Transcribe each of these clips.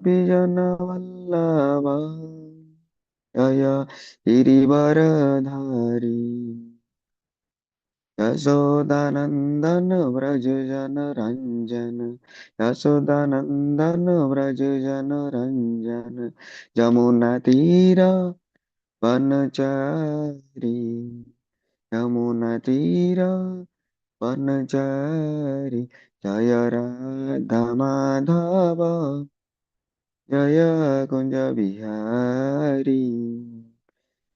गोपीजन वल्लभ जय गिरिवरधारी। यशोदानन्दन व्रज जन रंजन, यशोदानन्दन व्रज जन रंजन, यमुना तीर वनचारी, यमुना तीर वनचारी, जय राधा माधव जय कुंज बिहारी,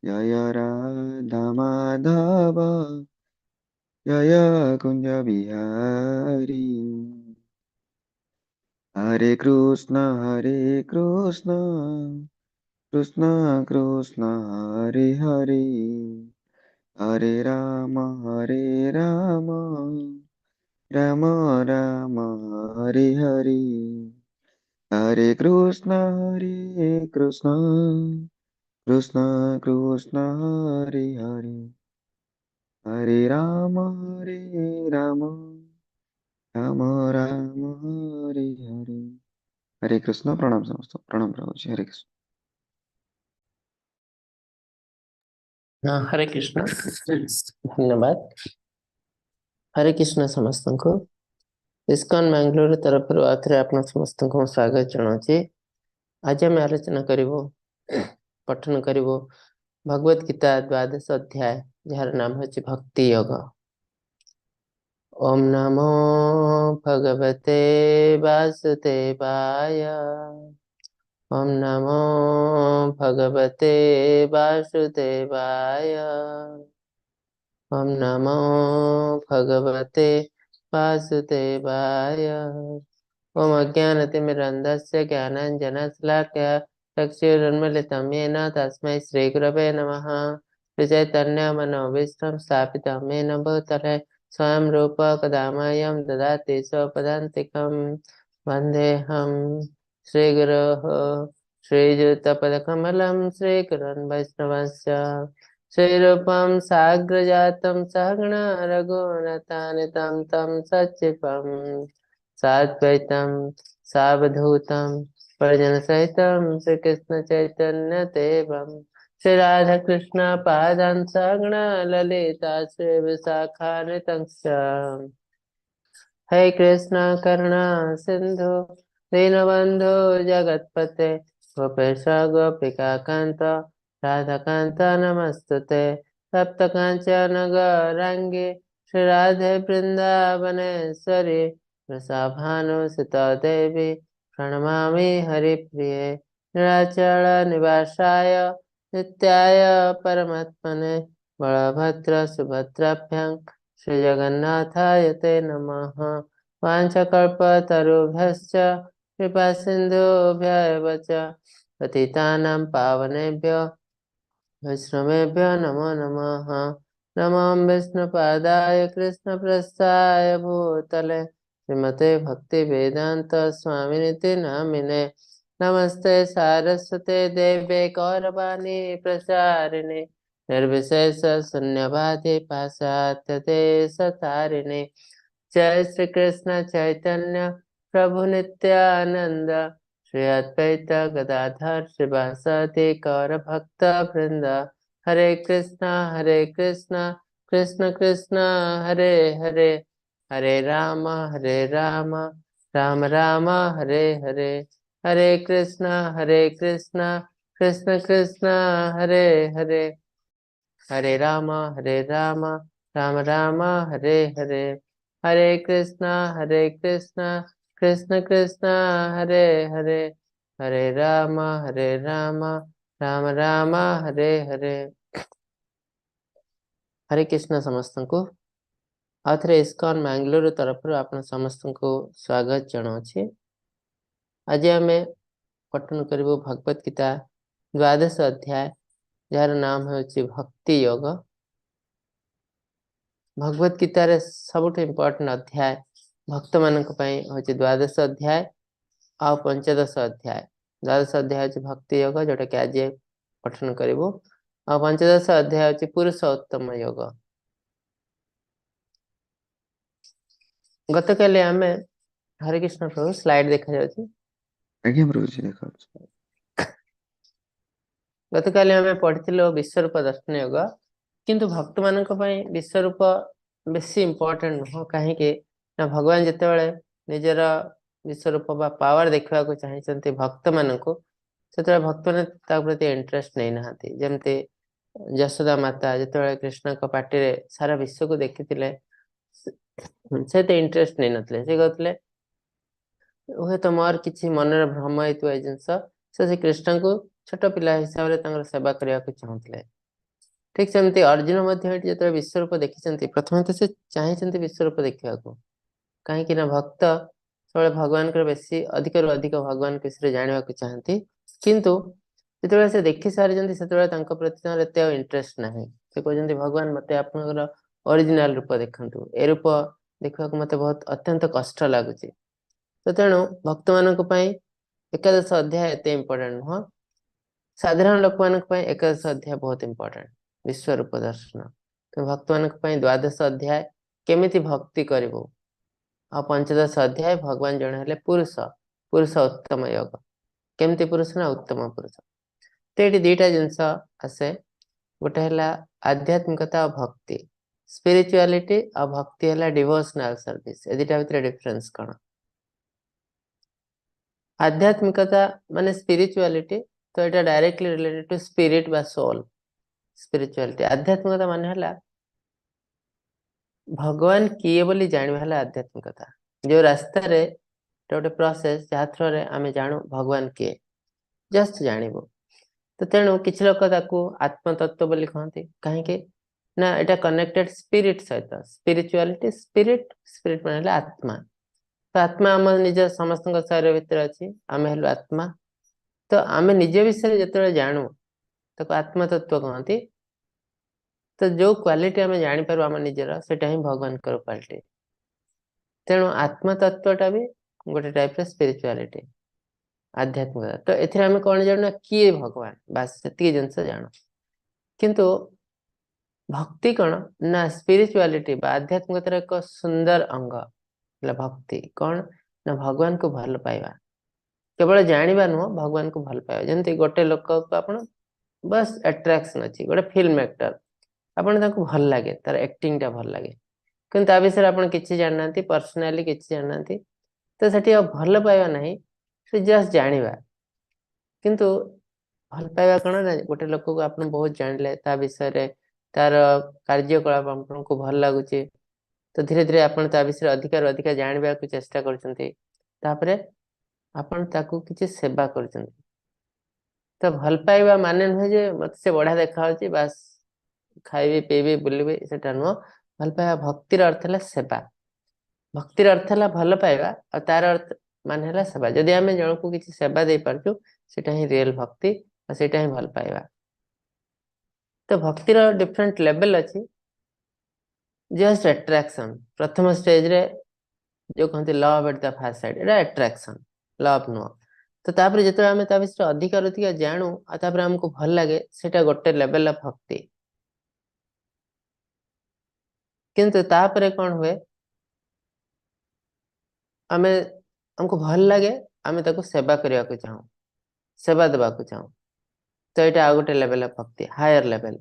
जय राधा माधव जय कुंज बिहारी। हरे कृष्ण कृष्ण कृष्ण हरे हरे, हरे राम राम राम राम हरे हरे। हरे कृष्ण कृष्ण कृष्ण हरे हरे, हरे राम राम राम राम हरे हरे। हरे कृष्ण। प्रणाम समस्त, प्रणाम प्रभु जी। हरे कृष्ण। ହଁ, ହରେ କୃଷ୍ଣ, ଧନ୍ୟବାଦ। ହରେ କୃଷ୍ଣ ସମସ୍ତଙ୍କୁ। ଇସ୍କନ ବାଙ୍ଗାଲୋର ତରଫରୁ ଆଉଥରେ ଆପଣ ସମସ୍ତଙ୍କୁ ମୁଁ ସ୍ୱାଗତ ଜଣାଉଛି। ଆଜି ଆମେ ଆଲୋଚନା କରିବୁ, ପଠନ କରିବୁ ଭଗବତ ଗୀତା ଦ୍ୱାଦଶ ଅଧ୍ୟାୟ, ଯାହାର ନାମ ହେଉଛି ଭକ୍ତି ଯୋଗ। ଓମ୍ ନମୋ ଭଗବତେ ବାସୁଦେବାୟ। ଓମ୍ ନମୋ ଭଗବତେ ବାସୁଦେବାୟ। ଓମ୍ ନମୋ ଭଗବତେ वासुदेवाय। ओम अज्ञानतिमिरन्धस्य ज्ञानाञ्जनशलाकया चक्षुरुन्मीलितं येन तस्मै श्रीगुरवे नमः। श्रीचैतन्यमनोभीष्टं स्थापितं येन भूतले स्वयं रूप कदा मह्यं ददाति स्वपदान्तिकं। वन्देऽहं श्रीगुरोः श्रीयुतपदकमलं श्रीगुरुन् वैष्णवश्च श्रीरूपं साग्रजातं सहगण रघुनाथान्वितं तं सचिवं साद्वैतं सावधूतं परिजनसहितं श्रीकृष्ण चैतन्य देवं श्री राधा कृष्ण पादान् सहगण ललिता श्री विशाखान्वितंश्च। हे कृष्ण करुणा सिंधु दीनबंधु जगत्पते गोपेश गोपिका कांत राधाकांत नमस्तुते। तप्त कांचन गौरांगी श्री राधे वृंदावनेश्वरी वृषभानुसुता देवी प्रणमामि हरिप्रिये। निराचल निवासाय नित्याय परमात्मने बलभद्र सुभद्राभ्यां श्री जगन्नाथाय ते नमः। वाञ्छाकल्पतरुभ्यश्च कृपा सिन्धुभ्य एव च पतितानां पावनेभ्यो वैष्णवेभ्यो नमो नमः। नमो विष्णुपादाय कृष्णप्रस्थाय भूतले श्रीमते भक्ति वेदांत स्वामिनिति नामिने। नमस्ते सारस्वते देवे गौरवाणी प्रसारिणे निर्विशेष शून्यवादी पाश्चात्य देश तारिणे। जय श्री कृष्ण चैतन्य प्रभु नित्यानंद श्री अद्वैत गदाधर श्रीवासादि गौर भक्त वृंद। हरे कृष्णा कृष्ण कृष्ण हरे हरे, हरे राम राम राम हरे हरे। हरे कृष्णा कृष्ण कृष्ण हरे हरे, हरे राम राम राम हरे हरे। हरे कृष्णा कृष्ण कृष्ण हरे हरे, हरे राम राम राम हरे हरे। हरे कृष्ण ସମସ୍ତଙ୍କୁ ଆଉଥରେ ଇସ୍କନ ବାଙ୍ଗାଲୋର ତରଫରୁ ଆପଣ ସମସ୍ତଙ୍କୁ ସ୍ୱାଗତ ଜଣାଉଛି। ଆଜି ଆମେ ପଠନ କରିବୁ ଭଗବତ ଗୀତା ଦ୍ୱାଦଶ ଅଧ୍ୟାୟ, ଯାହାର ନାମ ହେଉଛି ଭକ୍ତି ଯୋଗ। ଭଗବତ ଗୀତାରେ ସବୁଠୁ ଇମ୍ପୋର୍ଟାଣ୍ଟ ଅଧ୍ୟାୟ ଭକ୍ତମାନଙ୍କ ପାଇଁ ହେଉଛି ଦ୍ୱାଦଶ ଅଧ୍ୟାୟ ଆଉ ପଞ୍ଚଦଶ ଅଧ୍ୟାୟ। ଦ୍ୱାଦଶ ଅଧ୍ୟାୟ ହେଉଛି ଭକ୍ତି ଯୋଗ, ଯୋଉଟାକି ଆଜି ପଠନ କରିବୁ, ଆଉ ପଞ୍ଚଦଶ ଅଧ୍ୟାୟ ହେଉଛି ପୁରୁଷୋତ୍ତମ ଯୋଗ। ଗତକାଲି ଆମେ, ହରେ କୃଷ୍ଣ ପ୍ରଭୁ, ସ୍ଲାଇଡ୍ ଦେଖାଯାଉଛି। ଆଜ୍ଞା ପ୍ରଭୁଜୀ, ଦେଖାଉଛି। ଗତକାଲି ଆମେ ପଢିଥିଲୁ ବିଶ୍ୱରୂପ ଦର୍ଶନ ଯୋଗ, କିନ୍ତୁ ଭକ୍ତମାନଙ୍କ ପାଇଁ ବିଶ୍ୱରୂପ ବେଶୀ ଇମ୍ପୋର୍ଟାଣ୍ଟ ନୁହଁ। କାହିଁକି ନା ଭଗବାନ ଯେତେବେଳେ ନିଜର ବିଶ୍ୱରୂପ ବା ପାୱାର ଦେଖିବାକୁ ଚାହିଁଛନ୍ତି ଭକ୍ତମାନଙ୍କୁ, ସେତେବେଳେ ଭକ୍ତମାନେ ତା ପ୍ରତି ଇଣ୍ଟରେଷ୍ଟ ନେଇନାହାନ୍ତି। ଯେମିତି ଯଶୋଦା ମାତା ଯେତେବେଳେ କୃଷ୍ଣଙ୍କ ପାଟିରେ ସାରା ବିଶ୍ୱକୁ ଦେଖିଥିଲେ, ସେ ଏତେ ଇଣ୍ଟରେଷ୍ଟ ନେଇନଥିଲେ। ସେ କହୁଥିଲେ ହୁଏତ ମୋର କିଛି ମନରେ ଭ୍ରମ ହେଇଥିବ ଏଇ ଜିନିଷ। ସେ କୃଷ୍ଣଙ୍କୁ ଛୋଟ ପିଲା ହିସାବରେ ତାଙ୍କର ସେବା କରିବାକୁ ଚାହୁଁଥିଲେ। ଠିକ ସେମିତି ଅର୍ଜୁନ ମଧ୍ୟ ଏଠି ଯେତେବେଳେ ବିଶ୍ୱରୂପ ଦେଖିଛନ୍ତି, ପ୍ରଥମେ ତ ସେ ଚାହିଁଛନ୍ତି ବିଶ୍ୱରୂପ ଦେଖିବାକୁ। କାହିଁକି ନା ଭକ୍ତ ସବୁବେଳେ ଭଗବାନଙ୍କର ବେଶୀ ଅଧିକରୁ ଅଧିକ ଭଗବାନଙ୍କ ବିଷୟରେ ଜାଣିବାକୁ ଚାହାନ୍ତି। କିନ୍ତୁ ଯେତେବେଳେ ସେ ଦେଖି ସାରିଛନ୍ତି, ସେତେବେଳେ ତାଙ୍କ ପ୍ରତି ତାଙ୍କର ଏତେ ଆଉ ଇଣ୍ଟରେଷ୍ଟ ନାହିଁ। ସେ କହୁଛନ୍ତି, ଭଗବାନ, ମତେ ଆପଣଙ୍କର ଅରିଜିନାଲ ରୂପ ଦେଖନ୍ତୁ, ଏ ରୂପ ଦେଖିବାକୁ ମତେ ବହୁତ ଅତ୍ୟନ୍ତ କଷ୍ଟ ଲାଗୁଛି। ତ ତେଣୁ ଭକ୍ତମାନଙ୍କ ପାଇଁ ଏକାଦଶ ଅଧ୍ୟାୟ ଏତେ ଇମ୍ପୋର୍ଟାଣ୍ଟ ନୁହଁ। ସାଧାରଣ ଲୋକମାନଙ୍କ ପାଇଁ ଏକାଦଶ ଅଧ୍ୟାୟ ବହୁତ ଇମ୍ପୋର୍ଟାଣ୍ଟ, ବିଶ୍ୱରୂପ ଦର୍ଶନ। ଭକ୍ତମାନଙ୍କ ପାଇଁ ଦ୍ୱାଦଶ ଅଧ୍ୟାୟ କେମିତି ଭକ୍ତି କରିବୁ, ଆଉ ପଞ୍ଚଦଶ ଅଧ୍ୟାୟ ଭଗବାନ ଜଣେ ହେଲେ ପୁରୁଷ, ପୁରୁଷ ଉତ୍ତମ ଯୋଗ, କେମିତି ପୁରୁଷ ନା ଉତ୍ତମ ପୁରୁଷ। ତ ଏଠି ଦିଟା ଜିନିଷ ଆସେ, ଗୋଟେ ହେଲା ଆଧ୍ୟାତ୍ମିକତା ଆଉ ଭକ୍ତି, ସ୍ପିରିଚୁଆଲିଟି, ଆଉ ଭକ୍ତି ହେଲା ଡିଭୋସନାଲ ସର୍ଭିସ। ଏ ଦିଟା ଭିତରେ ଡିଫରେନ୍ସ କଣ? ଆଧ୍ୟାତ୍ମିକତା ମାନେ ସ୍ପିରିଚୁଆଲିଟି, ତ ଏଇଟା ଡାଇରେକ୍ଟଲି ରିଲେଟେଡ ଟୁ ସ୍ପିରିଟ ବା ସୋଲ। ସ୍ପିରିଚୁଆଲିଟି, ଆଧ୍ୟାତ୍ମିକତା ମାନେ ହେଲା ଭଗବାନ କିଏ ବୋଲି ଜାଣିବା ହେଲା ଆଧ୍ୟାତ୍ମିକତା। ଯୋଉ ରାସ୍ତାରେ ଗୋଟେ ପ୍ରୋସେସ ଯାହା ଥ୍ରୋରେ ଆମେ ଜାଣୁ ଭଗବାନ କିଏ, ଜଷ୍ଟ ଜାଣିବୁ। ତ ତେଣୁ କିଛି ଲୋକ ତାକୁ ଆତ୍ମତତ୍ତ୍ୱ ବୋଲି କହନ୍ତି। କାହିଁକି ନା ଏଇଟା କନେକ୍ଟେଡ ସ୍ପିରିଟ ସହିତ। ସ୍ପିରିଚୁଆଲିଟି, ସ୍ପିରିଟ, ସ୍ପିରିଟ ମାନେ ହେଲା ଆତ୍ମା। ତ ଆତ୍ମା ଆମ ନିଜ ସମସ୍ତଙ୍କ ଶରୀର ଭିତରେ ଅଛି, ଆମେ ହେଲୁ ଆତ୍ମା। ତ ଆମେ ନିଜ ବିଷୟରେ ଯେତେବେଳେ ଜାଣୁ ତାକୁ ଆତ୍ମତତ୍ତ୍ୱ କହନ୍ତି। ତ ଯୋଉ କ୍ୱାଲିଟି ଆମେ ଜାଣିପାରୁ ଆମ ନିଜର, ସେଇଟା ହିଁ ଭଗବାନଙ୍କର କ୍ୱାଲିଟି। ତେଣୁ ଆତ୍ମତତ୍ତ୍ୱଟା ବି ଗୋଟେ ଟାଇପର ସ୍ପିରିଚୁଆଲିଟି, ଆଧ୍ୟାତ୍ମିକତା। ତ ଏଥିରେ ଆମେ କଣ ଜାଣୁ ନା କିଏ ଭଗବାନ, ବାସ୍ ସେତିକି ଜିନିଷ ଜାଣୁ। କିନ୍ତୁ ଭକ୍ତି କଣ ନା ସ୍ପିରିଚୁଆଲିଟି ବା ଆଧ୍ୟାତ୍ମିକତାର ଏକ ସୁନ୍ଦର ଅଙ୍ଗ ହେଲା ଭକ୍ତି। କଣ ନା ଭଗବାନଙ୍କୁ ଭଲ ପାଇବା, କେବଳ ଜାଣିବା ନୁହଁ, ଭଗବାନଙ୍କୁ ଭଲ ପାଇବା। ଯେମିତି ଗୋଟେ ଲୋକକୁ ଆପଣ ବାସ୍ ଆଟ୍ରାକ୍ସନ ଅଛି, ଗୋଟେ ଫିଲ୍ମ ଆକ୍ଟର, ଆପଣ ତାଙ୍କୁ ଭଲ ଲାଗେ, ତାର ଆକ୍ଟିଂଟା ଭଲ ଲାଗେ, କିନ୍ତୁ ତା ବିଷୟରେ ଆପଣ କିଛି ଜାଣିନାହାନ୍ତି, ପର୍ସନାଲି କିଛି ଜାଣିନାହାନ୍ତି, ତ ସେଠି ଆଉ ଭଲ ପାଇବା ନାହିଁ, ସେ ଜଷ୍ଟ ଜାଣିବା। କିନ୍ତୁ ଭଲ ପାଇବା କଣ ନା ଗୋଟେ ଲୋକକୁ ଆପଣ ବହୁତ ଜାଣିଲେ ତା ବିଷୟରେ, ତାର କାର୍ଯ୍ୟକଳାପ ଆପଣଙ୍କୁ ଭଲ ଲାଗୁଛି, ତ ଧୀରେ ଧୀରେ ଆପଣ ତା ବିଷୟରେ ଅଧିକାରୁ ଅଧିକା ଜାଣିବାକୁ ଚେଷ୍ଟା କରୁଛନ୍ତି, ତାପରେ ଆପଣ ତାକୁ କିଛି ସେବା କରୁଛନ୍ତି। ତ ଭଲ ପାଇବା ମାନେ ନୁହେଁ ଯେ ମତେ ସେ ବଢିଆ ଦେଖାଯାଉଛି, ବାସ୍ ଖାଇବି ପିଇବି ବୁଲିବି, ସେଟା ନୁହଁ। ଭଲ ପାଇବା, ଭକ୍ତିର ଅର୍ଥ ହେଲା ସେବା। ଭକ୍ତିର ଅର୍ଥ ହେଲା ଭଲ ପାଇବା, ଆଉ ତାର ଅର୍ଥ ମାନେ ହେଲା ସେବା। ଯଦି ଆମେ ଜଣକୁ କିଛି ସେବା ଦେଇପାରୁଛୁ, ସେଇଟା ହିଁ ରିଏଲ ଭକ୍ତି, ଆଉ ସେଇଟା ହିଁ ଭଲ ପାଇବା। ତ ଭକ୍ତିର ଡିଫରେଣ୍ଟ ଲେଭେଲ ଅଛି। ଜଷ୍ଟ ଆଟ୍ରାକ୍ସନ ପ୍ରଥମ ଷ୍ଟେଜରେ ଯୋଉ କହନ୍ତି love at the first sight, ଏଇଟା ଆଟ୍ରାକ୍ସନ, ଲଭ୍ ନୁହଁ। ତ ତାପରେ ଯେତେବେଳେ ଆମେ ତା ବିଷୟରେ ଅଧିକାରୁ ଅଧିକା ଜାଣୁ ଆଉ ତାପରେ ଆମକୁ ଭଲ ଲାଗେ, ସେଇଟା ଗୋଟେ ଲେଭେଲ ଅଫ ଭକ୍ତି। କିନ୍ତୁ ତାପରେ କଣ ହୁଏ, ଆମେ ଆମକୁ ଭଲ ଲାଗେ, ଆମେ ତାକୁ ସେବା କରିବାକୁ ଚାହୁଁ, ସେବା ଦେବାକୁ ଚାହୁଁ, ତ ଏଇଟା ଆଉ ଗୋଟେ ଲେଭେଲ ଅଫ ଭକ୍ତି, ହାୟର ଲେଭେଲ।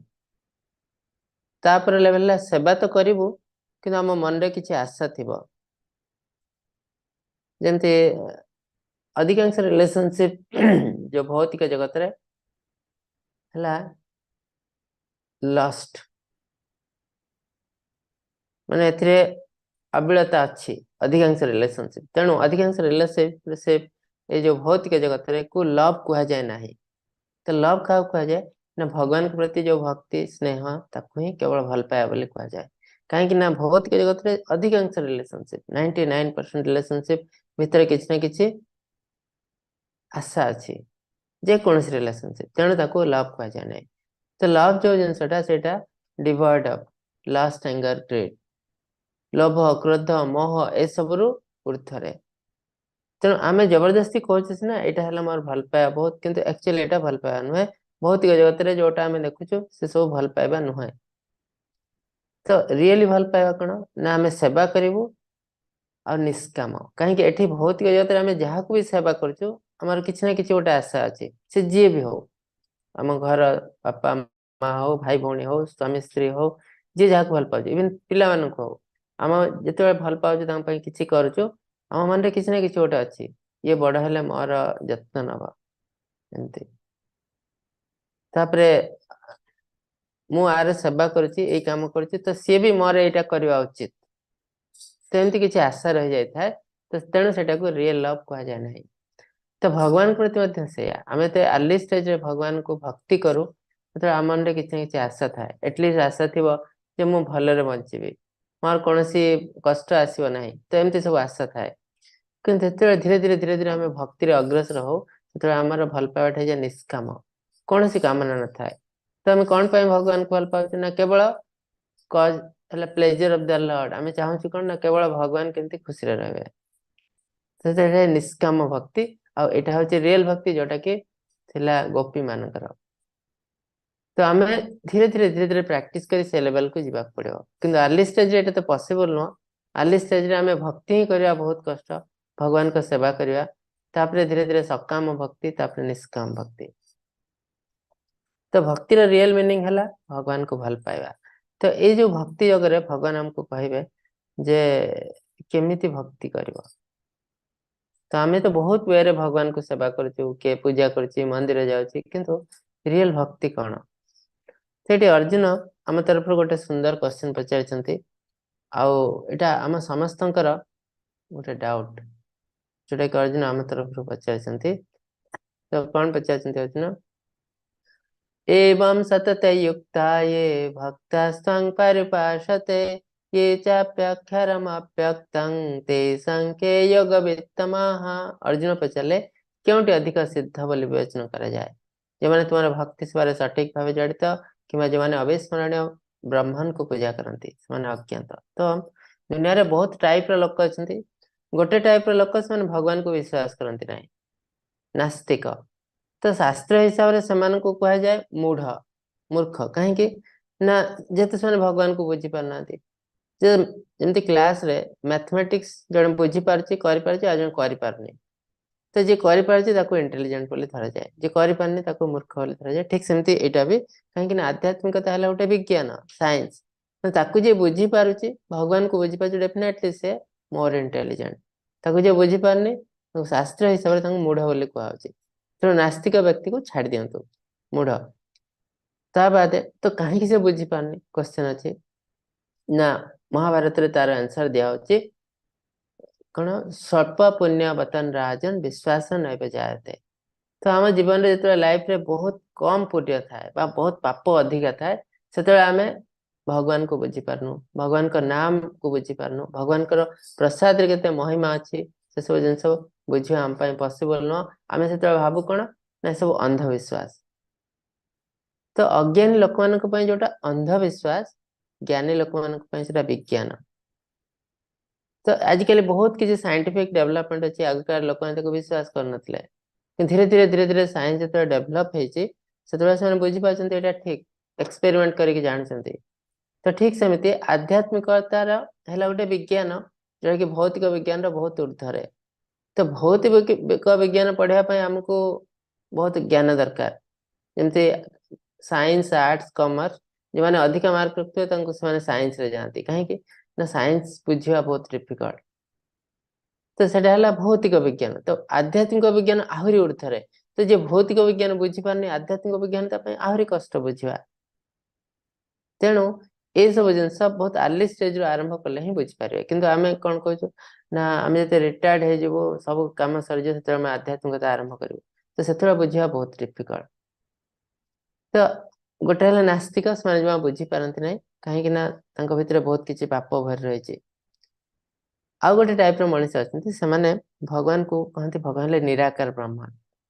ତାପରେ ଲେଭେଲ ହେଲା ସେବା ତ କରିବୁ, କିନ୍ତୁ ଆମ ମନରେ କିଛି ଆଶା ଥିବ। ଯେମିତି ଅଧିକାଂଶ ରିଲେସନସିପ ଯୋଉ ଭୌତିକ ଜଗତରେ ହେଲା ଲଷ୍ଟ, ମାନେ ଏଥିରେ ଅବିଳତା ଅଛି ଅଧିକାଂଶ ରିଲେସନସିପ। ତେଣୁ ଅଧିକାଂଶ ରିଲେସନସିପ ଏଇ ଯୋଉ ଭୌତିକ ଜଗତରେ କୁ ଲଭ୍ କୁହାଯାଏ ନାହିଁ। ତ ଲଭ୍ କାହାକୁ କୁହାଯାଏ ନା ଭଗବାନଙ୍କ ପ୍ରତି ଯୋଉ ଭକ୍ତି ସ୍ନେହ, ତାକୁ ହିଁ କେବଳ ଭଲ ପାଇବା ବୋଲି କୁହାଯାଏ। କାହିଁକି ନା ଭୌତିକ ଜଗତରେ ଅଧିକାଂଶ ରିଲେସନସିପ, 99% ରିଲେସନସିପ ଭିତରେ କିଛି ନା କିଛି ଆଶା ଅଛି, ଯେକୌଣସି ରିଲେସନସିପ, ତେଣୁ ତାକୁ ଲଭ୍ କୁହାଯାଏ ନାହିଁ। ତ ଲଭ୍ ଯୋଉ ଜିନିଷଟା, ସେଇଟା devoid of lust, anger, greed, ଲୋଭ, କ୍ରୋଧ, ମୋହ ଏସବୁରୁ ଉର୍ଦ୍ଧ୍ୱରେ। ତେଣୁ ଆମେ ଜବରଦସ୍ତି କହୁଛେ ସିନା ଏଇଟା ହେଲା ମୋର ଭଲ ପାଇବା ବହୁତ, କିନ୍ତୁ ଆକ୍ଚୁଆଲି ଏଇଟା ଭଲ ପାଇବା ନୁହେଁ। ଭୌତିକ ଜଗତରେ ଯୋଉଟା ଆମେ ଦେଖୁଛୁ ସେ ସବୁ ଭଲ ପାଇବା ନୁହେଁ। ତ ରିଏଲି ଭଲ ପାଇବା କଣ ନା ଆମେ ସେବା କରିବୁ ଆଉ ନିଷ୍କାମ। କାହିଁକି ଏଠି ଭୌତିକ ଜଗତରେ ଆମେ ଯାହାକୁ ବି ସେବା କରୁଛୁ, ଆମର କିଛି ନା କିଛି ଗୋଟେ ଆଶା ଅଛି, ସେ ଯିଏ ବି ହଉ, ଆମ ଘର ବାପା ମା ହଉ, ଭାଇ ଭଉଣୀ ହଉ, ସ୍ୱାମୀ ସ୍ତ୍ରୀ ହଉ, ଯିଏ ଯାହାକୁ ଭଲ ପାଉଛି, ଇଭେନ ପିଲାମାନଙ୍କୁ ହଉ, ଆମ ଯେତେବେଳେ ଭଲ ପାଉଛୁ ତାଙ୍କ ପାଇଁ କିଛି କରୁଛୁ, ଆମ ମନରେ କିଛି ନା କିଛି ଗୋଟେ ଅଛି, ଇଏ ବଡ ହେଲେ ମୋର ଯତ୍ନ ନବ ଏମିତି। ତାପରେ ମୁଁ ଆର ସେବା କରୁଛି, ଏଇ କାମ କରୁଛି, ତ ସିଏ ବି ମୋର ଏଇଟା କରିବା ଉଚିତ, ସେମିତି କିଛି ଆଶା ରହିଯାଇଥାଏ। ତ ତେଣୁ ସେଟାକୁ ରିଏଲ ଲଭ୍ କୁହାଯାଏ ନାହିଁ। ତ ଭଗବାନଙ୍କ ପ୍ରତି ମଧ୍ୟ ସେଇଆ, ଆମେ ତ ଆର୍ଲି ଷ୍ଟେଜରେ ଭଗବାନଙ୍କୁ ଭକ୍ତି କରୁ, ସେତେବେଳେ ଆମ ମନରେ କିଛି ନା କିଛି ଆଶା ଥାଏ, ଆଟଲିଷ୍ଟ ଆଶା ଥିବ ଯେ ମୁଁ ଭଲରେ ବଞ୍ଚିବି, ମୋର କୌଣସି କଷ୍ଟ ଆସିବ ନାହିଁ, ତ ଏମିତି ସବୁ ଆଶା ଥାଏ। କିନ୍ତୁ ଯେତେବେଳେ ଧୀରେ ଧୀରେ ଧୀରେ ଧୀରେ ଆମେ ଭକ୍ତିରେ ଅଗ୍ରସର ହଉ, ସେତେବେଳେ ଆମର ଭଲ ପାଇବାଟା ହେଇଯାଏ ନିଷ୍କାମ, କୌଣସି କାମନା ନଥାଏ। ତ ଆମେ କଣ ପାଇଁ ଭଗବାନଙ୍କୁ ଭଲ ପାଉଛୁ ନା କେବଳ କଜ ହେଲା ପ୍ଲେଜର ଅଫ the Lord, ଆମେ ଚାହୁଁଛୁ କଣ ନା କେବଳ ଭଗବାନ କେମିତି ଖୁସିରେ ରହିବେ। ସେଟା ନିଷ୍କାମ ଭକ୍ତି, ଆଉ ଏଇଟା ହଉଛି ରିଏଲ ଭକ୍ତି ଯୋଉଟା କି ଥିଲା ଗୋପୀ ମାନଙ୍କର। ତ ଆମେ ଧୀରେ ଧୀରେ ଧୀରେ ଧୀରେ ପ୍ରାକ୍ଟିସ କରି ସେ ଲେଭେଲକୁ ଯିବାକୁ ପଡିବ। କିନ୍ତୁ ଆର୍ଲି ଷ୍ଟେଜରେ ଏଇଟା ତ ପସିବଲ ନୁହଁ। ଆର୍ଲି ଷ୍ଟେଜରେ ଆମେ ଭକ୍ତି ହିଁ କରିବା ବହୁତ କଷ୍ଟ, ଭଗବାନଙ୍କ ସେବା କରିବା, ତାପରେ ଧୀରେ ଧୀରେ ସକାମ ଭକ୍ତି, ତାପରେ ନିଷ୍କାମ ଭକ୍ତି। ତ ଭକ୍ତିର ରିଏଲ ମିନିଂ ହେଲା ଭଗବାନଙ୍କୁ ଭଲ ପାଇବା। ତ ଏଇ ଯୋଉ ଭକ୍ତି ଯୋଗରେ ଭଗବାନ ଆମକୁ କହିବେ ଯେ କେମିତି ଭକ୍ତି କରିବ। ତ ଆମେ ତ ବହୁତ ୱେରେ ଭଗବାନଙ୍କୁ ସେବା କରୁଛୁ, କିଏ ପୂଜା କରୁଛି, ମନ୍ଦିର ଯାଉଛି, କିନ୍ତୁ ରିଏଲ ଭକ୍ତି କଣ? ସେଠି ଅର୍ଜୁନ ଆମ ତରଫରୁ ଗୋଟେ ସୁନ୍ଦର କ୍ୱେଶ୍ଚନ ପଚାରିଛନ୍ତି, ଆଉ ଏଇଟା ଆମ ସମସ୍ତଙ୍କର ଗୋଟେ ଡାଉଟ, ଯୋଉଟା କି ଅର୍ଜୁନ ଆମ ତରଫରୁ ପଚାରିଛନ୍ତି। ତ କଣ ପଚାରିଛନ୍ତି ଅର୍ଜୁନ? एवं सततयुक्ता ये भक्तास्त्वं पर्युपासते ये चाप्यक्षरमव्यक्तं तेषां के योगवित्तमाः। ଅର୍ଜୁନ ପଚାରିଲେ କେଉଁଟି ଅଧିକ ସିଦ୍ଧ ବୋଲି ବିବେଚନା କରାଯାଏ? ଯେଉଁମାନେ ତୁମର ଭକ୍ତି ସେବାରେ ସଠିକ ଭାବେ ଜଡ଼ିତ କିମ୍ବା ଯେଉଁମାନେ ଅବିସ୍ମରଣୀୟ ବ୍ରହ୍ମଙ୍କୁ ପୂଜା କରନ୍ତି, ସେମାନେ ଅଜ୍ଞାତ। ତ ଦୁନିଆରେ ବହୁତ ଟାଇପର ଲୋକ ଅଛନ୍ତି। ଗୋଟେ ଟାଇପର ଲୋକ ସେମାନେ ଭଗବାନଙ୍କୁ ବିଶ୍ୱାସ କରନ୍ତି ନାହିଁ, ନାସ୍ତିକ। ତ ଶାସ୍ତ୍ର ହିସାବରେ ସେମାନଙ୍କୁ କୁହାଯାଏ ମୂଢ, ମୂର୍ଖ। କାହିଁକି ନା ଯେହେତୁ ସେମାନେ ଭଗବାନଙ୍କୁ ବୁଝି ପାରୁନାହାନ୍ତି। ଯେ ଯେମିତି କ୍ଲାସରେ ମ୍ୟାଥମେଟିକ୍ସ ଜଣେ ବୁଝିପାରୁଛି, କରିପାରୁଛି, ଆଉ ଜଣେ କରିପାରୁନି, ତ ଯିଏ କରିପାରୁଛି ତାକୁ ଇଣ୍ଟେଲିଜେଣ୍ଟ ବୋଲି ଧରାଯାଏ, ଯିଏ କରିପାରୁନି ତାକୁ ମୂର୍ଖ ବୋଲି ଧରାଯାଏ। ଠିକ ସେମିତି ଏଇଟା ବି, କାହିଁକି ନା ଆଧ୍ୟାତ୍ମିକତା ହେଲା ଗୋଟେ ବିଜ୍ଞାନ, ସାଇନ୍ସ। ତାକୁ ଯିଏ ବୁଝିପାରୁଛି, ଭଗବାନଙ୍କୁ ବୁଝିପାରୁଛି, ଡେଫିନେଟଲି ସେ ମୋର ଇଣ୍ଟେଲିଜେଣ୍ଟ। ତାକୁ ଯିଏ ବୁଝିପାରୁନି, ଶାସ୍ତ୍ର ହିସାବରେ ତାଙ୍କୁ ମୂଢ ବୋଲି କୁହାଯାଉଛି। ତେଣୁ ନାସ୍ତିକ ବ୍ୟକ୍ତିକୁ ଛାଡି ଦିଅନ୍ତୁ, ମୂଢ। ତା ବାଦେ ତ କାହିଁକି ସେ ବୁଝିପାରୁନି କ୍ୱେଶ୍ଚନ ଅଛି ନା, ମହାଭାରତରେ ତାର ଆନ୍ସର ଦିଆହଉଛି କଣ? ସ୍ୱଳ୍ପ ପୁଣ୍ୟ ବତନ ରାଜନ ବିଶ୍ୱାସ ନୈବ ଜାୟତେ। ତ ଆମ ଜୀବନରେ ଯେତେବେଳେ ଲାଇଫରେ ବହୁତ କମ ପୁଣ୍ୟ ଥାଏ ବା ବହୁତ ପାପ ଅଧିକା ଥାଏ, ସେତେବେଳେ ଆମେ ଭଗବାନଙ୍କୁ ବୁଝିପାରୁନୁ, ଭଗବାନଙ୍କ ନାମକୁ ବୁଝିପାରୁନୁ, ଭଗବାନଙ୍କର ପ୍ରସାଦରେ କେତେ ମହିମା ଅଛି ସେସବୁ ଜିନିଷ ବୁଝିବା ଆମ ପାଇଁ ପସିବଲ ନୁହଁ। ଆମେ ସେତେବେଳେ ଭାବୁ କଣ ନା ଏସବୁ ଅନ୍ଧବିଶ୍ୱାସ। ତ ଅଜ୍ଞାନୀ ଲୋକମାନଙ୍କ ପାଇଁ ଯୋଉଟା ଅନ୍ଧବିଶ୍ୱାସ, ଜ୍ଞାନୀ ଲୋକମାନଙ୍କ ପାଇଁ ସେଟା ବିଜ୍ଞାନ। ତ ଆଜିକାଲି ବହୁତ କିଛି ସାଇଣ୍ଟିଫିକ ଡେଭଲପମେଣ୍ଟ ଅଛି, ଆଗକାଳ ଲୋକମାନେ ତାକୁ ବିଶ୍ୱାସ କରୁନଥିଲେ, କିନ୍ତୁ ଧୀରେ ଧୀରେ ଧୀରେ ଧୀରେ ସାଇନ୍ସ ଯେତେବେଳେ ଡେଭଲପ ହେଇଛି, ସେତେବେଳେ ସେମାନେ ବୁଝିପାରୁଛନ୍ତି ଏଇଟା ଠିକ, ଏକ୍ସପେରିମେଣ୍ଟ କରିକି ଜାଣୁଛନ୍ତି। ତ ଠିକ ସେମିତି ଆଧ୍ୟାତ୍ମିକତାର ହେଲା ଗୋଟେ ବିଜ୍ଞାନ, ଯୋଉଟାକି ଭୌତିକ ବିଜ୍ଞାନର ବହୁତ ଉର୍ଦ୍ଧ୍ୱରେ। ତ ଭୌତିକ ବିଜ୍ଞାନ ପଢିବା ପାଇଁ ଆମକୁ ବହୁତ ଜ୍ଞାନ ଦରକାର। ଯେମିତି ସାଇନ୍ସ, ଆର୍ଟସ, କମର୍ସ, ଯେଉଁମାନେ ଅଧିକ ମାର୍କ ରଖୁଥିବେ ତାଙ୍କୁ ସେମାନେ ସାଇନ୍ସରେ ଯାଆନ୍ତି, କାହିଁକି ନା ସାଇନ୍ସ ବୁଝିବା ବହୁତ ଡିଫିକଲ୍ଟ। ତ ସେଟା ହେଲା ଭୌତିକ ବିଜ୍ଞାନ। ତ ଆଧ୍ୟାତ୍ମିକ ବିଜ୍ଞାନ ଆହୁରି ଉର୍ଦ୍ଧ୍ୱରେ। ତ ଯିଏ ଭୌତିକ ବିଜ୍ଞାନ ବୁଝିପାରୁନି, ଆଧ୍ୟାତ୍ମିକ ବିଜ୍ଞାନ ତା ପାଇଁ ଆହୁରି କଷ୍ଟ ବୁଝିବା। ତେଣୁ ଏସବୁ ଜିନିଷ ବହୁତ ଆର୍ଲି ଷ୍ଟେଜରୁ ଆରମ୍ଭ କଲେ ହିଁ ବୁଝିପାରିବେ। କିନ୍ତୁ ଆମେ କଣ କହୁଛୁ ନା ଆମେ ଯେତେ ରିଟାୟାର୍ଡ ହେଇଯିବୁ, ସବୁ କାମ ସରିଯିବ, ସେତେବେଳେ ଆମେ ଆଧ୍ୟାତ୍ମିକତା ଆରମ୍ଭ କରିବୁ। ତ ସେତେବେଳେ ବୁଝିବା ବହୁତ ଡିଫିକଲ୍ଟ। ତ ଗୋଟେ ହେଲା ନାସ୍ତିକ, ସେମାନେ ଜମା ବୁଝିପାରନ୍ତି ନାହିଁ, କାହିଁକି ନା ତାଙ୍କ ଭିତରେ ବହୁତ କିଛି ପାପ ଭରି ରହିଛି। ଆଉ ଗୋଟେ ଟାଇପର ମଣିଷ ଅଛନ୍ତି, ସେମାନେ ଭଗବାନଙ୍କୁ କହନ୍ତି ଭଗବାନ ହେଲେ ନିରାକାର ବ୍ରହ୍ମ,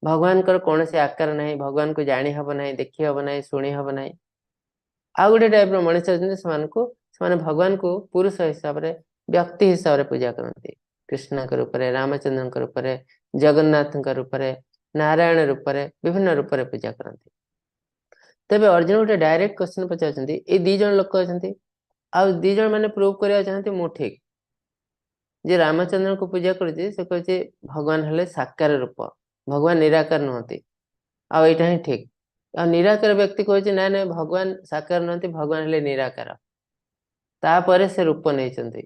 ଭଗବାନଙ୍କର କୌଣସି ଆକାର ନାହିଁ, ଭଗବାନଙ୍କୁ ଜାଣି ହବ ନାହିଁ, ଦେଖି ହବ ନାହିଁ, ଶୁଣି ହବ ନାହିଁ। ଆଉ ଗୋଟେ ଟାଇପର ମଣିଷ ଅଛନ୍ତି, ସେମାନେ ଭଗବାନଙ୍କୁ ପୁରୁଷ ହିସାବରେ, ବ୍ୟକ୍ତି ହିସାବରେ ପୂଜା କରନ୍ତି। କୃଷ୍ଣଙ୍କ ରୂପରେ, ରାମଚନ୍ଦ୍ରଙ୍କ ରୂପରେ, ଜଗନ୍ନାଥଙ୍କ ରୂପରେ, ନାରାୟଣ ରୂପରେ, ବିଭିନ୍ନ ରୂପରେ ପୂଜା କରନ୍ତି। ତେବେ ଅର୍ଜୁନ ଗୋଟେ ଡାଇରେକ୍ଟ କ୍ୱେଶ୍ଚନ ପଚାରୁଛନ୍ତି, ଏଇ ଦି ଜଣ ଲୋକ ଅଛନ୍ତି, ଆଉ ଦି ଜଣ ମାନେ ପ୍ରୁଭ କରିବାକୁ ଚାହାନ୍ତି ମୁଁ ଠିକ। ଯିଏ ରାମଚନ୍ଦ୍ରଙ୍କୁ ପୂଜା କରୁଛି ସେ କହୁଛି ଭଗବାନ ହେଲେ ସାକାର ରୂପ, ଭଗବାନ ନିରାକାର ନୁହନ୍ତି, ଆଉ ଏଇଟା ହିଁ ଠିକ। ଆଉ ନିରାକାର ବ୍ୟକ୍ତି କହୁଛି ନାଇଁ ନାଇଁ, ଭଗବାନ ସାକାର ନୁହନ୍ତି, ଭଗବାନ ହେଲେ ନିରାକାର, ତାପରେ ସେ ରୂପ ନେଇଛନ୍ତି।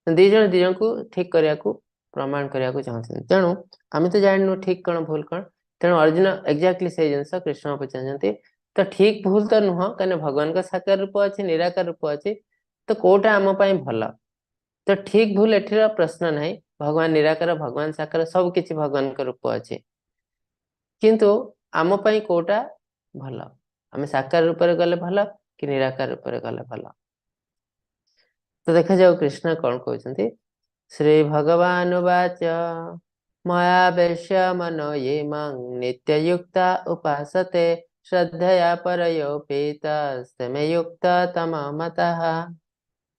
ଦି ଜଣ ଦି ଜଣଙ୍କୁ ଠିକ କରିବାକୁ, ପ୍ରମାଣ କରିବାକୁ ଚାହୁଁଛନ୍ତି। ତେଣୁ ଆମେ ତ ଜାଣିନୁ ଠିକ କଣ ଭୁଲ କଣ। ତେଣୁ ଅର୍ଜୁନ ଏକ୍ଜାକ୍ଟଲି ସେଇ ଜିନିଷ କୃଷ୍ଣ ପଚାରୁଛନ୍ତି। ତ ଠିକ ଭୁଲ ତ ନୁହଁ, କାହିଁକିନା ଭଗବାନଙ୍କ ସାକାର ରୂପ ଅଛି, ନିରାକାର ରୂପ ଅଛି, ତ କୋଉଟା ଆମ ପାଇଁ ଭଲ? ତ ଠିକ ଭୁଲ ଏଠିର ପ୍ରଶ୍ନ ନାହିଁ। ଭଗବାନ ନିରାକାର, ଭଗବାନ ସାକାର, ସବୁ କିଛି ଭଗବାନଙ୍କ ରୂପ ଅଛି, କିନ୍ତୁ ଆମ ପାଇଁ କୋଉଟା ଭଲ? ଆମେ ସାକାର ରୂପରେ ଗଲେ ଭଲ କି ନିରାକାର ରୂପରେ ଗଲେ ଭଲ? ତ ଦେଖାଯାଉ କୃଷ୍ଣ କଣ କହୁଛନ୍ତି। ଶ୍ରୀ ଭଗବାନ ଉବାଚ ମୟା ବେଶ୍ୟ ମନୋ ଇମଂ ନିତ୍ୟଯୁକ୍ତା ଉପାସତେ ଶ୍ରଦ୍ଧୟା ପରୟୋପେତସ୍ତେ ଯୁକ୍ତ ତମ ମତଃ।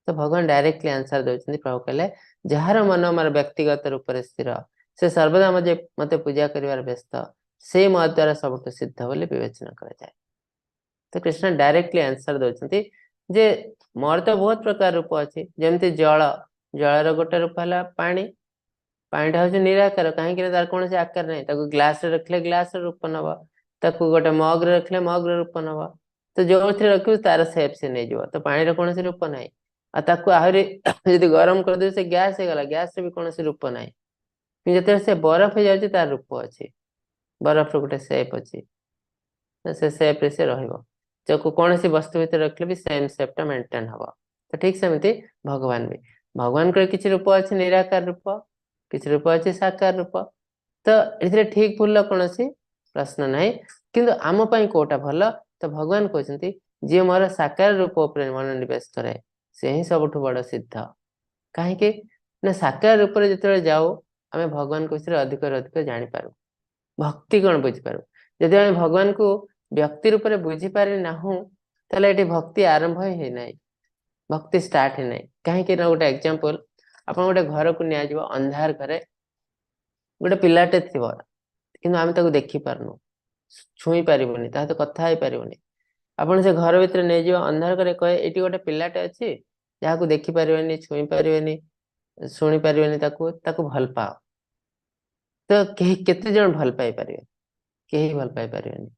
ତ ଭଗବାନ ଡାଇରେକ୍ଟଲି ଆନ୍ସର ଦଉଛନ୍ତି। ପ୍ରଭୁ କହିଲେ, ଯାହାର ମନ ମୋର ବ୍ୟକ୍ତିଗତ ରୂପରେ ସ୍ଥିର, ସେ ସର୍ବଦା ମତେ ପୂଜା କରିବାର ବ୍ୟସ୍ତ, ସେ ମୋ ଦ୍ୱାରା ସବୁଠୁ ସିଦ୍ଧ ବୋଲି ବିବେଚନା କରାଯାଏ। ତ କୃଷ୍ଣ ଡାଇରେକ୍ଟଲି ଆନ୍ସର ଦଉଛନ୍ତି ଯେ ମୋର ତ ବହୁତ ପ୍ରକାର ରୂପ ଅଛି। ଯେମିତି ଜଳ, ଜଳର ଗୋଟେ ରୂପ ହେଲା ପାଣି। ପାଣିଟା ହଉଛି ନିରାକାର, କାହିଁକି ନା ତାର କୌଣସି ଆକାର ନାହିଁ। ତାକୁ ଗ୍ଲାସରେ ରଖିଲେ ଗ୍ଲାସର ରୂପ ନବ, ତାକୁ ଗୋଟେ ମଗରେ ରଖିଲେ ମଗର ରୂପ ନବ, ତ ଯୋଉଥିରେ ରଖିବୁ ତାର ସେପ୍ ସେ ନେଇଯିବ। ତ ପାଣିର କୌଣସି ରୂପ ନାହିଁ। ଆଉ ତାକୁ ଆହୁରି ଯଦି ଗରମ କରିଦେବୁ ସେ ଗ୍ୟାସ୍ ହେଇଗଲା, ଗ୍ୟାସରେ ବି କୌଣସି ରୂପ ନାହିଁ। କିନ୍ତୁ ଯେତେବେଳେ ସେ ବରଫ ହେଇଯାଉଛି ତାର ରୂପ ଅଛି, ବରଫର ଗୋଟେ ସେପ୍ ଅଛି, ସେ ସେପ୍ରେ ସେ ରହିବ। ତାକୁ କୌଣସି ବସ୍ତୁ ଭିତରେ ରଖିଲେ ବି ସେମ୍ ସେପ୍ଟା ମେଣ୍ଟେନ୍ ହବ। ତ ଠିକ ସେମିତି ଭଗବାନ ବି, ଭଗବାନଙ୍କର କିଛି ରୂପ ଅଛି ନିରାକାର ରୂପ, କିଛି ରୂପ ଅଛି ସାକାର ରୂପ। ତ ଏଥିରେ ଠିକ ଭୁଲର କୌଣସି ପ୍ରଶ୍ନ ନାହିଁ, କିନ୍ତୁ ଆମ ପାଇଁ କୋଉଟା ଭଲ? ତ ଭଗବାନ କହୁଛନ୍ତି ଯିଏ ମୋର ସାକାର ରୂପ ଉପରେ ମନୋନିବେଶ କରେ ସେ ହିଁ ସବୁଠୁ ବଡ ସିଦ୍ଧ। କାହିଁକି ନା ସାକାର ରୂପରେ ଯେତେବେଳେ ଯାଉ ଆମେ ଭଗବାନଙ୍କ ବିଷୟରେ ଅଧିକରୁ ଅଧିକ ଜାଣିପାରୁ, ଭକ୍ତି କଣ ବୁଝିପାରୁ। ଯଦି ଆମେ ଭଗବାନଙ୍କୁ ବ୍ୟକ୍ତି ରୂପରେ ବୁଝିପାରି ନାହୁଁ, ତାହେଲେ ଏଠି ଭକ୍ତି ଆରମ୍ଭ ହିଁ ହେଇନାହିଁ, ଭକ୍ତି ଷ୍ଟାର୍ଟ ହେଇନାହିଁ। କାହିଁକି ନା ଗୋଟେ ଏକ୍ଜାମ୍ପଲ, ଆପଣ ଗୋଟେ ଘରକୁ ନିଆଯିବ, ଅନ୍ଧାର ଘରେ ଗୋଟେ ପିଲାଟେ ଥିବ, କିନ୍ତୁ ଆମେ ତାକୁ ଦେଖିପାରୁନୁ, ଛୁଇଁ ପାରିବୁନି, ତା ସହିତ କଥା ହେଇପାରିବୁନି। ଆପଣ ସେ ଘର ଭିତରେ ନେଇଯିବ, ଅନ୍ଧାର ଘରେ କହେ ଏଇଠି ଗୋଟେ ପିଲାଟେ ଅଛି ଯାହାକୁ ଦେଖିପାରିବେନି, ଛୁଇଁ ପାରିବେନି, ଶୁଣି ପାରିବେନି, ତାକୁ ଭଲ ପାଅ। ତ କେହି କେତେ ଜଣ ଭଲ ପାଇପାରିବେ? କେହି ଭଲ ପାଇପାରିବେନି।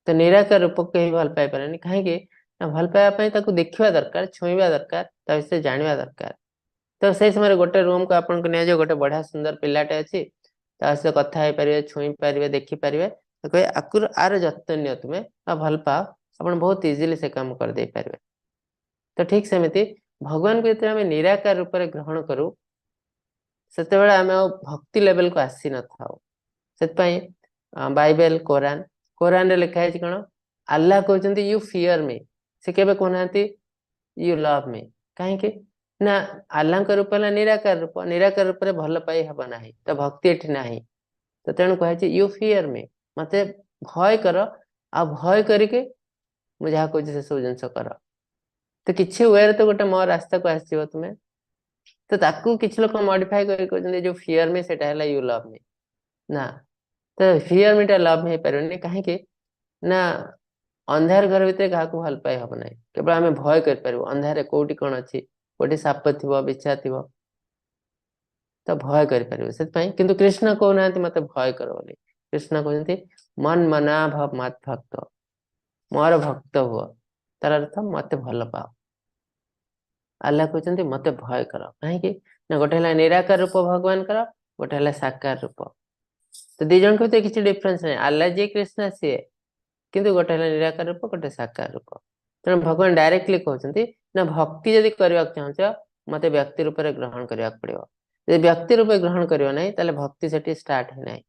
ତ ନିରାକାର ରୂପ କେହି ଭଲ ପାଇପାରିବେନି। କାହିଁକି ନା ଭଲ ପାଇବା ପାଇଁ ତାକୁ ଦେଖିବା ଦରକାର, ଛୁଇଁବା ଦରକାର, ତା ବିଷୟରେ ଜାଣିବା ଦରକାର। ତ ସେଇ ସମୟରେ ଗୋଟେ ରୁମକୁ ଆପଣଙ୍କୁ ନିଆଯିବ, ଗୋଟେ ବଢିଆ ସୁନ୍ଦର ପିଲାଟେ ଅଛି, ତା ସହିତ କଥା ହେଇପାରିବେ, ଛୁଇଁ ପାରିବେ, ଦେଖିପାରିବେ, କହିବେ ଆକୁ ଆର ଯତ୍ନ ନିଅ ତୁମେ, ଆଉ ଭଲ ପାଅ, ଆପଣ ବହୁତ ଇଜିଲି ସେ କାମ କରିଦେଇ ପାରିବେ। ତ ଠିକ ସେମିତି ଭଗବାନଙ୍କୁ ଯେତେବେଳେ ଆମେ ନିରାକାର ରୂପରେ ଗ୍ରହଣ କରୁ, ସେତେବେଳେ ଆମେ ଆଉ ଭକ୍ତି ଲେଭେଲକୁ ଆସି ନଥାଉ। ସେଥିପାଇଁ ବାଇବେଲ, କୋରାନ, କୋରାନରେ ଲେଖା ହେଇଛି କଣ, ଆଲ୍ଲାହ କହୁଛନ୍ତି you fear ମି, ସେ କେବେ କହୁନାହାନ୍ତି you love ମି। କାହିଁକି ନା ଆଲ୍ଲାହଙ୍କ ରୂପ ହେଲା ନିରାକାର ରୂପ, ନିରାକାର ରୂପରେ ଭଲ ପାଇ ହବ ନାହିଁ, ତ ଭକ୍ତି ଏଠି ନାହିଁ। ତ ତେଣୁ କୁହାଯାଇଛି you fear ମି, ମତେ ଭୟ କର, ଆଉ ଭୟ କରିକି ମୁଁ ଯାହା କହୁଛି ସେସବୁ ଜିନିଷ କର। ତ କିଛି ୱେରେ ତ ଗୋଟେ ମୋ ରାସ୍ତାକୁ ଆସିଯିବ ତୁମେ। ତ ତାକୁ କିଛି ଲୋକ ମଡିଫାଏ କରି କହୁଛନ୍ତି ଯୋଉ ଫିୟର ମି ସେଟା ହେଲା you love ମି। ନା, ତ ଫିୟର ମି ଟା ଲଭ୍ ହେଇପାରିବନି। କାହିଁକି ନା ଅନ୍ଧାର ଘର ଭିତରେ କାହାକୁ ଭଲ ପାଇ ହବ ନାହିଁ, କେବଳ ଆମେ ଭୟ କରିପାରିବୁ। ଅନ୍ଧାରରେ କୋଉଠି କଣ ଅଛି, କୋଉଠି ସାପ ଥିବ, ବିଛା ଥିବ, ତ ଭୟ କରିପାରିବୁ ସେଥିପାଇଁ। କିନ୍ତୁ କୃଷ୍ଣ କହୁନାହାନ୍ତି ମତେ ଭୟ କର ବୋଲି। କୃଷ୍ଣ କହୁଛନ୍ତି ମନ ମନା ଭବ ମତ ଭକ୍ତ, ମୋର ଭକ୍ତ ହୁଅ, ତାର ଅର୍ଥ ମତେ ଭଲ ପାଅ। ଆଲ୍ଲାହ କହୁଛନ୍ତି ମତେ ଭୟ କର। କାହିଁକି ନା ଗୋଟେ ହେଲା ନିରାକାର ରୂପ ଭଗବାନଙ୍କର, ଗୋଟେ ହେଲା ସାକାର ରୂପ। ତ ଦି ଜଣଙ୍କ ଭିତରେ କିଛି ଡିଫରେନ୍ସ ନାହିଁ, ଆଲ୍ଲାହ ଯିଏ କୃଷ୍ଣ ସିଏ, କିନ୍ତୁ ଗୋଟେ ହେଲା ନିରାକାର ରୂପ, ଗୋଟେ ସାକାର ରୂପ। ତେଣୁ ଭଗବାନ ଡାଇରେକ୍ଟଲି କହୁଛନ୍ତି ନା ଭକ୍ତି ଯଦି କରିବାକୁ ଚାହୁଁଛ ମତେ ବ୍ୟକ୍ତି ରୂପରେ ଗ୍ରହଣ କରିବାକୁ ପଡିବ। ଯଦି ବ୍ୟକ୍ତି ରୂପେ ଗ୍ରହଣ କରିବ ନାହିଁ ତାହେଲେ ଭକ୍ତି ସେଠି ଷ୍ଟାର୍ଟ ହେଇନାହିଁ।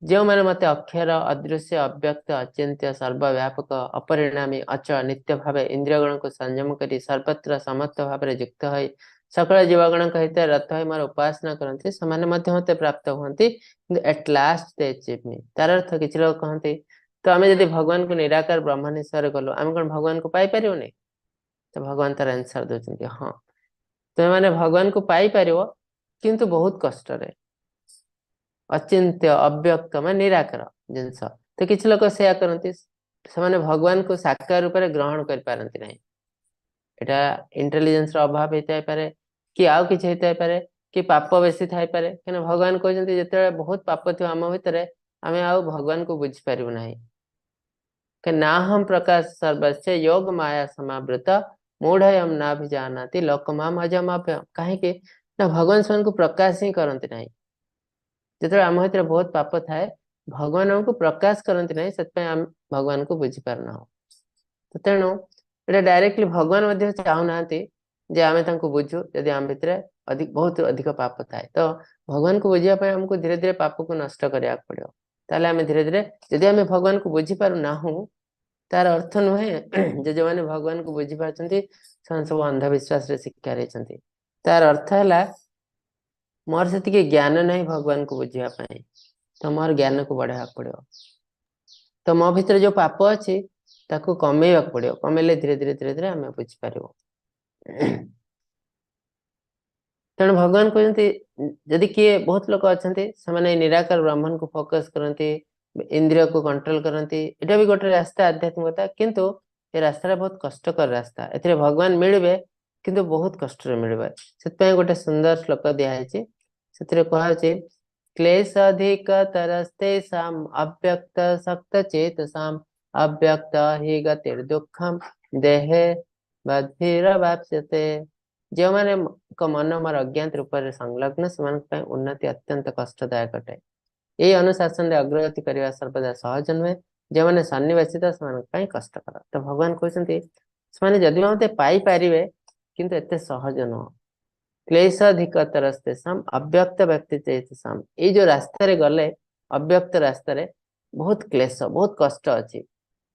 ଯେଉଁମାନେ ମତେ ଅକ୍ଷର, ଅଦୃଶ୍ୟ, ଅବ୍ୟକ୍ତ, ଅଚିନ୍ତ୍ୟ, ସର୍ବବ୍ୟାପକ, ଅପରିଣାମୀ, ଅଚଳ, ନିତ୍ୟ ଭାବେ ଇନ୍ଦ୍ରିୟଗଣକୁ ସଂଯମ କରି ସର୍ବତ୍ର ସମତ୍ୱ ଭାବରେ ଯୁକ୍ତ ହୋଇ ସକଳ ଜୀବଗଣଙ୍କ ହିତରେ ରତ ହୋଇ ମୋର ଉପାସନା କରନ୍ତି, ସେମାନେ ମଧ୍ୟ ମତେ ପ୍ରାପ୍ତ ହୁଅନ୍ତି। କିନ୍ତୁ ଏଟ୍ ଲାଷ୍ଟ ଦେ ଆଚିଭ୍ ମି। ତାର ଅର୍ଥ କିଛି ଲୋକ କହନ୍ତି ତ ଆମେ ଯଦି ଭଗବାନଙ୍କୁ ନିରାକାର ବ୍ରହ୍ମ ନିଶ୍ଚୟରେ କଲୁ, ଆମେ କଣ ଭଗବାନଙ୍କୁ ପାଇପାରିବୁନି? ତ ଭଗବାନ ତାର ଆନ୍ସର ଦଉଛନ୍ତି ହଁ, ତୁମେମାନେ ଭଗବାନଙ୍କୁ ପାଇପାରିବ, କିନ୍ତୁ ବହୁତ କଷ୍ଟରେ। ଅଚିନ୍ତ୍ୟ, ଅବ୍ୟକ୍ତ ମାନେ ନିରାକାର ଜିନିଷ। ତ କିଛି ଲୋକ ସେୟା କରନ୍ତି, ସେମାନେ ଭଗବାନଙ୍କୁ ସାକାର ରୂପରେ ଗ୍ରହଣ କରିପାରନ୍ତି ନାହିଁ। ଏଇଟା ଇଣ୍ଟେଲିଜେନ୍ସର ଅଭାବ ହେଇଥାଇପାରେ କି ଆଉ କିଛି ହେଇଥାଇପାରେ, କି ପାପ ବେଶୀ ଥାଇପାରେ। କାହିଁକିନା ଭଗବାନ କହୁଛନ୍ତି ଯେତେବେଳେ ବହୁତ ପାପ ଥିବ ଆମ ଭିତରେ, ଆମେ ଆଉ ଭଗବାନଙ୍କୁ ବୁଝିପାରିବୁ ନାହିଁ। ନାହಂ ପ୍ରକାଶ ସର୍ବସ୍ୟ ଯୋଗ ମାୟା ସମାବୃତ ମୂଢ଼ୟମ ନାଭିଜାନାତି ଲୋକମାମ ଅଜମାଭ୍ୟ। କାହିଁକି ନା ଭଗବାନ ସେମାନଙ୍କୁ ପ୍ରକାଶ ହିଁ କରନ୍ତି ନାହିଁ। ଯେତେବେଳେ ଆମ ଭିତରେ ବହୁତ ପାପ ଥାଏ, ଭଗବାନ ଆମକୁ ପ୍ରକାଶ କରନ୍ତି ନାହିଁ, ସେଥିପାଇଁ ଆମେ ଭଗବାନଙ୍କୁ ବୁଝିପାରୁନାହୁଁ। ତ ତେଣୁ ଏଇଟା ଡାଇରେକ୍ଟଲି ଭଗବାନ ମଧ୍ୟ ଚାହୁଁନାହାନ୍ତି ଯେ ଆମେ ତାଙ୍କୁ ବୁଝୁ, ଯଦି ଆମ ଭିତରେ ଅଧିକ ବହୁତ ଅଧିକ ପାପ ଥାଏ। ତ ଭଗବାନଙ୍କୁ ବୁଝିବା ପାଇଁ ଆମକୁ ଧୀରେ ଧୀରେ ପାପକୁ ନଷ୍ଟ କରିବାକୁ ପଡିବ। ତାହେଲେ ଆମେ ଧୀରେ ଧୀରେ, ଯଦି ଆମେ ଭଗବାନଙ୍କୁ ବୁଝିପାରୁନାହୁଁ, ତାର ଅର୍ଥ ନୁହେଁ ଯେ ଯୋଉମାନେ ଭଗବାନଙ୍କୁ ବୁଝିପାରୁଛନ୍ତି ସେମାନେ ସବୁ ଅନ୍ଧବିଶ୍ୱାସରେ ଶିକାର ହେଇଛନ୍ତି। ତାର ଅର୍ଥ ହେଲା ମୋର ସେତିକି ଜ୍ଞାନ ନାହିଁ ଭଗବାନଙ୍କୁ ବୁଝିବା ପାଇଁ, ତ ମୋର ଜ୍ଞାନକୁ ବଢେଇବାକୁ ପଡିବ। ତ ମୋ ଭିତରେ ଯୋଉ ପାପ ଅଛି ତାକୁ କମେଇବାକୁ ପଡିବ। କମେଇଲେ ଧୀରେ ଧୀରେ ଧୀରେ ଧୀରେ ଆମେ ବୁଝିପାରିବୁ। ତେଣୁ ଭଗବାନ କହୁଛନ୍ତି, ଯଦି କିଏ, ବହୁତ ଲୋକ ଅଛନ୍ତି ସେମାନେ ନିରାକାର ବ୍ରାହ୍ମଣକୁ ଫୋକସ କରନ୍ତି, ଇନ୍ଦ୍ରିୟକୁ କଣ୍ଟ୍ରୋଲ କରନ୍ତି, ଏଇଟା ବି ଗୋଟେ ରାସ୍ତା ଆଧ୍ୟାତ୍ମିକତା, କିନ୍ତୁ ଏ ରାସ୍ତାଟା ବହୁତ କଷ୍ଟକର ରାସ୍ତା। ଏଥିରେ ଭଗବାନ ମିଳିବେ, କିନ୍ତୁ ବହୁତ କଷ୍ଟରେ ମିଳିବେ। ସେଥିପାଇଁ ଗୋଟେ ସୁନ୍ଦର ଶ୍ଲୋକ ଦିଆହେଇଛି, ସେଥିରେ କୁହାଯାଉଛି କ୍ଲେଶାଧିକତରସ୍ତେଷାମ୍ ଅବ୍ୟକ୍ତ ଶକ୍ତ ଚେତସାମ୍ ଅବ୍ୟକ୍ତ ହି ଗତିର୍ ଦୁଃଖମ୍ ଦେହେ ବଦ୍ଭିରବାପ୍ସ୍ୟତେ। ଯେଉଁମାନଙ୍କ ମନ ମୋର ଅଜ୍ଞାତ ରୂପରେ ସଂଲଗ୍ନ, ସେମାନଙ୍କ ପାଇଁ ଉନ୍ନତି ଅତ୍ୟନ୍ତ କଷ୍ଟଦାୟକ ଅଟେ। ଏଇ ଅନୁଶାସନରେ ଅଗ୍ରଗତି କରିବା ସର୍ବଦା ସହଜ ନୁହେଁ। ଯେଉଁମାନେ ସନ୍ନିବେଶିତ ସେମାନଙ୍କ ପାଇଁ କଷ୍ଟକର। ତ ଭଗବାନ କହୁଛନ୍ତି ସେମାନେ ଯଦି ମତେ ପାଇପାରିବେ, କିନ୍ତୁ ଏତେ ସହଜ ନୁହଁ। କ୍ଲେଶାଧିକତରସ୍ତେଷାମ୍ ଅବ୍ୟକ୍ତ ବ୍ୟକ୍ତି ଚେତସାମ୍। ଏଇ ଯୋଉ ରାସ୍ତାରେ ଗଲେ, ଅବ୍ୟକ୍ତ ରାସ୍ତାରେ ବହୁତ କ୍ଲେଶ, ବହୁତ କଷ୍ଟ ଅଛି।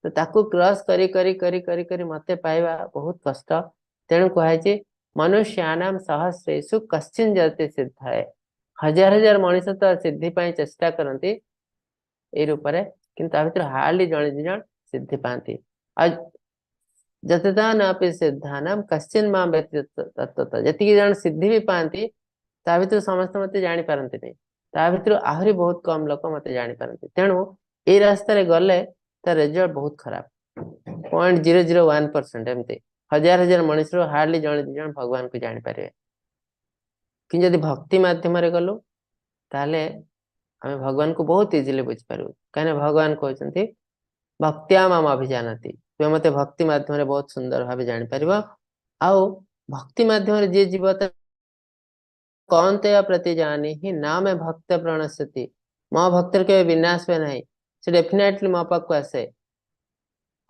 ତ ତାକୁ କ୍ରସ୍ କରି କରି କରି କରି କରି ମତେ ପାଇବା ବହୁତ କଷ୍ଟ। ତେଣୁ କୁହାଯାଇଛି ମନୁଷ୍ୟାନାମ ସହସ୍ରେଷୁ କଶ୍ଚିନ୍ ଯତି ସିଦ୍ଧାଏ। ହଜାର ହଜାର ମଣିଷ ତ ସିଦ୍ଧି ପାଇଁ ଚେଷ୍ଟା କରନ୍ତି ଏଇ ରୂପରେ, କିନ୍ତୁ ତା ଭିତରୁ ହାର୍ଡଲି ଜଣେ ଦି ଜଣ ସିଦ୍ଧି ପାଆନ୍ତି। ଆଉ ଯତେଦାନାପି ସିଦ୍ଧାନାମ କଶ୍ଚିନ୍ ମା ବ୍ୟତୀତ ତତ୍ତ୍ୱତଃ। ଯେତିକି ଜଣ ସିଦ୍ଧି ବି ପାଆନ୍ତି ତା ଭିତରୁ ସମସ୍ତେ ମତେ ଜାଣିପାରନ୍ତିନି, ତା ଭିତରୁ ଆହୁରି ବହୁତ କମ ଲୋକ ମତେ ଜାଣିପାରନ୍ତି। ତେଣୁ ଏଇ ରାସ୍ତାରେ ଗଲେ ତା ରେଜଲ୍ଟ ବହୁତ ଖରାପ, 0.001% ଏମିତି ହଜାର ହଜାର ମଣିଷରୁ ହାର୍ଡଲି ଜଣେ ଦି ଜଣ ଭଗବାନଙ୍କୁ ଜାଣିପାରିବେ। କିନ୍ତୁ ଯଦି ଭକ୍ତି ମାଧ୍ୟମରେ ଗଲୁ, ତାହେଲେ ଆମେ ଭଗବାନଙ୍କୁ ବହୁତ ଇଜିଲି ବୁଝିପାରିବୁ। କାହିଁକିନା ଭଗବାନ କହୁଛନ୍ତି ଭକ୍ତ୍ୟା ମାମ ଅଭିଜାନାତି, ତୁମେ ମତେ ଭକ୍ତି ମାଧ୍ୟମରେ ବହୁତ ସୁନ୍ଦର ଭାବେ ଜାଣିପାରିବ। ଆଉ ଭକ୍ତି ମାଧ୍ୟମରେ ଯିଏ ଯିବ କୌନ୍ତେୟ ପ୍ରତି ଜାନିହି ନା ମେ ଭକ୍ତ ପ୍ରଣଶ୍ୟତି, ମୋ ଭକ୍ତର କେବେ ବିନାଶ ହୁଏ ନାହିଁ, ସେ ଡେଫିନେଟଲି ମୋ ପାଖକୁ ଆସେ।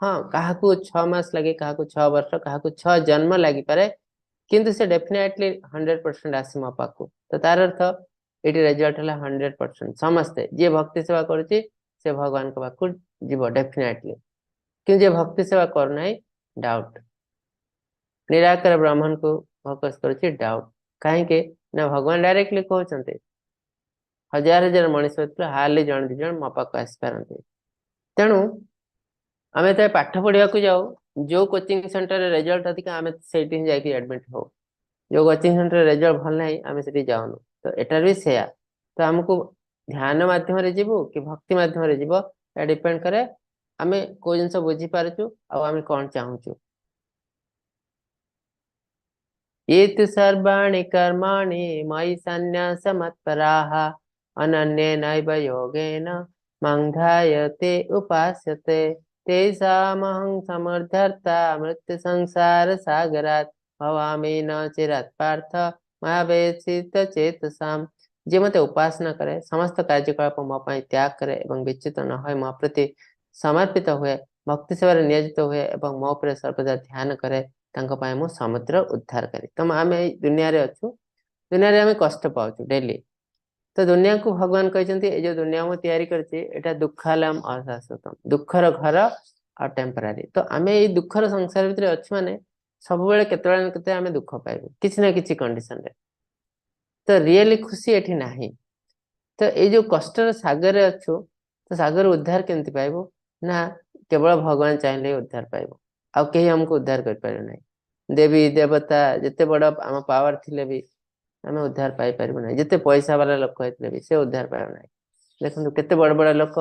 ହଁ, କାହାକୁ 6 ମାସ ଲାଗେ, କାହାକୁ 6 ବର୍ଷ, କାହାକୁ 6 ଜନ୍ମ ଲାଗିପାରେ, କିନ୍ତୁ ସେ ଡେଫିନେଟଲି 100% ଆସେ ମୋ ପାଖକୁ। ତ ତାର ଅର୍ଥ ଏଇଠି ରେଜଲ୍ଟ ହେଲା 100%। ସମସ୍ତେ ଯିଏ ଭକ୍ତି ସେବା କରୁଛି ସେ ଭଗବାନଙ୍କ ପାଖକୁ ଯିବ ଡେଫିନେଟଲି, କିନ୍ତୁ ଯିଏ ଭକ୍ତି ସେବା କରୁନାହିଁ ଡାଉଟ, ନିରାକାର ବ୍ରାହ୍ମଣକୁ ଫୋକସ କରୁଛି ଡାଉଟ। କାହିଁକି ନା ଭଗବାନ ଡାଇରେକ୍ଟଲି କହୁଛନ୍ତି ହଜାର ହଜାର ମଣିଷ ଭିତରୁ ହାର୍ଡଲି ଜଣେ ଦି ଜଣ ମୋ ପାଖକୁ ଆସିପାରନ୍ତି। ତେଣୁ ଆମେ ଯେତେବେଳେ ପାଠ ପଢିବାକୁ ଯାଉ, ଯୋଉ କୋଚିଂ ସେଣ୍ଟରରେ ରେଜଲ୍ଟ ଅଧିକ ଆମେ ସେଇଠି ହିଁ ଯାଇକି ଆଡମିଟ ହଉ, ଯୋଉ କୋଚିଂ ସେଣ୍ଟରରେ ରେଜଲ୍ଟ ଭଲ ନାହିଁ ଆମେ ସେଠି ଯାଉନୁ। ତ ଏଟାରେ ବି ସେୟା। ତ ଆମକୁ ଧ୍ୟାନ ମାଧ୍ୟମରେ ଯିବୁ କି ଭକ୍ତି ମାଧ୍ୟମରେ ଯିବ, ଏଟା ଡିପେଣ୍ଡ କରେ ଆମେ କୋଉ ଜିନିଷ ବୁଝିପାରୁଛୁ ଆଉ ଆମେ କଣ ଚାହୁଁଛୁ। ये तु सर्वाणि कर्माणि मयि सन्न्यासमत्पराः अनन्येनैव योगेन मां ध्यायते उपास्यते तेषामहं समर्थर्ता मृत्यु संसार सागरात् भवामि न चिरात् पार्थ मया व्यथित चेतसाम्। जे मते उपासना करे, समस्त କାର୍ଯ୍ୟକଳାପ ମୋ ପାଇଁ ତ୍ୟାଗ କରେ ଏବଂ ବିଚ୍ୟୁତ ନ ହୋଇ ମୋ ପ୍ରତି ସମର୍ପିତ ହୁଏ, ଭକ୍ତି ସେବାରେ ନିୟୋଜିତ ହୁଏ ଏବଂ ମୋ ଉପରେ ସର୍ବଦା ଧ୍ୟାନ କରେ, ତାଙ୍କ ପାଇଁ ମୁଁ ସମୁଦ୍ର ଉଦ୍ଧାର କରେ। ତ ଆମେ ଏଇ ଦୁନିଆରେ ଅଛୁ, ଦୁନିଆରେ ଆମେ କଷ୍ଟ ପାଉଛୁ ଡେଲି। ତ ଦୁନିଆକୁ ଭଗବାନ କହିଛନ୍ତି ଏଇ ଯୋଉ ଦୁନିଆ ମୁଁ ତିଆରି କରିଛି ଏଇଟା ଦୁଃଖାଲୟମ ଅଶାଶ୍ୱତମ, ଦୁଃଖର ଘର ଆଉ ଟେମ୍ପରାରୀ। ତ ଆମେ ଏଇ ଦୁଃଖର ସଂସାର ଭିତରେ ଅଛୁ ମାନେ ସବୁବେଳେ କେତେବେଳେ ନା କେତେବେଳେ ଆମେ ଦୁଃଖ ପାଇବୁ କିଛି ନା କିଛି କଣ୍ଡିସନରେ। ତ ରିଏଲି ଖୁସି ଏଠି ନାହିଁ। ତ ଏଇ ଯୋଉ କଷ୍ଟର ସାଗରରେ ଅଛୁ, ତ ସାଗର ଉଦ୍ଧାର କେମିତି ପାଇବୁ? ନା କେବଳ ଭଗବାନ ଚାହିଁଲେ ହିଁ ଉଦ୍ଧାର ପାଇବୁ, ଆଉ କେହି ଆମକୁ ଉଦ୍ଧାର କରିପାରିବେ ନାହିଁ। ଦେବୀ ଦେବତା ଯେତେ ବଡ ଆମ ପାୱାର ଥିଲେ ବି ଆମେ ଉଦ୍ଧାର ପାଇପାରିବୁ ନାହିଁ, ଯେତେ ପଇସା ବାଲା ଲୋକ ହେଇଥିଲେ ବି ସେ ଉଦ୍ଧାର ପାଇବ ନାହିଁ। ଦେଖନ୍ତୁ କେତେ ବଡ ବଡ ଲୋକ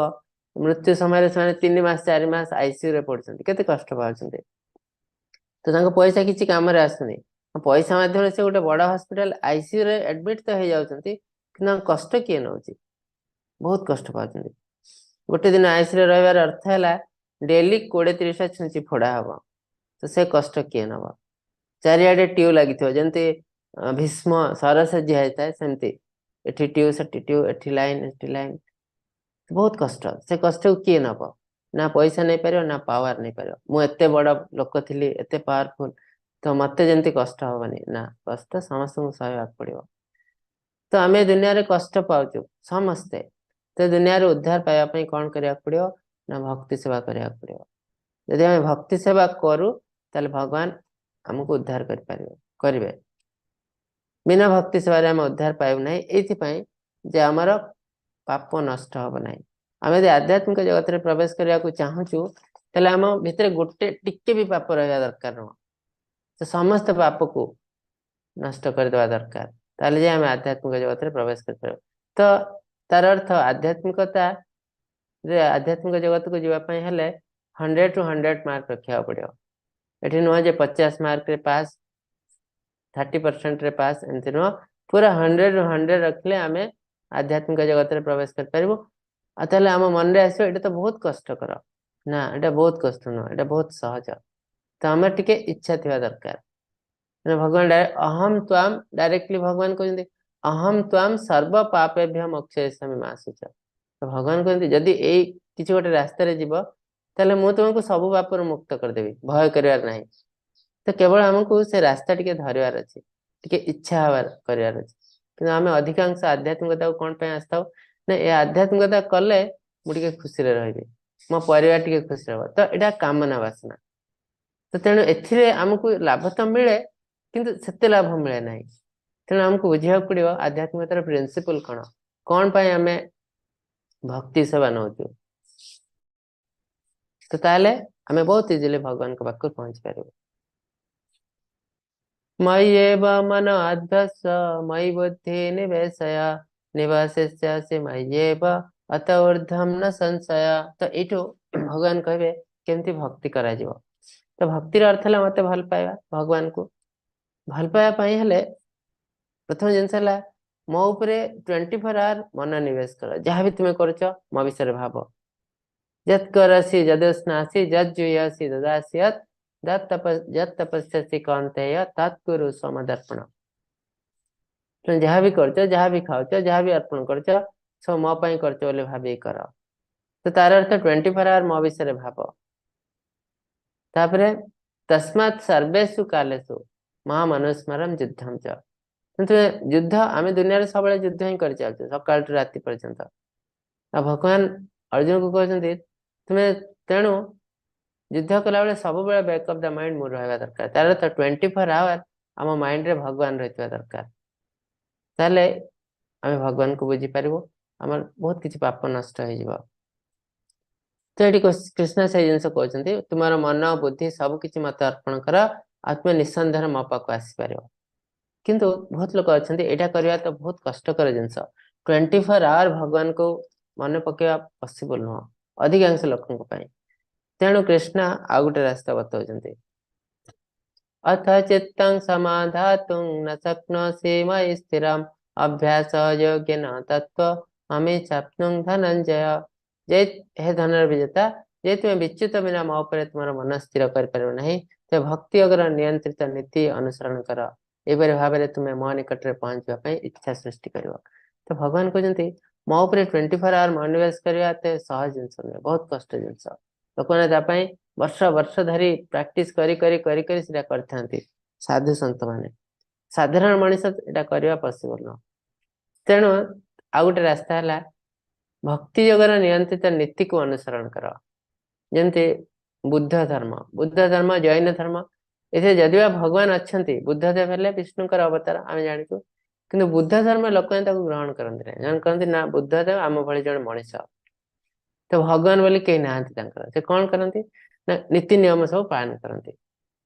ମୃତ୍ୟୁ ସମୟରେ ସେମାନେ 3 ମାସ 4 ମାସ ଆଇସିୟୁ ରେ ପଡୁଛନ୍ତି, କେତେ କଷ୍ଟ ପାଉଛନ୍ତି। ତ ତାଙ୍କ ପଇସା କିଛି କାମରେ ଆସୁନି। ପଇସା ମାଧ୍ୟମରେ ସେ ଗୋଟେ ବଡ ହସ୍ପିଟାଲ ଆଇସିୟୁ ରେ ଆଡମିଟ ତ ହେଇଯାଉଛନ୍ତି, କିନ୍ତୁ ତାଙ୍କ କଷ୍ଟ କିଏ ନଉଛି? ବହୁତ କଷ୍ଟ ପାଉଛନ୍ତି। ଗୋଟେ ଦିନ ଆଇସିୟୁ ରେ ରହିବାର ଅର୍ଥ ହେଲା ଡେଲି 20-30ଟା ଛୁଞ୍ଚି ଫୋଡା ହବ। ତ ସେ କଷ୍ଟ କିଏ ନବ? ଚାରିଆଡେ ଟ୍ୟୁ ଲାଗିଥିବ, ଯେମିତି ଭୀଷ୍ମ ସରସଜ୍ୟା ହେଇଥାଏ ସେମିତି ଏଠି ଟ୍ୟୁ ସେଠି ଟ୍ୟୁ, ଏଠି ଲାଇନ ଏଠି ଲାଇନ। ବହୁତ କଷ୍ଟ। ସେ କଷ୍ଟକୁ କିଏ ନବ? ନା ପଇସା ନେଇପାରିବ, ନା ପାୱାର ନେଇପାରିବ। ମୁଁ ଏତେ ବଡ ଲୋକ ଥିଲି, ଏତେ ପାୱାରଫୁଲ, ତ ମତେ ଯେମିତି କଷ୍ଟ ହବନି ନା, କଷ୍ଟ ସମସ୍ତଙ୍କୁ ସହିବାକୁ ପଡିବ। ତ ଆମେ ଦୁନିଆରେ କଷ୍ଟ ପାଉଛୁ ସମସ୍ତେ। ତ ଦୁନିଆରେ ଉଦ୍ଧାର ପାଇବା ପାଇଁ କଣ କରିବାକୁ ପଡିବ? ନା ଭକ୍ତି ସେବା କରିବାକୁ ପଡିବ। ଯଦି ଆମେ ଭକ୍ତି ସେବା କରୁ ତାହେଲେ ଭଗବାନ ଆମକୁ ଉଦ୍ଧାର କରିପାରିବେ, କରିବେ। ବିନା ଭକ୍ତି ସେବାରେ ଆମେ ଉଦ୍ଧାର ପାଇବୁ ନାହିଁ, ଏଇଥିପାଇଁ ଯେ ଆମର ପାପ ନଷ୍ଟ ହବ ନାହିଁ। ଆମେ ଯଦି ଆଧ୍ୟାତ୍ମିକ ଜଗତରେ ପ୍ରବେଶ କରିବାକୁ ଚାହୁଁଛୁ ତାହେଲେ ଆମ ଭିତରେ ଗୋଟେ ଟିକେ ବି ପାପ ରହିବା ଦରକାର ନୁହଁ। ତ ସମସ୍ତ ପାପକୁ ନଷ୍ଟ କରିଦେବା ଦରକାର, ତାହେଲେ ଯାଇ ଆମେ ଆଧ୍ୟାତ୍ମିକ ଜଗତରେ ପ୍ରବେଶ କରିପାରିବୁ। ତ ତାର ଅର୍ଥ ଆଧ୍ୟାତ୍ମିକତା ଯେ ଆଧ୍ୟାତ୍ମିକ ଜଗତକୁ ଯିବା ପାଇଁ ହେଲେ 100 ରୁ 100 ମାର୍କ ରଖିବାକୁ ପଡିବ। ଏଠି ନୁହଁ ଯେ 50 ମାର୍କରେ ପାସ୍, 30%ରେ ପାସ୍, ଏମିତି ନୁହଁ। ପୁରା 100 ରୁ 100 ରଖିଲେ ଆମେ ଆଧ୍ୟାତ୍ମିକ ଜଗତରେ ପ୍ରବେଶ କରିପାରିବୁ। ଆଉ ତାହେଲେ ଆମ ମନରେ ଆସିବ ଏଇଟା ତ ବହୁତ କଷ୍ଟକର। ନା, ଏଇଟା ବହୁତ କଷ୍ଟ ନୁହଁ, ଏଇଟା ବହୁତ ସହଜ। ତ ଆମର ଟିକେ ଇଚ୍ଛା ଥିବା ଦରକାର। ଭଗବାନ ଅହମ ତ୍ୱାମ, ଡାଇରେକ୍ଟଲି ଭଗବାନ କହୁଛନ୍ତି, ଅହମ ତ୍ୱାମ ସର୍ବ ପାପେଭ୍ୟ ମୋକ୍ଷୟିଷ୍ୟାମି ମା ଶୁଚ। ତ ଭଗବାନ କୁହନ୍ତି ଯଦି ଏଇ କିଛି ଗୋଟେ ରାସ୍ତାରେ ଯିବ ତାହେଲେ ମୁଁ ତୁମକୁ ସବୁ ପାପରୁ ମୁକ୍ତ କରିଦେବି, ଭୟ କରିବାର ନାହିଁ। ତ କେବଳ ଆମକୁ ସେ ରାସ୍ତା ଟିକେ ଧରିବାର ଅଛି, ଟିକେ ଇଚ୍ଛା ହବାର କରିବାର ଅଛି। କିନ୍ତୁ ଆମେ ଅଧିକାଂଶ ଆଧ୍ୟାତ୍ମିକତାକୁ କଣ ପାଇଁ ଆସିଥାଉ? ନା ଏ ଆଧ୍ୟାତ୍ମିକତା କଲେ ମୁଁ ଟିକେ ଖୁସିରେ ରହିବି, ମୋ ପରିବାର ଟିକେ ଖୁସିରେ ରହିବ। ତ ଏଇଟା କାମନା ବାସନା। ତ ତେଣୁ ଏଥିରେ ଆମକୁ ଲାଭ ତ ମିଳେ, କିନ୍ତୁ ସେତେ ଲାଭ ମିଳେ ନାହିଁ। ତେଣୁ ଆମକୁ ବୁଝିବାକୁ ପଡିବ ଆଧ୍ୟାତ୍ମିକତାର ପ୍ରିନ୍ସିପଲ କଣ, କଣ ପାଇଁ ଆମେ ଭକ୍ତି ସେବା ନଉଛୁ। ତ ତାହେଲେ ଆମେ ବହୁତ ଇଜିଲି ଭଗବାନଙ୍କ ପାଖକୁ ପହଞ୍ଚି ପାରିବୁ। ମୟ୍ୟେବ ମନ ଆଧତ୍ସ୍ୱ ମୟି ବୁଦ୍ଧି ନିବେଶୟ ନିବସିଷ୍ୟସି ମୟ୍ୟେବ ଅତ ଊର୍ଦ୍ଧ୍ୱଂ ନ ସଂଶୟ। ତ ଏଇଠୁ ଭଗବାନ କହିବେ କେମିତି ଭକ୍ତି କରାଯିବ। ତ ଭକ୍ତିର ଅର୍ଥ ହେଲା ମତେ ଭଲ ପାଇବା। ଭଗବାନଙ୍କୁ ଭଲ ପାଇବା ପାଇଁ ହେଲେ ପ୍ରଥମ ଜିନିଷ ହେଲା ମୋ ଉପରେ 24 ଆୱାର ମନୋନିବେଶ କର। ଯାହାବି ତୁମେ କରୁଛ ମୋ ବିଷୟରେ ଭାବ। ଯତ୍ କରସି ଯଦସ୍ନାସି ଯଜ୍ଜୁୟସି ଦଦାସି ଯତ୍ ଯତ୍ ତପସ୍ୟସି କୌନ୍ତେୟ ତତ୍ କୁରୁ ସ୍ୱମଦର୍ପଣ। ତୁମେ ଯାହା ବି କରୁଛ, ଯାହା ବି ଖାଉଛ, ଯାହା ବି ଅର୍ପଣ କରୁଛ, ସବୁ ମୋ ପାଇଁ କରୁଛ ବୋଲି ଭାବିକି କର। ତ ତାର ଅର୍ଥ 24 ଆୱାର ମୋ ବିଷୟରେ ଭାବ। ତାପରେ ତସ୍ମାତ୍ ସର୍ବେଷୁ କାଲେଷୁ ମାମନୁସ୍ମରମ ଯୁଦ୍ଧମ ଚ। କିନ୍ତୁ ଯୁଦ୍ଧ, ଆମେ ଦୁନିଆରେ ସବୁବେଳେ ଯୁଦ୍ଧ ହିଁ କରିଚାଲିଛୁ ସକାଳଠୁ ରାତି ପର୍ଯ୍ୟନ୍ତ। ଆଉ ଭଗବାନ ଅର୍ଜୁନକୁ କହୁଛନ୍ତି ତୁମେ ତେଣୁ ଯୁଦ୍ଧ କଲାବେଳେ ସବୁବେଳେ ବ୍ୟାକ୍ ଅଫ୍ the mind ମୁଁ ରହିବା ଦରକାର। ତାର ତ 24 ଆୱାର ଆମ ମାଇଣ୍ଡରେ ଭଗବାନ ରହିଥିବା ଦରକାର। ତାହେଲେ ଆମେ ଭଗବାନଙ୍କୁ ବୁଝିପାରିବୁ, ଆମର ବହୁତ କିଛି ପାପ ନଷ୍ଟ ହେଇଯିବ। ତ ଏଠି କୃଷ୍ଣ ସେଇ ଜିନିଷ କହୁଛନ୍ତି, ତୁମର ମନ ବୁଦ୍ଧି ସବୁ କିଛି ମତେ ଅର୍ପଣ କର, ଆଉ ତୁମେ ନିଃସନ୍ଦେହରେ ମୋ ପାଖକୁ ଆସିପାରିବ। କିନ୍ତୁ ବହୁତ ଲୋକ ଅଛନ୍ତି ଏଇଟା କରିବା ତ ବହୁତ କଷ୍ଟକର ଜିନିଷ। 24 ଆୱାର ଭଗବାନଙ୍କୁ ମନେ ପକେଇବା ପସିବଲ ନୁହଁ ଅଧିକାଂଶ ଲୋକଙ୍କ ପାଇଁ। ତେଣୁ କୃଷ୍ଣ ଆଉ ଗୋଟେ ରାସ୍ତା ବତାଉଛନ୍ତି। ଅଥ ଚିତ୍ତଂ ସମାଧାତୁଂ ନ ଶକ୍ନୋସି ମୟି ସ୍ଥିରମ୍ ଅଭ୍ୟାସ ଯୋଗେନ ତତ୍ତ୍ୱ ଅମିଚାପ୍ନୁଂ ଧନଞ୍ଜୟ। ଯେ ହେ ଧନର ବିଜେତା, ଯେ ତୁମେ ବିଚ୍ୟୁତ ବିନା ମୋ ଉପରେ ତୁମର ମନ ସ୍ଥିର କରିପାରିବ ନାହିଁ, ତେବେ ଭକ୍ତି ଯୋଗର ନିୟନ୍ତ୍ରିତ ନୀତି ଅନୁସରଣ କର। ଏହିପରି ଭାବରେ ତୁମେ ମୋ ନିକଟରେ ପହଞ୍ଚିବା ପାଇଁ ଇଚ୍ଛା ସୃଷ୍ଟି କରିବ। ତ ଭଗବାନ କହୁଛନ୍ତି ମୋ ଉପରେ 24 ଆୱାର ମନୋନିବେଶ କରିବା ଏତେ ସହଜ ଜିନିଷ ନୁହେଁ, ବହୁତ କଷ୍ଟ ଜିନିଷ। ଲୋକମାନେ ତା ପାଇଁ ବର୍ଷ ବର୍ଷ ଧରି ପ୍ରାକ୍ଟିସ କରି କରି କରି କରି ସେଟା କରିଥାନ୍ତି ସାଧୁ ସନ୍ଥ ମାନେ। ସାଧାରଣ ମଣିଷ ଏଟା କରିବା ପସିବଲ ନୁହଁ। ତେଣୁ ଆଉ ଗୋଟେ ରାସ୍ତା ହେଲା ଭକ୍ତି ଯୋଗର ନିୟନ୍ତ୍ରିତ ନୀତିକୁ ଅନୁସରଣ କର। ଯେମିତି ବୁଦ୍ଧ ଧର୍ମ, ବୁଦ୍ଧ ଧର୍ମ, ଜୈନ ଧର୍ମ, ଏଥିରେ ଯଦି ବା ଭଗବାନ ଅଛନ୍ତି, ବୁଦ୍ଧଦେବ ହେଲେ ବିଷ୍ଣୁଙ୍କର ଅବତାର ଆମେ ଜାଣିଛୁ, କିନ୍ତୁ ବୁଦ୍ଧ ଧର୍ମ ଲୋକମାନେ ତାକୁ ଗ୍ରହଣ କରନ୍ତି ନାହିଁ। ଜଣେ କହନ୍ତି ନା ବୁଦ୍ଧଦେବ ଆମ ଭଳି ଜଣେ ମଣିଷ, ତ ଭଗବାନ ବୋଲି କେହି ନାହାନ୍ତି ତାଙ୍କର। ସେ କଣ କରନ୍ତି ନା ନୀତି ନିୟମ ସବୁ ପାଳନ କରନ୍ତି।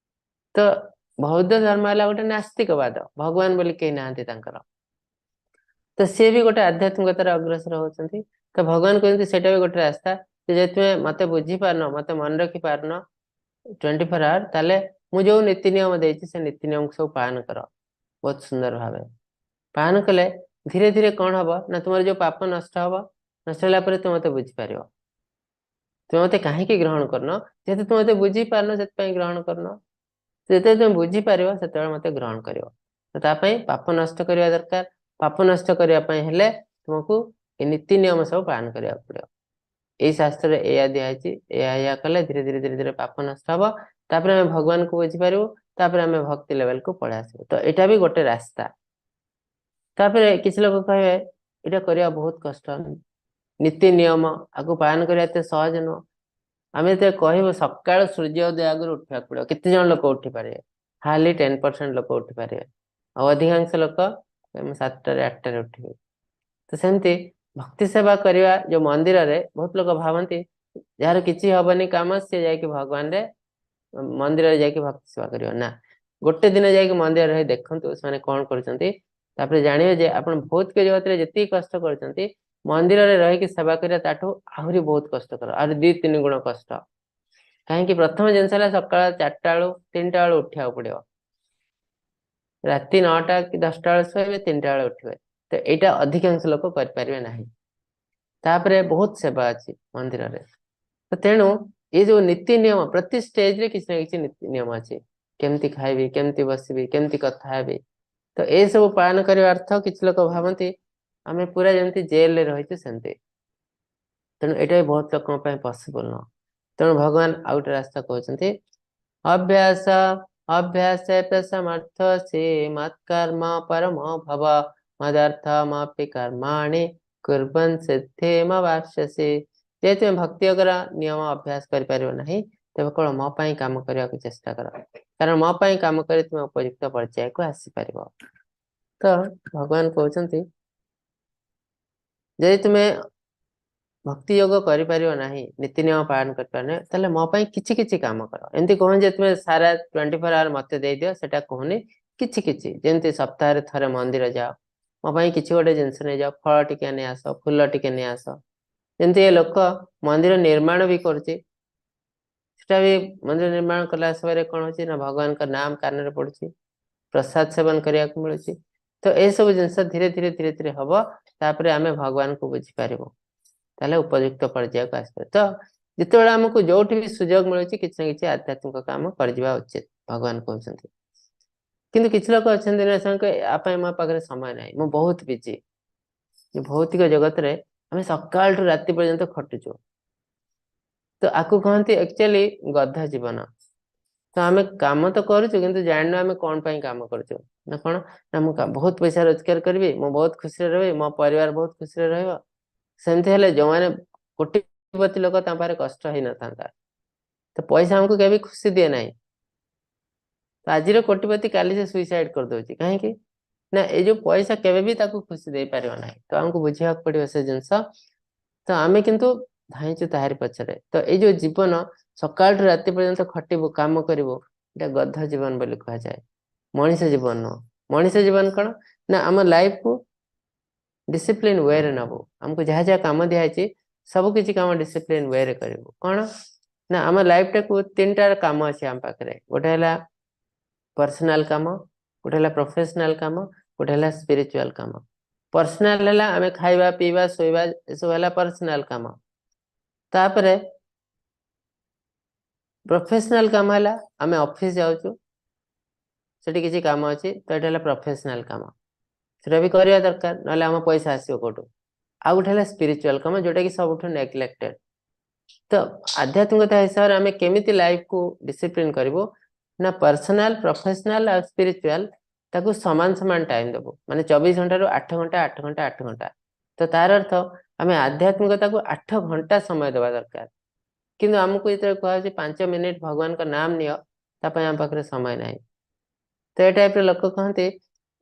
ତ ବୌଦ୍ଧ ଧର୍ମ ହେଲା ଗୋଟେ ନାସ୍ତିକବାଦ, ଭଗବାନ ବୋଲି କେହି ନାହାନ୍ତି ତାଙ୍କର। ତ ସିଏ ବି ଗୋଟେ ଆଧ୍ୟାତ୍ମିକତାର ଅଗ୍ରସର ହଉଛନ୍ତି। ତ ଭଗବାନ କୁହନ୍ତି ସେଇଟା ବି ଗୋଟେ ରାସ୍ତା, ଯେ ଯଦି ତୁମେ ମତେ ବୁଝିପାରୁନ, ମତେ ମନେ ରଖିପାରୁନ 24 ଆୱାର, ତାହେଲେ ମୁଁ ଯୋଉ ନୀତି ନିୟମ ଦେଇଛି ସେ ନୀତି ନିୟମକୁ ସବୁ ପାଳନ କର, ବହୁତ ସୁନ୍ଦର ଭାବେ ପାଳନ କଲେ ଧୀରେ ଧୀରେ କଣ ହବ ନା ତୁମର ଯୋଉ ପାପ ନଷ୍ଟ ହବ। ନଷ୍ଟ ହେଲା ପରେ ତୁମେ ମତେ ବୁଝିପାରିବ। ତୁମେ ମତେ କାହିଁକି ଗ୍ରହଣ କରୁନ? ଯେହେତୁ ତୁମେ ମତେ ବୁଝିପାରୁନ ସେଥିପାଇଁ ଗ୍ରହଣ କରୁନ। ଯେତେବେଳେ ତୁମେ ବୁଝିପାରିବ ସେତେବେଳେ ମତେ ଗ୍ରହଣ କରିବ। ତ ତା ପାଇଁ ପାପ ନଷ୍ଟ କରିବା ଦରକାର। ପାପ ନଷ୍ଟ କରିବା ପାଇଁ ହେଲେ ତୁମକୁ ଏ ନୀତି ନିୟମ ସବୁ ପାଳନ କରିବାକୁ ପଡିବ। ଏଇ ଶାସ୍ତ୍ରରେ ଏଇଆ ଦିଆହେଇଛି, ଏଇଆ ଏଇଆ କଲେ ଧୀରେ ଧୀରେ ଧୀରେ ଧୀରେ ପାପ ନଷ୍ଟ ହବ। ତାପରେ ଆମେ ଭଗବାନଙ୍କୁ ବୁଝିପାରିବୁ, ତାପରେ ଆମେ ଭକ୍ତି ଲେଭେଲକୁ ପଳେଇ ଆସିବୁ। ତ ଏଇଟା ବି ଗୋଟେ ରାସ୍ତା। ତାପରେ କିଛି ଲୋକ କହିବେ ଏଇଟା କରିବା ବହୁତ କଷ୍ଟ, ନୀତି ନିୟମ ଆକୁ ପାଳନ କରିବା ଏତେ ସହଜ ନୁହଁ। ଆମେ ଯେତେବେଳେ କହିବୁ ସକାଳୁ ସୂର୍ଯ୍ୟ ଉଦୟ ଆଗରୁ ଉଠିବାକୁ ପଡିବ, କେତେ ଜଣ ଲୋକ ଉଠି ପାରିବେ? ହାର୍ଡଲି 10% ଲୋକ ଉଠି ପାରିବେ। ଆଉ ଅଧିକାଂଶ ଲୋକ ମୁଁ 7ଟାରେ 8ଟାରେ ଉଠିବେ। ତ ସେମିତି ଭକ୍ତି ସେବା କରିବା ଯୋଉ ମନ୍ଦିରରେ ବହୁତ ଲୋକ ଭାବନ୍ତି ଯାହାର କିଛି ହବନି କାମ ସିଏ ଯାଇକି ଭଗବାନରେ ମନ୍ଦିରରେ ଯାଇକି ଭକ୍ତି ସେବା କରିବ। ନା, ଗୋଟେ ଦିନ ଯାଇକି ମନ୍ଦିରରେ ରହି ଦେଖନ୍ତୁ ସେମାନେ କଣ କରୁଛନ୍ତି, ତାପରେ ଜାଣିବେ ଯେ ଆପଣ ଭୌତିକ ଜଗତରେ ଯେତିକି କଷ୍ଟ କରୁଛନ୍ତି ମନ୍ଦିରରେ ରହିକି ସେବା କରିବା ତାଠୁ ଆହୁରି ବହୁତ କଷ୍ଟକର, ଆହୁରି 2-3 ଗୁଣ କଷ୍ଟ। କାହିଁକି? ପ୍ରଥମ ଜିନିଷ ହେଲା ସକାଳ 4ଟା ବେଳୁ 3ଟା ବେଳୁ ଉଠିବାକୁ ପଡିବ, ରାତି 9ଟା କି 10ଟା ବେଳୁ ଶୋଇବେ, 3ଟା ବେଳେ ଉଠିବେ। ତ ଏଇଟା ଅଧିକାଂଶ ଲୋକ କରିପାରିବେ ନାହିଁ। ତାପରେ ବହୁତ ସେବା ଅଛି ମନ୍ଦିରରେ। ତ ତେଣୁ ଏଇ ଯୋଉ ନୀତି ନିୟମ ପ୍ରତି ଷ୍ଟେଜରେ କିଛି ନା କିଛି ନୀତି ନିୟମ ଅଛି, କେମିତି ଖାଇବି, କେମିତି ବସିବି, କେମିତି କଥା ହେବି। ତ ଏସବୁ ପାଳନ କରିବା ଅର୍ଥ କିଛି ଲୋକ ଭାବନ୍ତି ଆମେ ପୁରା ଯେମିତି ଜେଲରେ ରହିଛୁ ସେମିତି। ତେଣୁ ଏଇଟା ବି ବହୁତ ଲୋକଙ୍କ ପାଇଁ ପସିବଲ ନୁହଁ। ତେଣୁ ଭଗବାନ ଆଉ ଗୋଟେ ରାସ୍ତା କହୁଛନ୍ତି, ଅଭ୍ୟାସ ଅଭ୍ୟାସ ସମର୍ଥ ସେ ମତ୍କର୍ମ ପରମ ଭବ ମଦର୍ଥମପି କର୍ମାଣि କୁର୍ବନ୍ ସିଦ୍ଧିମବାପ୍ସ୍ୟସି। ଯେହେତୁ ତୁମେ ଭକ୍ତି ଯୋଗର ନିୟମ ଅଭ୍ୟାସ କରିପାରିବ ନାହିଁ, ତେବେ କେବଳ ମୋ ପାଇଁ କାମ କରିବାକୁ ଚେଷ୍ଟା କର, କାରଣ ମୋ ପାଇଁ କାମ କରି ତୁମେ ଉପଯୁକ୍ତ ପର୍ଯ୍ୟାୟକୁ ଆସିପାରିବ। ତ ଭଗବାନ କହୁଛନ୍ତି ଯଦି ତୁମେ ଭକ୍ତି ଯୋଗ କରିପାରିବ ନାହିଁ, ନୀତି ନିୟମ ପାଳନ କରିପାରିବ ନାହିଁ, ତାହେଲେ ମୋ ପାଇଁ କିଛି କିଛି କାମ କର। ଏମିତି କହୁନି ଯେ ତୁମେ ସାରା 24 ଆୱାର ମତେ ଦେଇଦିଅ, ସେଟା କହୁନି। କିଛି କିଛି, ଯେମିତି ସପ୍ତାହରେ ଥରେ ମନ୍ଦିର ଯାଅ, ମୋ ପାଇଁ କିଛି ଗୋଟେ ଜିନିଷ ନେଇଯାଅ, ଫଳ ଟିକେ ନେଇ ଆସ, ଫୁଲ ଟିକେ ନେଇ ଆସ। ଯେମିତି ଏ ଲୋକ ମନ୍ଦିର ନିର୍ମାଣ ବି କରୁଛି, ସେଟା ବି ମନ୍ଦିର ନିର୍ମାଣ କଲା ସମୟରେ କଣ ହଉଛି ନା ଭଗବାନଙ୍କ ନାମ କାନରେ ପଡୁଛି, ପ୍ରସାଦ ସେବନ କରିବାକୁ ମିଳୁଛି। ତ ଏସବୁ ଜିନିଷ ଧୀରେ ଧୀରେ ଧୀରେ ଧୀରେ ହବ, ତାପରେ ଆମେ ଭଗବାନଙ୍କୁ ବୁଝିପାରିବୁ, ତାହେଲେ ଉପଯୁକ୍ତ ପର୍ଯ୍ୟାୟକୁ ଆସିପାରିବ। ତ ଯେତେବେଳେ ଆମକୁ ଯୋଉଠି ବି ସୁଯୋଗ ମିଳୁଛି କିଛି ନା କିଛି ଆଧ୍ୟାତ୍ମିକ କାମ କରିଯିବା ଉଚିତ, ଭଗବାନ କହୁଛନ୍ତି। କିନ୍ତୁ କିଛି ଲୋକ ଅଛନ୍ତି ନା ସେମାନଙ୍କ ଆ ପାଇଁ ମୋ ପାଖରେ ସମୟ ନାହିଁ, ମୁଁ ବହୁତ ବିଜି। ଭୌତିକ ଜଗତରେ ଆମେ ସକାଳଠୁ ରାତି ପର୍ଯ୍ୟନ୍ତ ଖଟୁଛୁ। ତ ଆକୁ କହନ୍ତି ଆକ୍ଚୁଆଲି ଗଧ ଜୀବନ। ତ ଆମେ କାମ ତ କରୁଛୁ କିନ୍ତୁ ଜାଣିନୁ ଆମେ କଣ ପାଇଁ କାମ କରୁଛୁ। ନା କଣ ନା ମୁଁ ବହୁତ ପଇସା ରୋଜଗାର କରିବି, ମୁଁ ବହୁତ ଖୁସିରେ ରହିବି, ମୋ ପରିବାର ବହୁତ ଖୁସିରେ ରହିବ। ସେମିତି ହେଲେ ଯୋଉମାନେ କୋଟିପତି ଲୋକ ତାଙ୍କ ପାଖରେ କଷ୍ଟ ହେଇନଥାନ୍ତା। ତ ପଇସା ଆମକୁ କେବେ ଖୁସି ଦିଏ ନାହିଁ। ତ ଆଜିର କୋଟିପତି କାଲି ସେ ସୁଇସାଇଡ କରିଦଉଛି, କାହିଁକି ନା ଏଇ ଯୋଉ ପଇସା କେବେ ବି ତାକୁ ଖୁସି ଦେଇପାରିବ ନାହିଁ। ତ ଆମକୁ ବୁଝିବାକୁ ପଡିବ ସେ ଜିନିଷ। ତ ଆମେ କିନ୍ତୁ ଧାଇଁଛୁ ତାହାରି ପଛରେ। ତ ଏଇ ଯୋଉ ଜୀବନ ସକାଳଠୁ ରାତି ପର୍ଯ୍ୟନ୍ତ ଖଟିବୁ, କାମ କରିବୁ, ଏଇଟା ଗଧ ଜୀବନ ବୋଲି କୁହାଯାଏ, ମଣିଷ ଜୀବନ ନୁହଁ। ମଣିଷ ଜୀବନ କଣ ନା ଆମ ଲାଇଫକୁ ଡିସିପ୍ଲିନ ୱେରେ ନବୁ, ଆମକୁ ଯାହା ଯାହା କାମ ଦିଆହେଇଛି ସବୁ କିଛି କାମ ଡିସିପ୍ଲିନ ୱେରେ କରିବୁ। କଣ ନା ଆମ ଲାଇଫଟାକୁ 3ଟା କାମ ଅଛି ଆମ ପାଖରେ। ଗୋଟେ ହେଲା ପର୍ସନାଲ କାମ, ଗୋଟେ ହେଲା ପ୍ରଫେସନାଲ କାମ, ଗୋଟେ ହେଲା ସ୍ପିରିଚୁଆଲ କାମ। ପର୍ସନାଲ ହେଲା ଆମେ ଖାଇବା ପିଇବା ଶୋଇବା, ଏସବୁ ହେଲା ପର୍ସନାଲ କାମ। ତାପରେ ପ୍ରଫେସନାଲ କାମ ହେଲା ଆମେ ଅଫିସ ଯାଉଛୁ, ସେଠି କିଛି କାମ ଅଛି, ତ ଏଇଟା ହେଲା ପ୍ରଫେସନାଲ କାମ, ସେଟା ବି କରିବା ଦରକାର, ନହେଲେ ଆମ ପଇସା ଆସିବ କୋଉଠୁ। ଆଉ ଗୋଟେ ହେଲା ସ୍ପିରିଚୁଆଲ କାମ, ଯୋଉଟା କି ସବୁଠୁ ନେଗ୍ଲେକ୍ଟେଡ। ତ ଆଧ୍ୟାତ୍ମିକତା ହିସାବରେ ଆମେ କେମିତି ଲାଇଫକୁ ଡିସିପ୍ଲିନ କରିବୁ ନା ପର୍ସନାଲ, ପ୍ରଫେସନାଲ ଆଉ ସ୍ପିରିଚୁଆଲ ତାକୁ ସମାନ ସମାନ ଟାଇମ ଦେବୁ, ମାନେ 24 ଘଣ୍ଟାରୁ 8 ଘଣ୍ଟା, 8 ଘଣ୍ଟା, 8 ଘଣ୍ଟା। ତ ତାର ଅର୍ଥ ଆମେ ଆଧ୍ୟାତ୍ମିକତାକୁ 8 ଘଣ୍ଟା ସମୟ ଦେବା ଦରକାର। କିନ୍ତୁ ଆମକୁ ଯେତେବେଳେ କୁହାଯାଉଛି 5 ମିନିଟ ଭଗବାନଙ୍କ ନାମ ନିଅ, ତା ପାଇଁ ଆମ ପାଖରେ ସମୟ ନାହିଁ। ତ ଏ ଟାଇପର ଲୋକ କହନ୍ତି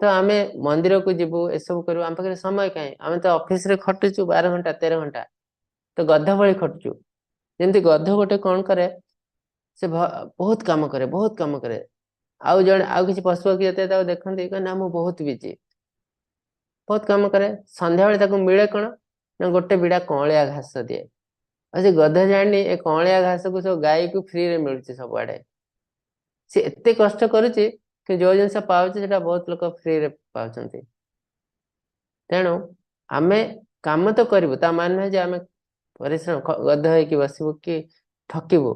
ତ ଆମେ ମନ୍ଦିରକୁ ଯିବୁ, ଏସବୁ କରିବୁ, ଆମ ପାଖରେ ସମୟ କାହିଁ? ଆମେ ତ ଅଫିସରେ ଖଟୁଛୁ 12 ଘଣ୍ଟା 13 ଘଣ୍ଟା, ତ ଗଧ ଭଳି ଖଟୁଛୁ। ଯେମିତି ଗଧ ଗୋଟେ କଣ କରେ, ସେ ବହୁତ କାମ କରେ, ବହୁତ କାମ କରେ। ଆଉ ଜଣେ ଆଉ କିଛି ପଶୁ ପକ୍ଷୀ ଯେତେବେଳେ ତାକୁ ଦେଖନ୍ତି, କହେ ନା ମୁଁ ବହୁତ ବିଜି, ବହୁତ କାମ କରେ। ସନ୍ଧ୍ୟାବେଳେ ତାକୁ ମିଳେ କଣ ନା ଗୋଟେ ବିଡା କଅଁଳିଆ ଘାସ ଦିଏ। ଆଉ ସେ ଗଧ ଜାଣିନି ଏ କଅଁଳିଆ ଘାସକୁ ସବୁ ଗାଈକୁ ଫ୍ରିରେ ମିଳୁଛି ସବୁଆଡେ। ସେ ଏତେ କଷ୍ଟ କରୁଛି କି ଯୋଉ ଜିନିଷ ପାଉଛି ସେଟା ବହୁତ ଲୋକ ଫ୍ରିରେ ପାଉଛନ୍ତି। ତେଣୁ ଆମେ କାମ ତ କରିବୁ, ତା ମାନେ ନୁହେଁ ଯେ ଆମେ ପରିଶ୍ରମ ଗଧ ହେଇକି ବସିବୁ କି ଠକିବୁ,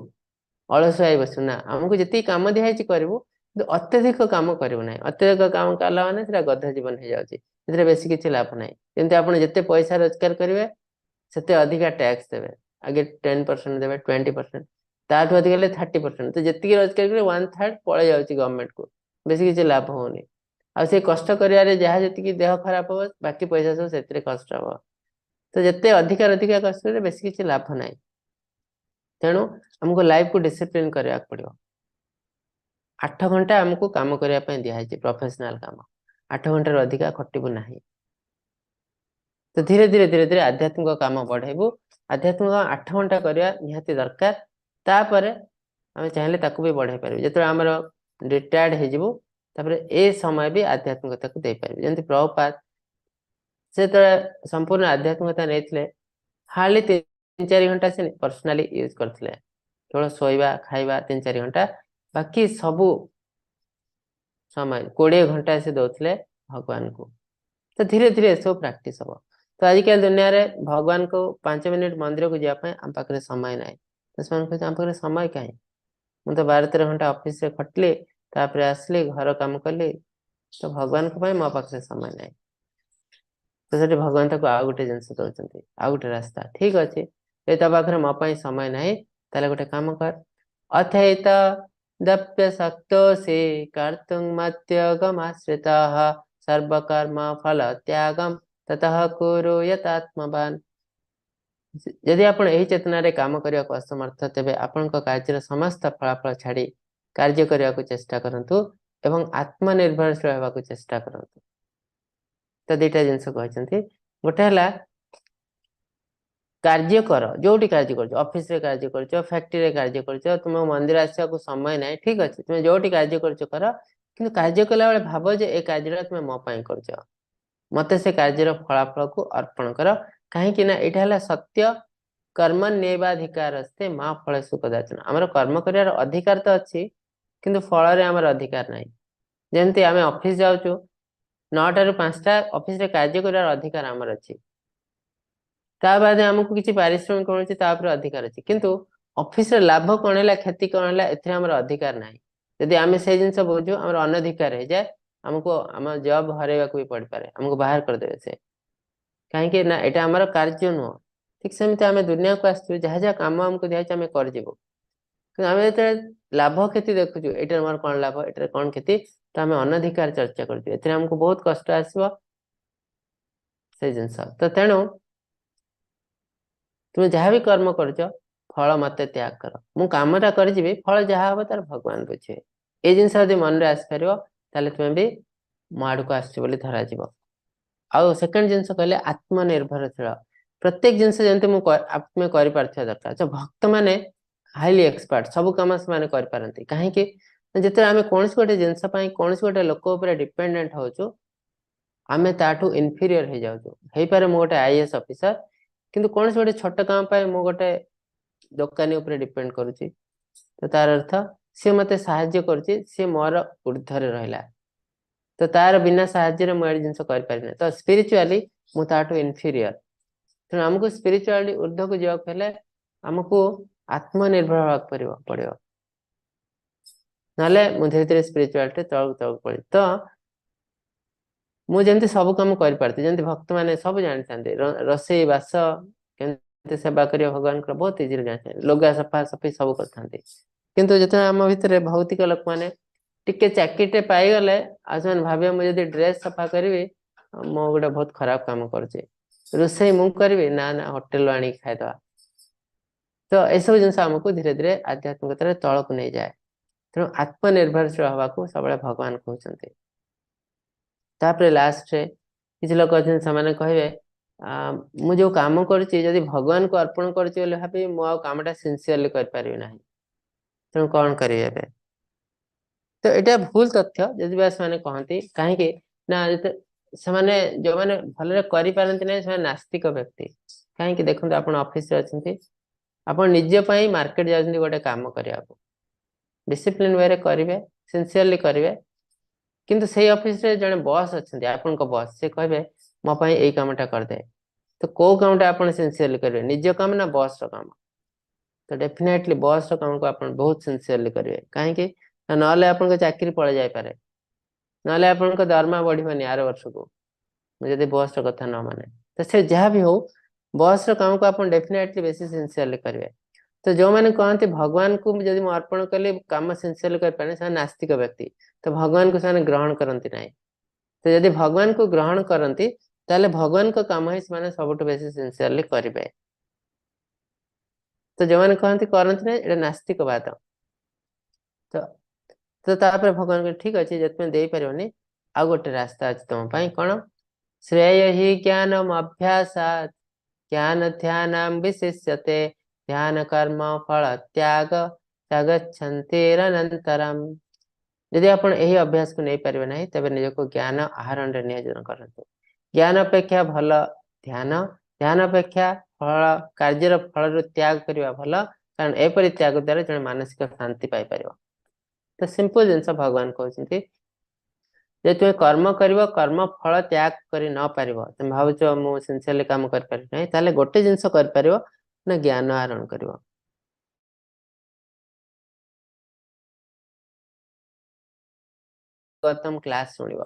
ଅଳସୁଆ ହେଇ ବସିବୁ ନା। ଆମକୁ ଯେତିକି କାମ ଦିଆହେଇଛି କରିବୁ, କିନ୍ତୁ ଅତ୍ୟଧିକ କାମ କରିବୁ ନାହିଁ। ଅତ୍ୟଧିକ କାମ କଲା ମାନେ ସେଟା ଗଧ ଜୀବନ ହେଇଯାଉଛି, ସେଥିରେ ବେଶୀ କିଛି ଲାଭ ନାହିଁ। ଯେମିତି ଆପଣ ଯେତେ ପଇସା ରୋଜଗାର କରିବେ ସେତେ ଅଧିକା ଟ୍ୟାକ୍ସ ଦେବେ, ଆଗେ 10% ଦେବେ, 20%, ତାଠୁ ଅଧିକ ହେଲେ 30%। ତ ଯେତିକି ରୋଜଗାର କରିବେ 1/3 ପଳେଇ ଯାଉଛି ଗଭର୍ଣ୍ଣମେଣ୍ଟକୁ, ବେଶୀ କିଛି ଲାଭ ହଉନି। ଆଉ ସେ କଷ୍ଟ କରିବାରେ ଯାହା ଯେତିକି ଦେହ ଖରାପ ହବ, ବାକି ପଇସା ସବୁ ସେଥିରେ କଷ୍ଟ ହବ। ତ ଯେତେ ଅଧିକା ଅଧିକା କଷ୍ଟ କଲେ ବେଶୀ କିଛି ଲାଭ ନାହିଁ। ତେଣୁ ଆମକୁ ଲାଇଫକୁ ଡିସିପ୍ଲିନ କରିବାକୁ ପଡିବ। 8 ଘଣ୍ଟା ଆମକୁ କାମ କରିବା ପାଇଁ ଦିଆହେଇଛି, ପ୍ରଫେସନାଲ କାମ। 8 ଘଣ୍ଟାରୁ ଅଧିକା ଖଟିବୁ ନାହିଁ। ତ ଧୀରେ ଧୀରେ ଧୀରେ ଧୀରେ ଆଧ୍ୟାତ୍ମିକ କାମ ବଢେଇବୁ। ଆଧ୍ୟାତ୍ମିକ 8 ଘଣ୍ଟା କରିବା ନିହାତି ଦରକାର। ତାପରେ ଆମେ ଚାହିଁଲେ ତାକୁ ବି ବଢେଇ ପାରିବୁ। ଯେତେବେଳେ ଆମର ରିଟାୟାର୍ଡ ହେଇଯିବୁ, ତାପରେ ଏ ସମୟ ବି ଆଧ୍ୟାତ୍ମିକତାକୁ ଦେଇପାରିବୁ। ଯେମିତି ପ୍ରଭୁପାଦ ସେ ଯେତେବେଳେ ସମ୍ପୂର୍ଣ୍ଣ ଆଧ୍ୟାତ୍ମିକତା ନେଇଥିଲେ, ହାର୍ଡଲି 3-4 ଘଣ୍ଟା ସେ ପର୍ସନାଲି ୟୁଜ କରିଥିଲେ, କେବଳ ଶୋଇବା ଖାଇବା 3-4 ଘଣ୍ଟା, ବାକି ସବୁ ସମୟ 20 ଘଣ୍ଟା ସେ ଦଉଥିଲେ ଭଗବାନଙ୍କୁ। ତ ଧୀରେ ଧୀରେ ଏସବୁ ପ୍ରାକ୍ଟିସ ହବ। ତ ଆଜିକାଲି ଦୁନିଆରେ ଭଗବାନଙ୍କୁ 5 ମିନିଟ ମନ୍ଦିରକୁ ଯିବା ପାଇଁ ଆମ ପାଖରେ ସମୟ ନାହିଁ। ତ ସେମାନେ କହୁଛନ୍ତି ଆମ ପାଖରେ ସମୟ କାହିଁ, ମୁଁ ତ 12-13 ଘଣ୍ଟା ଅଫିସରେ ଖଟିଲି, ତାପରେ ଆସିଲି ଘର କାମ କଲି, ତ ଭଗବାନଙ୍କ ପାଇଁ ମୋ ପାଖରେ ସମୟ ନାହିଁ। ତ ସେଠି ଭଗବାନ ତାକୁ ଆଉ ଗୋଟେ ଜିନିଷ ଦଉଛନ୍ତି, ଆଉ ଗୋଟେ ରାସ୍ତା। ଠିକ ଅଛି, ଏ ତା ପାଖରେ ମୋ ପାଇଁ ସମୟ ନାହିଁ, ତାହେଲେ ଗୋଟେ କାମ କର, ଅଥୈତ ଦପ୍ୟ ଶକ୍ତୋସି କର୍ତ୍ତୁଂ ମତ୍ୟଗମାଶ୍ରିତଃ ସର୍ବକର୍ମ ଫଳ ତ୍ୟାଗମ ତତଃ କୁରୁ ୟତାତ୍ମବାନ। ଯଦି ଆପଣ ଏହି ଚେତନାରେ କାମ କରିବାକୁ ଅସମର୍ଥ, ତେବେ ଆପଣଙ୍କ କାର୍ଯ୍ୟର ସମସ୍ତ ଫଳାଫଳ ଛାଡ଼ି କାର୍ଯ୍ୟ କରିବାକୁ ଚେଷ୍ଟା କରନ୍ତୁ ଏବଂ ଆତ୍ମନିର୍ଭରଶୀଳ ହେବାକୁ ଚେଷ୍ଟା କରନ୍ତୁ। ତ ଦିଟା ଜିନିଷ କହିଛନ୍ତି। ଗୋଟେ ହେଲା କାର୍ଯ୍ୟ କର, ଯୋଉଠି କାର୍ଯ୍ୟ କରୁଛ, ଅଫିସରେ କାର୍ଯ୍ୟ କରୁଛ, ଫ୍ୟାକ୍ଟ୍ରିରେ କାର୍ଯ୍ୟ କରୁଛ, ତୁମ ମନ୍ଦିର ଆସିବାକୁ ସମୟ ନାହିଁ, ଠିକ ଅଛି, ତୁମେ ଯୋଉଠି କାର୍ଯ୍ୟ କରୁଛ କର, କିନ୍ତୁ କାର୍ଯ୍ୟ କଲା ବେଳେ ଭାବ ଯେ ଏ କାର୍ଯ୍ୟଟା ତୁମେ ମୋ ପାଇଁ କରୁଛ, ମତେ ସେ କାର୍ଯ୍ୟର ଫଳାଫଳକୁ ଅର୍ପଣ କର। କାହିଁକି ନା ଏଇଟା ହେଲା ସତ୍ୟ। କର୍ମ ନେବାଧିକାରସ୍ତେ ମା ଫଳେଷୁ କଦାଚନ। ଆମର କର୍ମ କରିବାର ଅଧିକାର ତ ଅଛି, କିନ୍ତୁ ଫଳରେ ଆମର ଅଧିକାର ନାହିଁ। ଯେମିତି ଆମେ ଅଫିସ ଯାଉଛୁ 9ଟାରୁ 5ଟା ଅଫିସରେ କାର୍ଯ୍ୟ କରିବାର ଅଧିକାର ଆମର ଅଛି, ତା ବାଦେ ଆମକୁ କିଛି ପାରିଶ୍ରମିକ ମିଳୁଛି ତା ଉପରେ ଅଧିକାର ଅଛି, କିନ୍ତୁ ଅଫିସରେ ଲାଭ କଣ ହେଲା କ୍ଷତି କଣ ହେଲା ଏଥିରେ ଆମର ଅଧିକାର ନାହିଁ। ଯଦି ଆମେ ସେଇ ଜିନିଷ ବୁଝୁ ଆମର ଅନଧିକାର ହେଇଯାଏ, ଆମକୁ ଆମ ଜବ୍ ହରାଇବାକୁ ବି ପଡିପାରେ, ଆମକୁ ବାହାର କରିଦେବେ ସେ। କାହିଁକି ନା ଏଇଟା ଆମର କାର୍ଯ୍ୟ ନୁହଁ। ଠିକ ସେମିତି ଆମେ ଦୁନିଆକୁ ଆସିଛୁ, ଯାହା ଯାହା କାମ ଆମକୁ ଦିଆଯାଇଛି ଆମେ କରିଯିବୁ, କିନ୍ତୁ ଆମେ ଯେତେବେଳେ ଲାଭ କ୍ଷତି ଦେଖୁଛୁ, ଏଇଟାରେ ମୋର କଣ ଲାଭ ଏଇଟାରେ କଣ କ୍ଷତି, ତ ଆମେ ଅନଧିକାର ଚର୍ଚ୍ଚା କରୁଛୁ, ଏଥିରେ ଆମକୁ ବହୁତ କଷ୍ଟ ଆସିବ ସେଇ ଜିନିଷ। ତ ତେଣୁ ତୁମେ ଯାହା ବି କର୍ମ କରୁଛ ଫଳ ମତେ ତ୍ୟାଗ କର, ମୁଁ କାମଟା କରିଯିବି, ଫଳ ଯାହା ହବ ତାର ଭଗବାନ ବୁଝିବେ। ଏଇ ଜିନିଷ ଯଦି ମନରେ ଆସିପାରିବ ତାହେଲେ ତୁମେ ବି ମୋ ଆଡକୁ ଆସୁଛ ବୋଲି ଧରାଯିବ। ଆଉ ସେକେଣ୍ଡ ଜିନିଷ କହିଲେ ଆତ୍ମନିର୍ଭରଶୀଳ। ପ୍ରତ୍ୟେକ ଜିନିଷ ଯେମିତି ମୁଁ ତୁମେ କରିପାରୁଥିବା ଦରକାର। ତ ଭକ୍ତମାନେ ହାଇଲି ଏକ୍ସପର୍ଟ, ସବୁ କାମ ସେମାନେ କରିପାରନ୍ତି। କାହିଁକି? ଯେତେବେଳେ ଆମେ କୌଣସି ଗୋଟେ ଜିନିଷ ପାଇଁ କୌଣସି ଗୋଟେ ଲୋକ ଉପରେ ଡିପେଣ୍ଡେଣ୍ଟ ହଉଛୁ, ଆମେ ତାଠୁ ଇନଫିରିୟର ହେଇଯାଉଛୁ। ହେଇପାରେ ମୁଁ ଗୋଟେ IAS officer, କିନ୍ତୁ କୌଣସି ଗୋଟେ ଛୋଟ କାମ ପାଇଁ ମୁଁ ଗୋଟେ ଦୋକାନୀ ଉପରେ ଡିପେଣ୍ଡ କରୁଛି, ତ ତାର ଅର୍ଥ ସିଏ ମତେ ସାହାଯ୍ୟ କରୁଛି, ସିଏ ମୋର ଉର୍ଦ୍ଧ୍ୱରେ ରହିଲା, ତ ତାର ବିନା ସାହାଯ୍ୟରେ ମୁଁ ଏ ଜିନିଷ କରିପାରିବିନି। ତ ସ୍ପିରିଚୁଆଲି ମୁଁ ତାଠୁ ଇନଫିରିୟର। ତେଣୁ ଆମକୁ ସ୍ପିରିଚୁଆଲି ଉର୍ଦ୍ଧ୍ୱକୁ ଯିବାକୁ ହେଲେ ଆମକୁ ଆତ୍ମନିର୍ଭର ହେବାକୁ ପଡିବ, ନହେଲେ ମୁଁ ଧୀରେ ଧୀରେ ସ୍ପିରିଚୁଆଲିଟି ତଳକୁ ତଳକୁ ପଡିବି। ତ ମୁଁ ଯେମିତି ସବୁ କାମ କରିପାରୁଛି, ଯେମିତି ଭକ୍ତମାନେ ସବୁ ଜାଣିଥାନ୍ତି, ରୋଷେଇ ବାସ କେମିତି ସେବା କରିବା ଭଗବାନଙ୍କର ବହୁତ ଇଜିଲି ଜାଣିଥାନ୍ତି, ଲୁଗା ସଫା ସଫି ସବୁ କରିଥାନ୍ତି। କିନ୍ତୁ ଯେତେବେଳେ ଆମ ଭିତରେ ଭୌତିକ ଲୋକମାନେ ଟିକେ ଚାକିରିଟେ ପାଇଗଲେ ଆଉ ସେମାନେ ଭାବିବେ ମୁଁ ଯଦି ଡ୍ରେସ ସଫା କରିବି ମୁଁ ଗୋଟେ ବହୁତ ଖରାପ କାମ କରୁଛି, ରୋଷେଇ ମୁଁ କରିବି, ନା ନା ହୋଟେଲରୁ ଆଣିକି ଖାଇଦବା। ତ ଏସବୁ ଜିନିଷ ଆମକୁ ଧୀରେ ଧୀରେ ଆଧ୍ୟାତ୍ମିକତାରେ ତଳକୁ ନେଇଯାଏ। ତେଣୁ ଆତ୍ମନିର୍ଭରଶୀଳ ହବାକୁ ସବୁବେଳେ ଭଗବାନ କହୁଛନ୍ତି। ତାପରେ ଲାଷ୍ଟରେ କିଛି ଲୋକ ଅଛନ୍ତି ସେମାନେ କହିବେ ମୁଁ ଯୋଉ କାମ କରୁଛି ଯଦି ଭଗବାନଙ୍କୁ ଅର୍ପଣ କରୁଛି ବୋଲି ଭାବି ମୁଁ ଆଉ କାମଟା ସିନସିୟରଲି କରିପାରିବି ନାହିଁ, ତେଣୁ କଣ କରିବି ଏବେ? ତ ଏଇଟା ଭୁଲ ତଥ୍ୟ ଯଦି ବା ସେମାନେ କହନ୍ତି। କାହିଁକି ନା ସେମାନେ ଯୋଉମାନେ ଭଲରେ କରିପାରନ୍ତି ନାହିଁ ସେମାନେ ନାସ୍ତିକ ବ୍ୟକ୍ତି। କାହିଁକି ଦେଖନ୍ତୁ, ଆପଣ ଅଫିସରେ ଅଛନ୍ତି, ଆପଣ ନିଜ ପାଇଁ ମାର୍କେଟ ଯାଉଛନ୍ତି ଗୋଟେ କାମ କରିବାକୁ, ଡିସିପ୍ଲିନ ୱେରେ କରିବେ, ସିନସିୟରଲି କରିବେ, କିନ୍ତୁ ସେଇ ଅଫିସରେ ଜଣେ ବସ୍ ଅଛନ୍ତି, ଆପଣଙ୍କ ବସ୍, ସେ କହିବେ ମୋ ପାଇଁ ଏଇ କାମଟା କରିଦେ। ତ କୋଉ କାମଟା ଆପଣ ସିନସିୟରଲି କରିବେ, ନିଜ କାମ ନା ବସ୍ର କାମ? ତ ଡେଫିନେଟଲି ବସ୍ର କାମକୁ ଆପଣ ବହୁତ ସିନସିୟରଲି କରିବେ। କାହିଁକି ନା ନହେଲେ ଆପଣଙ୍କ ଚାକିରି ପଳେଇ ଯାଇପାରେ, ନହେଲେ ଆପଣଙ୍କ ଦରମା ବଢିବନି ଆର ବର୍ଷକୁ, ମୁଁ ଯଦି ବସ୍ର କଥା ନ ମାନେ। ତ ସେ ଯାହା ବି ହଉ, ବସ୍ର କାମକୁ ଆପଣ ଡେଫିନେଟଲି ବେଶୀ ସିନସିୟରଲି କରିବେ। ତ ଯୋଉମାନେ କହନ୍ତି ଭଗବାନଙ୍କୁ ଯଦି ମୁଁ ଅର୍ପଣ କଲି କାମ ସିନସିୟରଲି କରିପାରେନି, ସେମାନେ ନାସ୍ତିକ ବ୍ୟକ୍ତି। ତ ଭଗବାନଙ୍କୁ ସେମାନେ ଗ୍ରହଣ କରନ୍ତି ନାହିଁ। ତ ଯଦି ଭଗବାନଙ୍କୁ ଗ୍ରହଣ କରନ୍ତି ତାହେଲେ ଭଗବାନଙ୍କ କାମ ହିଁ ସେମାନେ ସବୁଠୁ ବେଶୀ ସିନସିୟରଲି କରିବେ। ତ ଯୋଉମାନେ କହନ୍ତି କରନ୍ତି ନାହିଁ, ଏଇଟା ନାସ୍ତିକବାଦ। ତ ତ ତାପରେ ଭଗବାନ କହିଲେ ଠିକ ଅଛି, ଯଦି ତୁମେ ଦେଇପାରିବନି ଆଉ ଗୋଟେ ରାସ୍ତା ଅଛି ତମ ପାଇଁ। କଣ? ଶ୍ରେୟ ହି ଜ୍ଞାନମ ଅଭ୍ୟାସାତ୍ ଜ୍ଞାନ ଧ୍ୟାନମ ବିଶିଷ୍ୟତେ ଧ୍ୟାନ କର୍ମ ଫଳ ତ୍ୟାଗ ତ୍ୟାଗଚ୍ଛନ୍ତିରନନ୍ତରମ୍। ଯଦି ଆପଣ ଏହି ଅଭ୍ୟାସକୁ ନେଇପାରିବେ ନାହିଁ, ତେବେ ନିଜକୁ ଜ୍ଞାନ ଆହରଣରେ ନିୟୋଜନ କରନ୍ତୁ। ଜ୍ଞାନ ଅପେକ୍ଷା ଭଲ ଧ୍ୟାନ, ଧ୍ୟାନ ଅପେକ୍ଷା ଫଳ କାର୍ଯ୍ୟର ଫଳରୁ ତ୍ୟାଗ କରିବା ଭଲ, କାରଣ ଏପରି ତ୍ୟାଗ ଦ୍ୱାରା ଜଣେ ମାନସିକ ଶାନ୍ତି ପାଇପାରିବ। ତ ସିମ୍ପଲ ଜିନିଷ ଭଗବାନ କହୁଛନ୍ତି ଯେ ତୁମେ କର୍ମ କରିବ, କର୍ମ ଫଳ ତ୍ୟାଗ କରି ନ ପାରିବ, ତୁମେ ଭାବୁଛ ମୁଁ ସିନସିୟରଲି କାମ କରିପାରିବି ନାହିଁ, ତାହେଲେ ଗୋଟେ ଜିନିଷ କରିପାରିବ ନା ଜ୍ଞାନ ଆହରଣ କରିବ। ଗୌତମ କ୍ଲାସ ଶୁଣିବ,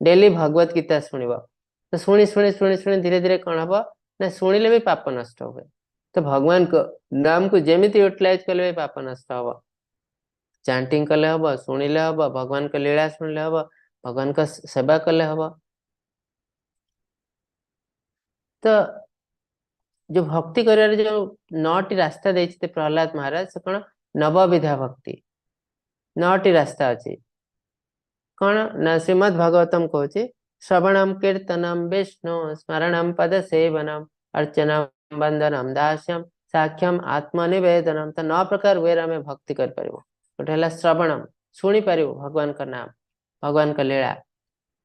ଡେଲି ଭଗବତ ଗୀତା ଶୁଣିବ। ତ ଶୁଣି ଶୁଣି ଶୁଣି ଶୁଣି ଧୀରେ ଧୀରେ କଣ ହବ ନା ଶୁଣିଲେ ବି ପାପ ନଷ୍ଟ ହୁଏ। ତ ଭଗବାନଙ୍କ ନାମକୁ ଯେମିତି ୟୁଟିଲାଇଜ କଲେ ବି ପାପ ନଷ୍ଟ ହବ। ଚାଣ୍ଟିଂ କଲେ ହବ, ଶୁଣିଲେ ହବ, ଭଗବାନଙ୍କ ଲୀଳା ଶୁଣିଲେ ହବ, ଭଗବାନଙ୍କ ସେବା କଲେ ହବ। ତ ଯୋଉ ଭକ୍ତି କରିବାର ଯୋଉ 9ଟି ରାସ୍ତା ଦେଇଛନ୍ତି ପ୍ରହ୍ଲାଦ ମହାରାଜ, ସେ କଣ ନବବିଧା ଭକ୍ତି, 9ଟି ରାସ୍ତା ଅଛି। କଣ ନା ଶ୍ରୀମଦ୍ ଭାଗବତମ କହୁଛି ଶ୍ରବଣମ କୀର୍ତ୍ତନମ ବିଷ୍ଣୁ ସ୍ମରଣମ ପଦ ସେବନମ ଅର୍ଚ୍ଚନମ ବନ୍ଦନମ ଦାସ୍ୟମ ସାକ୍ଷ୍ୟମ ଆତ୍ମନିବେଦନମ। ତ 9 ପ୍ରକାର ୱେରେ ଆମେ ଭକ୍ତି କରିପାରିବୁ। ଗୋଟେ ହେଲା ଶ୍ରବଣମ, ଶୁଣିପାରିବୁ ଭଗବାନଙ୍କ ନାମ, ଭଗବାନଙ୍କ ଲୀଳା।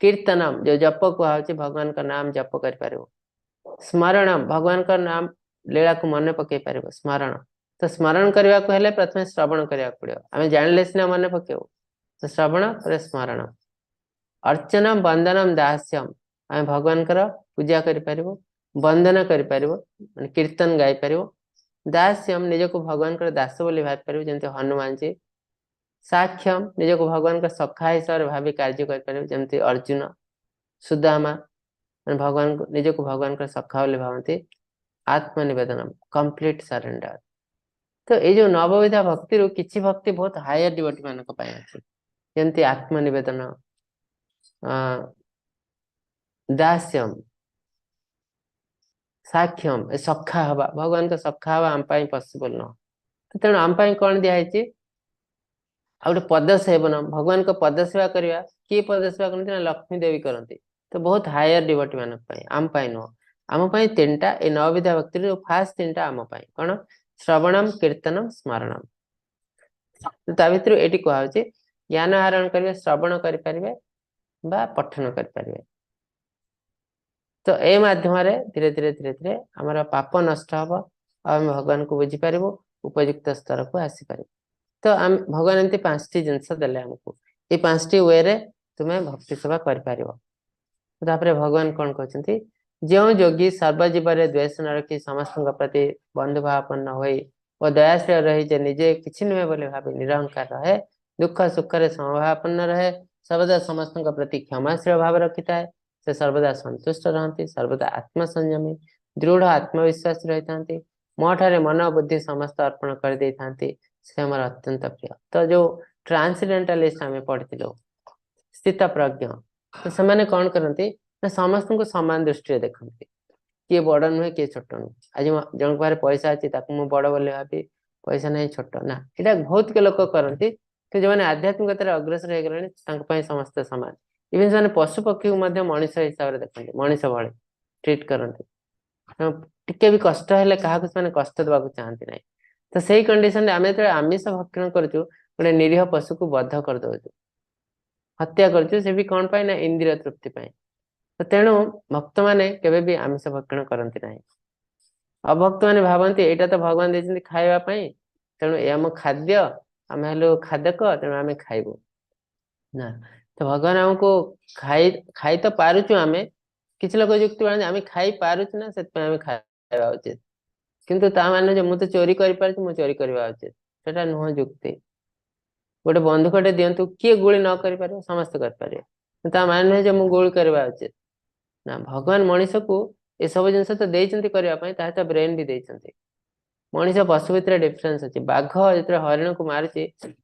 କୀର୍ତ୍ତନମ, ଯୋଉ ଜପ କୁହାହଉଛି, ଭଗବାନଙ୍କ ନାମ ଜପ କରିପାରିବୁ। ସ୍ମରଣମ, ଭଗବାନଙ୍କ ନାମ ଲୀଳାକୁ ମନେ ପକେଇ ପାରିବ, ସ୍ମରଣ। ତ ସ୍ମରଣ କରିବାକୁ ହେଲେ ପ୍ରଥମେ ଶ୍ରବଣ କରିବାକୁ ପଡିବ, ଆମେ ଜାଣିଲେ ସିନା ମନେ ପକେଇବୁ। ତ ଶ୍ରବଣ ପରେ ସ୍ମରଣ। ଅର୍ଚ୍ଚନମ ବନ୍ଦନମ ଦାସ୍ୟମ, ଆମେ ଭଗବାନଙ୍କର ପୂଜା କରିପାରିବୁ, ବନ୍ଦନା କରିପାରିବୁ, ମାନେ କୀର୍ତ୍ତନ ଗାଇପାରିବୁ। ଦାସ୍ୟମ, ନିଜକୁ ଭଗବାନଙ୍କର ଦାସ ବୋଲି ଭାବିପାରିବୁ, ଯେମିତି ହନୁମାନଜୀ। ସାକ୍ଷ୍ୟମ, ନିଜକୁ ଭଗବାନଙ୍କ ସଖା ହିସାବରେ ଭାବି କାର୍ଯ୍ୟ କରିପାରିବୁ, ଯେମିତି ଅର୍ଜୁନ, ସୁଦାମା, ମାନେ ଭଗବାନଙ୍କୁ ନିଜକୁ ଭଗବାନଙ୍କର ସଖା ବୋଲି ଭାବନ୍ତି। ଆତ୍ମନିବେଦନ, କମ୍ପ୍ଲିଟ ସରେଣ୍ଡର। ତ ଏଇ ଯୋଉ ନବବିଧା ଭକ୍ତିରୁ କିଛି ଭକ୍ତି ବହୁତ ହାୟର ଡିଭୋଟି ମାନଙ୍କ ପାଇଁ ଅଛି, ଯେମିତି ଆତ୍ମନିବେଦନ, ଦାସ୍ୟମ, ସାକ୍ଷ୍ୟମ, ଏ ସଖା ହବା, ଭଗବାନଙ୍କ ସଖା ହବା ଆମ ପାଇଁ ପସିବଲ ନୁହଁ। ତେଣୁ ଆମ ପାଇଁ କଣ ଦିଆହେଇଛି? ଆଉ ଗୋଟେ ପଦ ସେବନ, ଭଗବାନଙ୍କ ପଦ ସେବା କରିବା। କିଏ ପଦ ସେବା କରନ୍ତି ନା ଲକ୍ଷ୍ମୀ ଦେବୀ କରନ୍ତି। ତ ବହୁତ ହାୟର ଡିଭୋଟି ମାନଙ୍କ ପାଇଁ, ଆମ ପାଇଁ ନୁହଁ। ଆମ ପାଇଁ 3ଟା, ଏ ନବବିଧା ଭକ୍ତିରୁ ଫାଷ୍ଟ 3ଟା ଆମ ପାଇଁ କଣ? ଶ୍ରବଣମ, କୀର୍ତ୍ତନମ, ସ୍ମରଣମ। ତା ଭିତରୁ ଏଇଠି କୁହାହଉଛି ଜ୍ଞାନ ଆହରଣ କରିବେ, ଶ୍ରବଣ କରିପାରିବେ ବା ପଠନ କରିପାରିବେ। ତ ଏ ମାଧ୍ୟମରେ ଧୀରେ ଧୀରେ ଧୀରେ ଧୀରେ ଆମର ପାପ ନଷ୍ଟ ହବ, ଆଉ ଆମେ ଭଗବାନଙ୍କୁ ବୁଝିପାରିବୁ, ଉପଯୁକ୍ତ ସ୍ତରକୁ ଆସିପାରିବୁ। ତ ଆମେ ଭଗବାନ ଏମିତି 5ଟି ଜିନିଷ ଦେଲେ ଆମକୁ, ଏଇ 5ଟି ୱେରେ ତୁମେ ଭକ୍ତି ସେବା କରିପାରିବ। ତାପରେ ଭଗବାନ କଣ କହୁଛନ୍ତି? ଯେଉଁ ଯୋଗୀ ସର୍ବଜୀବରେ ଦ୍ୱେଷ ନ ରଖି ସମସ୍ତଙ୍କ ପ୍ରତି ବନ୍ଧୁଭାବାପନ୍ନ ହୋଇ ଓ ଦୟାଶୀଳ ରହି ଯେ ନିଜେ କିଛି ନୁହେଁ ବୋଲି ଭାବି ନିରହଙ୍କାର ରହେ, ଦୁଃଖ ସୁଖରେ ସମଭାବାପନ୍ନ ରହେ, ସର୍ବଦା ସମସ୍ତଙ୍କ ପ୍ରତି କ୍ଷମାଶୀଳ ଭାବ ରଖିଥାଏ, ସେ ସର୍ବଦା ସନ୍ତୁଷ୍ଟ ରହନ୍ତି, ସର୍ବଦା ଆତ୍ମସଂୟମୀ, ଦୃଢ ଆତ୍ମବିଶ୍ୱାସୀ ରହିଥାନ୍ତି, ମୋ ଠାରେ ମନ ବୁଦ୍ଧି ସମସ୍ତ ଅର୍ପଣ କରିଦେଇଥାନ୍ତି, ସେ ଆମର ଅତ୍ୟନ୍ତ ପ୍ରିୟ। ତ ଯୋଉ ଟ୍ରାନ୍ସଡେଣ୍ଟାଲିଷ୍ଟ ଆମେ ପଢିଥିଲୁ, ସ୍ଥିତ ପ୍ରଜ୍ଞ, ତ ସେମାନେ କଣ କରନ୍ତି ନା ସମସ୍ତଙ୍କୁ ସମାନ ଦୃଷ୍ଟିରେ ଦେଖନ୍ତି, କିଏ ବଡ ନୁହେଁ କିଏ ଛୋଟ ନୁହେଁ। ଆଜି ଜଣଙ୍କ ପାଖରେ ପଇସା ଅଛି ତାକୁ ମୁଁ ବଡ ବୋଲି ଭାବି, ପଇସା ନାହିଁ ଛୋଟ ନା, ଏଇଟା ବହୁତ ଲୋକ କରନ୍ତି। କିନ୍ତୁ ଯୋଉମାନେ ଆଧ୍ୟାତ୍ମିକତାରେ ଅଗ୍ରସର ହେଇଗଲେଣି ତାଙ୍କ ପାଇଁ ସମସ୍ତେ ସମାନ। ଇଭେନ୍ ସେମାନେ ପଶୁ ପକ୍ଷୀକୁ ମଧ୍ୟ ମଣିଷ ହିସାବରେ ଦେଖନ୍ତି, ମଣିଷ ଭଳି ଟ୍ରିଟ୍ କରନ୍ତି। ଟିକେ ବି କଷ୍ଟ ହେଲେ କାହାକୁ ସେମାନେ କଷ୍ଟ ଦେବାକୁ ଚାହାନ୍ତି ନାହିଁ। ତ ସେଇ କଣ୍ଡିସନରେ ଆମେ ଯେତେବେଳେ ଆମିଷ ଭକ୍ଷଣ କରୁଛୁ, ଗୋଟେ ନିରୀହ ପଶୁକୁ ବଧ କରିଦଉଛୁ, ହତ୍ୟା କରୁଛୁ, ସେ ବି କଣ ପାଇଁ ନା ଇନ୍ଦ୍ରିୟ ତୃପ୍ତି ପାଇଁ। ତ ତେଣୁ ଭକ୍ତମାନେ କେବେ ବି ଆମିଷ ଭକ୍ଷଣ କରନ୍ତି ନାହିଁ। ଅଭକ୍ତମାନେ ଭାବନ୍ତି ଏଇଟା ତ ଭଗବାନ ଦେଇଛନ୍ତି ଖାଇବା ପାଇଁ, ତେଣୁ ଏ ଆମ ଖାଦ୍ୟ, ଆମେ ହେଲୁ ଖାଦକ, ତେଣୁ ଆମେ ଖାଇବୁ ନା। ତ ଭଗବାନ ଆମକୁ ଖାଇ ଖାଇ ତ ପାରୁଛୁ ଆମେ। କିଛି ଲୋକ ଯୁକ୍ତି ବାଢ଼ନ୍ତି, ଆମେ ଖାଇ ପାରୁଛୁ ନା, ସେଥିପାଇଁ ଆମେ ଖାଇବା ଉଚିତ। କିନ୍ତୁ ତା ମାନେ ଯେ ମୁଁ ତ ଚୋରି କରିପାରୁଛି, ମୁଁ ଚୋରି କରିବା ଉଚିତ, ସେଟା ନୁହଁ ଯୁକ୍ତି। ଗୋଟେ ବନ୍ଧୁକଟେ ଦିଅନ୍ତୁ, କିଏ ଗୁଳି ନ କରିପାରିବ? ସମସ୍ତେ କରିପାରିବେ। ତା ମାନେ ନୁହେଁ ଯେ ମୁଁ ଗୁଳି କରିବା ଉଚିତ ନା। ଭଗବାନ ମଣିଷକୁ ଏସବୁ ଜିନିଷ ତ ଦେଇଛନ୍ତି କରିବା ପାଇଁ, ତା ସହିତ ବ୍ରେନ ବି ଦେଇଛନ୍ତି। ମଣିଷ ପଶୁ ଭିତରେ ଡିଫରେନ୍ସ ଅଛି। ବାଘ ଯେତେବେଳେ ହରିଣକୁ ମାରୁଛି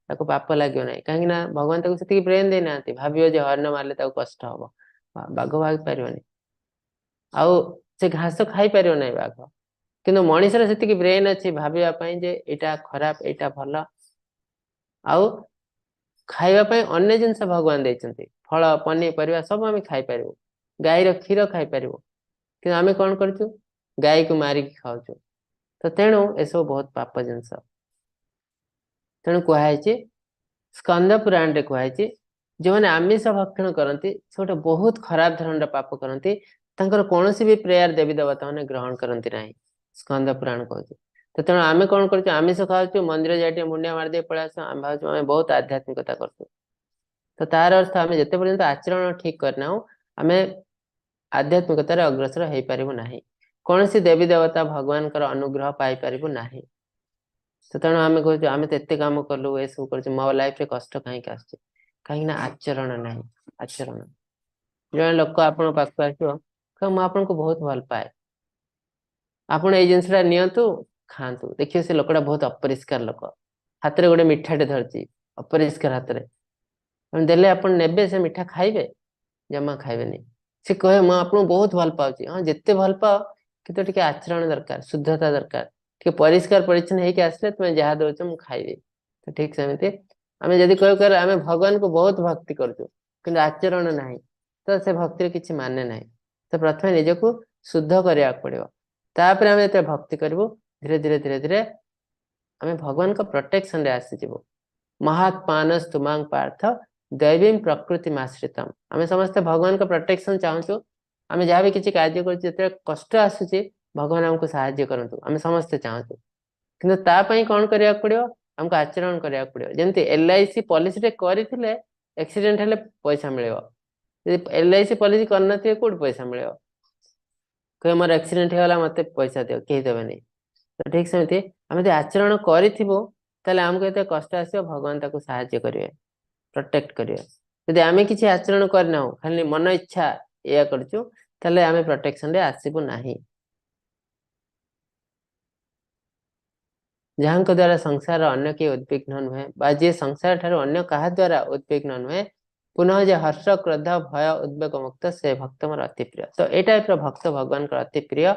ତାକୁ ପାପ ଲାଗିବ ନାହିଁ, କାହିଁକି ନା ଭଗବାନ ତାକୁ ସେତିକି ବ୍ରେନ ଦେଇନାହାନ୍ତି ଭାବିବ ଯେ ହରିଣ ମାରିଲେ ତାକୁ କଷ୍ଟ ହବ। ବାଘ ଭାବି ପାରିବନି, ଆଉ ସେ ଘାସ ଖାଇପାରିବ ନାହିଁ ବାଘ। କିନ୍ତୁ ମଣିଷର ସେତିକି ବ୍ରେନ ଅଛି ଭାବିବା ପାଇଁ ଯେ ଏଇଟା ଖରାପ, ଏଇଟା ଭଲ। ଆଉ ଖାଇବା ପାଇଁ ଅନ୍ୟ ଜିନିଷ ଭଗବାନ ଦେଇଛନ୍ତି, ଫଳ ପନିପରିବା ସବୁ ଆମେ ଖାଇପାରିବୁ, ଗାଈର କ୍ଷୀର ଖାଇପାରିବୁ। କିନ୍ତୁ ଆମେ କଣ କରୁଛୁ? ଗାଈକୁ ମାରିକି ଖାଉଛୁ। ତ ତେଣୁ ଏସବୁ ବହୁତ ପାପ ଜିନିଷ। ତେଣୁ କୁହାହେଇଛି, ସ୍କନ୍ଦ ପୁରାଣରେ କୁହାହେଇଛି, ଯେଉଁମାନେ ଆମିଷ ଭକ୍ଷଣ କରନ୍ତି ସେ ଗୋଟେ ବହୁତ ଖରାପ ଧରଣର ପାପ କରନ୍ତି। ତାଙ୍କର କୌଣସି ବି ପ୍ରେୟାର ଦେବୀ ଦେବତା ମାନେ ଗ୍ରହଣ କରନ୍ତି ନାହିଁ, ସ୍କନ୍ଦ ପୁରାଣ କହୁଛି। ତ ତେଣୁ ଆମେ କଣ କରୁଛୁ? ଆମିଷ ଖାଉଛୁ, ମନ୍ଦିର ଯାଇ ଟିକେ ମୁଣ୍ଡିଆ ମାରିଦେଇ ପଳେଇ ଆସୁ, ଆମେ ଭାବୁଛୁ ଆମେ ବହୁତ ଆଧ୍ୟାତ୍ମିକତା କରୁଛୁ। ତ ତାର ଅର୍ଥ ଆମେ ଯେତେ ପର୍ଯ୍ୟନ୍ତ ଆଚରଣ ଠିକ କରିନାହୁଁ, ଆମେ ଆଧ୍ୟାତ୍ମିକତାରେ ଅଗ୍ରସର ହେଇପାରିବୁ ନାହିଁ, କୌଣସି ଦେବୀ ଦେବତା ଭଗବାନଙ୍କର ଅନୁଗ୍ରହ ପାଇପାରିବୁ ନାହିଁ। ତ ତେଣୁ ଆମେ କହୁଛୁ ଆମେ ତ ଏତେ କାମ କଲୁ, ଏସବୁ କରୁଛୁ, ମୋ ଲାଇଫରେ କଷ୍ଟ କାହିଁକି ଆସୁଛି? କାହିଁକି ନା ଆଚରଣ ନାହିଁ। ଆଚରଣ, ଜଣେ ଲୋକ ଆପଣଙ୍କ ପାଖକୁ ଆସିବ, କହିବ ମୁଁ ଆପଣଙ୍କୁ ବହୁତ ଭଲ ପାଏ, ଆପଣ ଏଇ ଜିନିଷଟା ନିଅନ୍ତୁ, ଖାଆନ୍ତୁ। ଦେଖିବେ ସେ ଲୋକଟା ବହୁତ ଅପରିଷ୍କାର ଲୋକ, ହାତରେ ଗୋଟେ ମିଠାଟେ ଧରିଛି, ଅପରିଷ୍କାର ହାତରେ ଦେଲେ ଆପଣ ନେବେ? ସେ ମିଠା ଖାଇବେ? ଜମା ଖାଇବେନି। ସେ କହେ ମୁଁ ଆପଣଙ୍କୁ ବହୁତ ଭଲ ପାଉଛି। ହଁ, ଯେତେ ଭଲ ପାଅ, କିନ୍ତୁ ଟିକେ ଆଚରଣ ଦରକାର, ଶୁଦ୍ଧତା ଦରକାର, ଟିକେ ପରିଷ୍କାର ପରିଚ୍ଛନ୍ନ ହେଇକି ଆସିଲେ ତୁମେ ଯାହା ଦଉଛ ମୁଁ ଖାଇବି। ତ ଠିକ ସେମିତି ଆମେ ଯଦି କହିବୁ ଆମେ ଭଗବାନଙ୍କୁ ବହୁତ ଭକ୍ତି କରୁଛୁ, କିନ୍ତୁ ଆଚରଣ ନାହିଁ, ତ ସେ ଭକ୍ତିରେ କିଛି ମାନେ ନାହିଁ। ତ ପ୍ରଥମେ ନିଜକୁ ଶୁଦ୍ଧ କରିବାକୁ ପଡିବ, ତାପରେ ଆମେ ଯେତେବେଳେ ଭକ୍ତି କରିବୁ ଧୀରେ ଧୀରେ ଧୀରେ ଧୀରେ ଆମେ ଭଗବାନଙ୍କ ପ୍ରୋଟେକ୍ସନରେ ଆସିଯିବୁ। ମହାତ୍ମାନସ୍ତୁମାଂ ପାର୍ଥ ଦୈବୀଂ ପ୍ରକୃତିମାଶ୍ରିତମ୍। ଆମେ ସମସ୍ତେ ଭଗବାନଙ୍କ ପ୍ରୋଟେକ୍ସନ ଚାହୁଁଛୁ। ଆମେ ଯାହା ବି କିଛି କାର୍ଯ୍ୟ କରୁଛୁ, ଯେତେବେଳେ କଷ୍ଟ ଆସୁଛି ଭଗବାନ ଆମକୁ ସାହାଯ୍ୟ କରନ୍ତୁ, ଆମେ ସମସ୍ତେ ଚାହୁଁଛୁ। କିନ୍ତୁ ତା ପାଇଁ କଣ କରିବାକୁ ପଡିବ? ଆମକୁ ଆଚରଣ କରିବାକୁ ପଡିବ। ଯେମିତି LIC ପଲିସିଟେ କରିଥିଲେ ଆକ୍ସିଡେଣ୍ଟ ହେଲେ ପଇସା ମିଳିବ, ଯଦି LIC policy କରିନଥିବେ କୋଉଠି ପଇସା ମିଳିବ? କହିବେ ମୋର ଆକ୍ସିଡେଣ୍ଟ ହେଇଗଲା ମତେ ପଇସା ଦିଅ, କେହି ଦେବେନି। ତ ଠିକ ସେମିତି ଆମେ ଯଦି ଆଚରଣ କରିଥିବୁ ତାହେଲେ ଆମକୁ ଏତେ କଷ୍ଟ ଆସିବ, ଭଗବାନ ତାକୁ ସାହାଯ୍ୟ କରିବେ, ପ୍ରୋଟେକ୍ଟ କରିବେ। ଯଦି ଆମେ କିଛି ଆଚରଣ କରିନାହୁଁ, ଖାଲି ମନ ଇଚ୍ଛା ଏଇଆ କରୁଛୁ, ତାହେଲେ ଆମେ ପ୍ରୋଟେକ୍ସନରେ ଆସିବୁ ନାହିଁ। ଯାହାଙ୍କ ଦ୍ୱାରା ସଂସାର ଅନ୍ୟ କେହି ଉଦ୍ବିଗ୍ନ ନୁହେଁ, ବା ଯିଏ ସଂସାର ଠାରୁ ଅନ୍ୟ କାହା ଦ୍ୱାରା ଉଦ୍ବିଗ୍ନ ନୁହେଁ, ପୁନଃ ଯେ ହର୍ଷ କ୍ରୋଧ ଭୟ ଉଦ୍ବେଗ ମୁକ୍ତ, ସେ ଭକ୍ତ ମୋର ଅତି ପ୍ରିୟ। ତ ଏଇ ଟାଇପର ଭକ୍ତ ଭଗବାନଙ୍କର ଅତି ପ୍ରିୟ।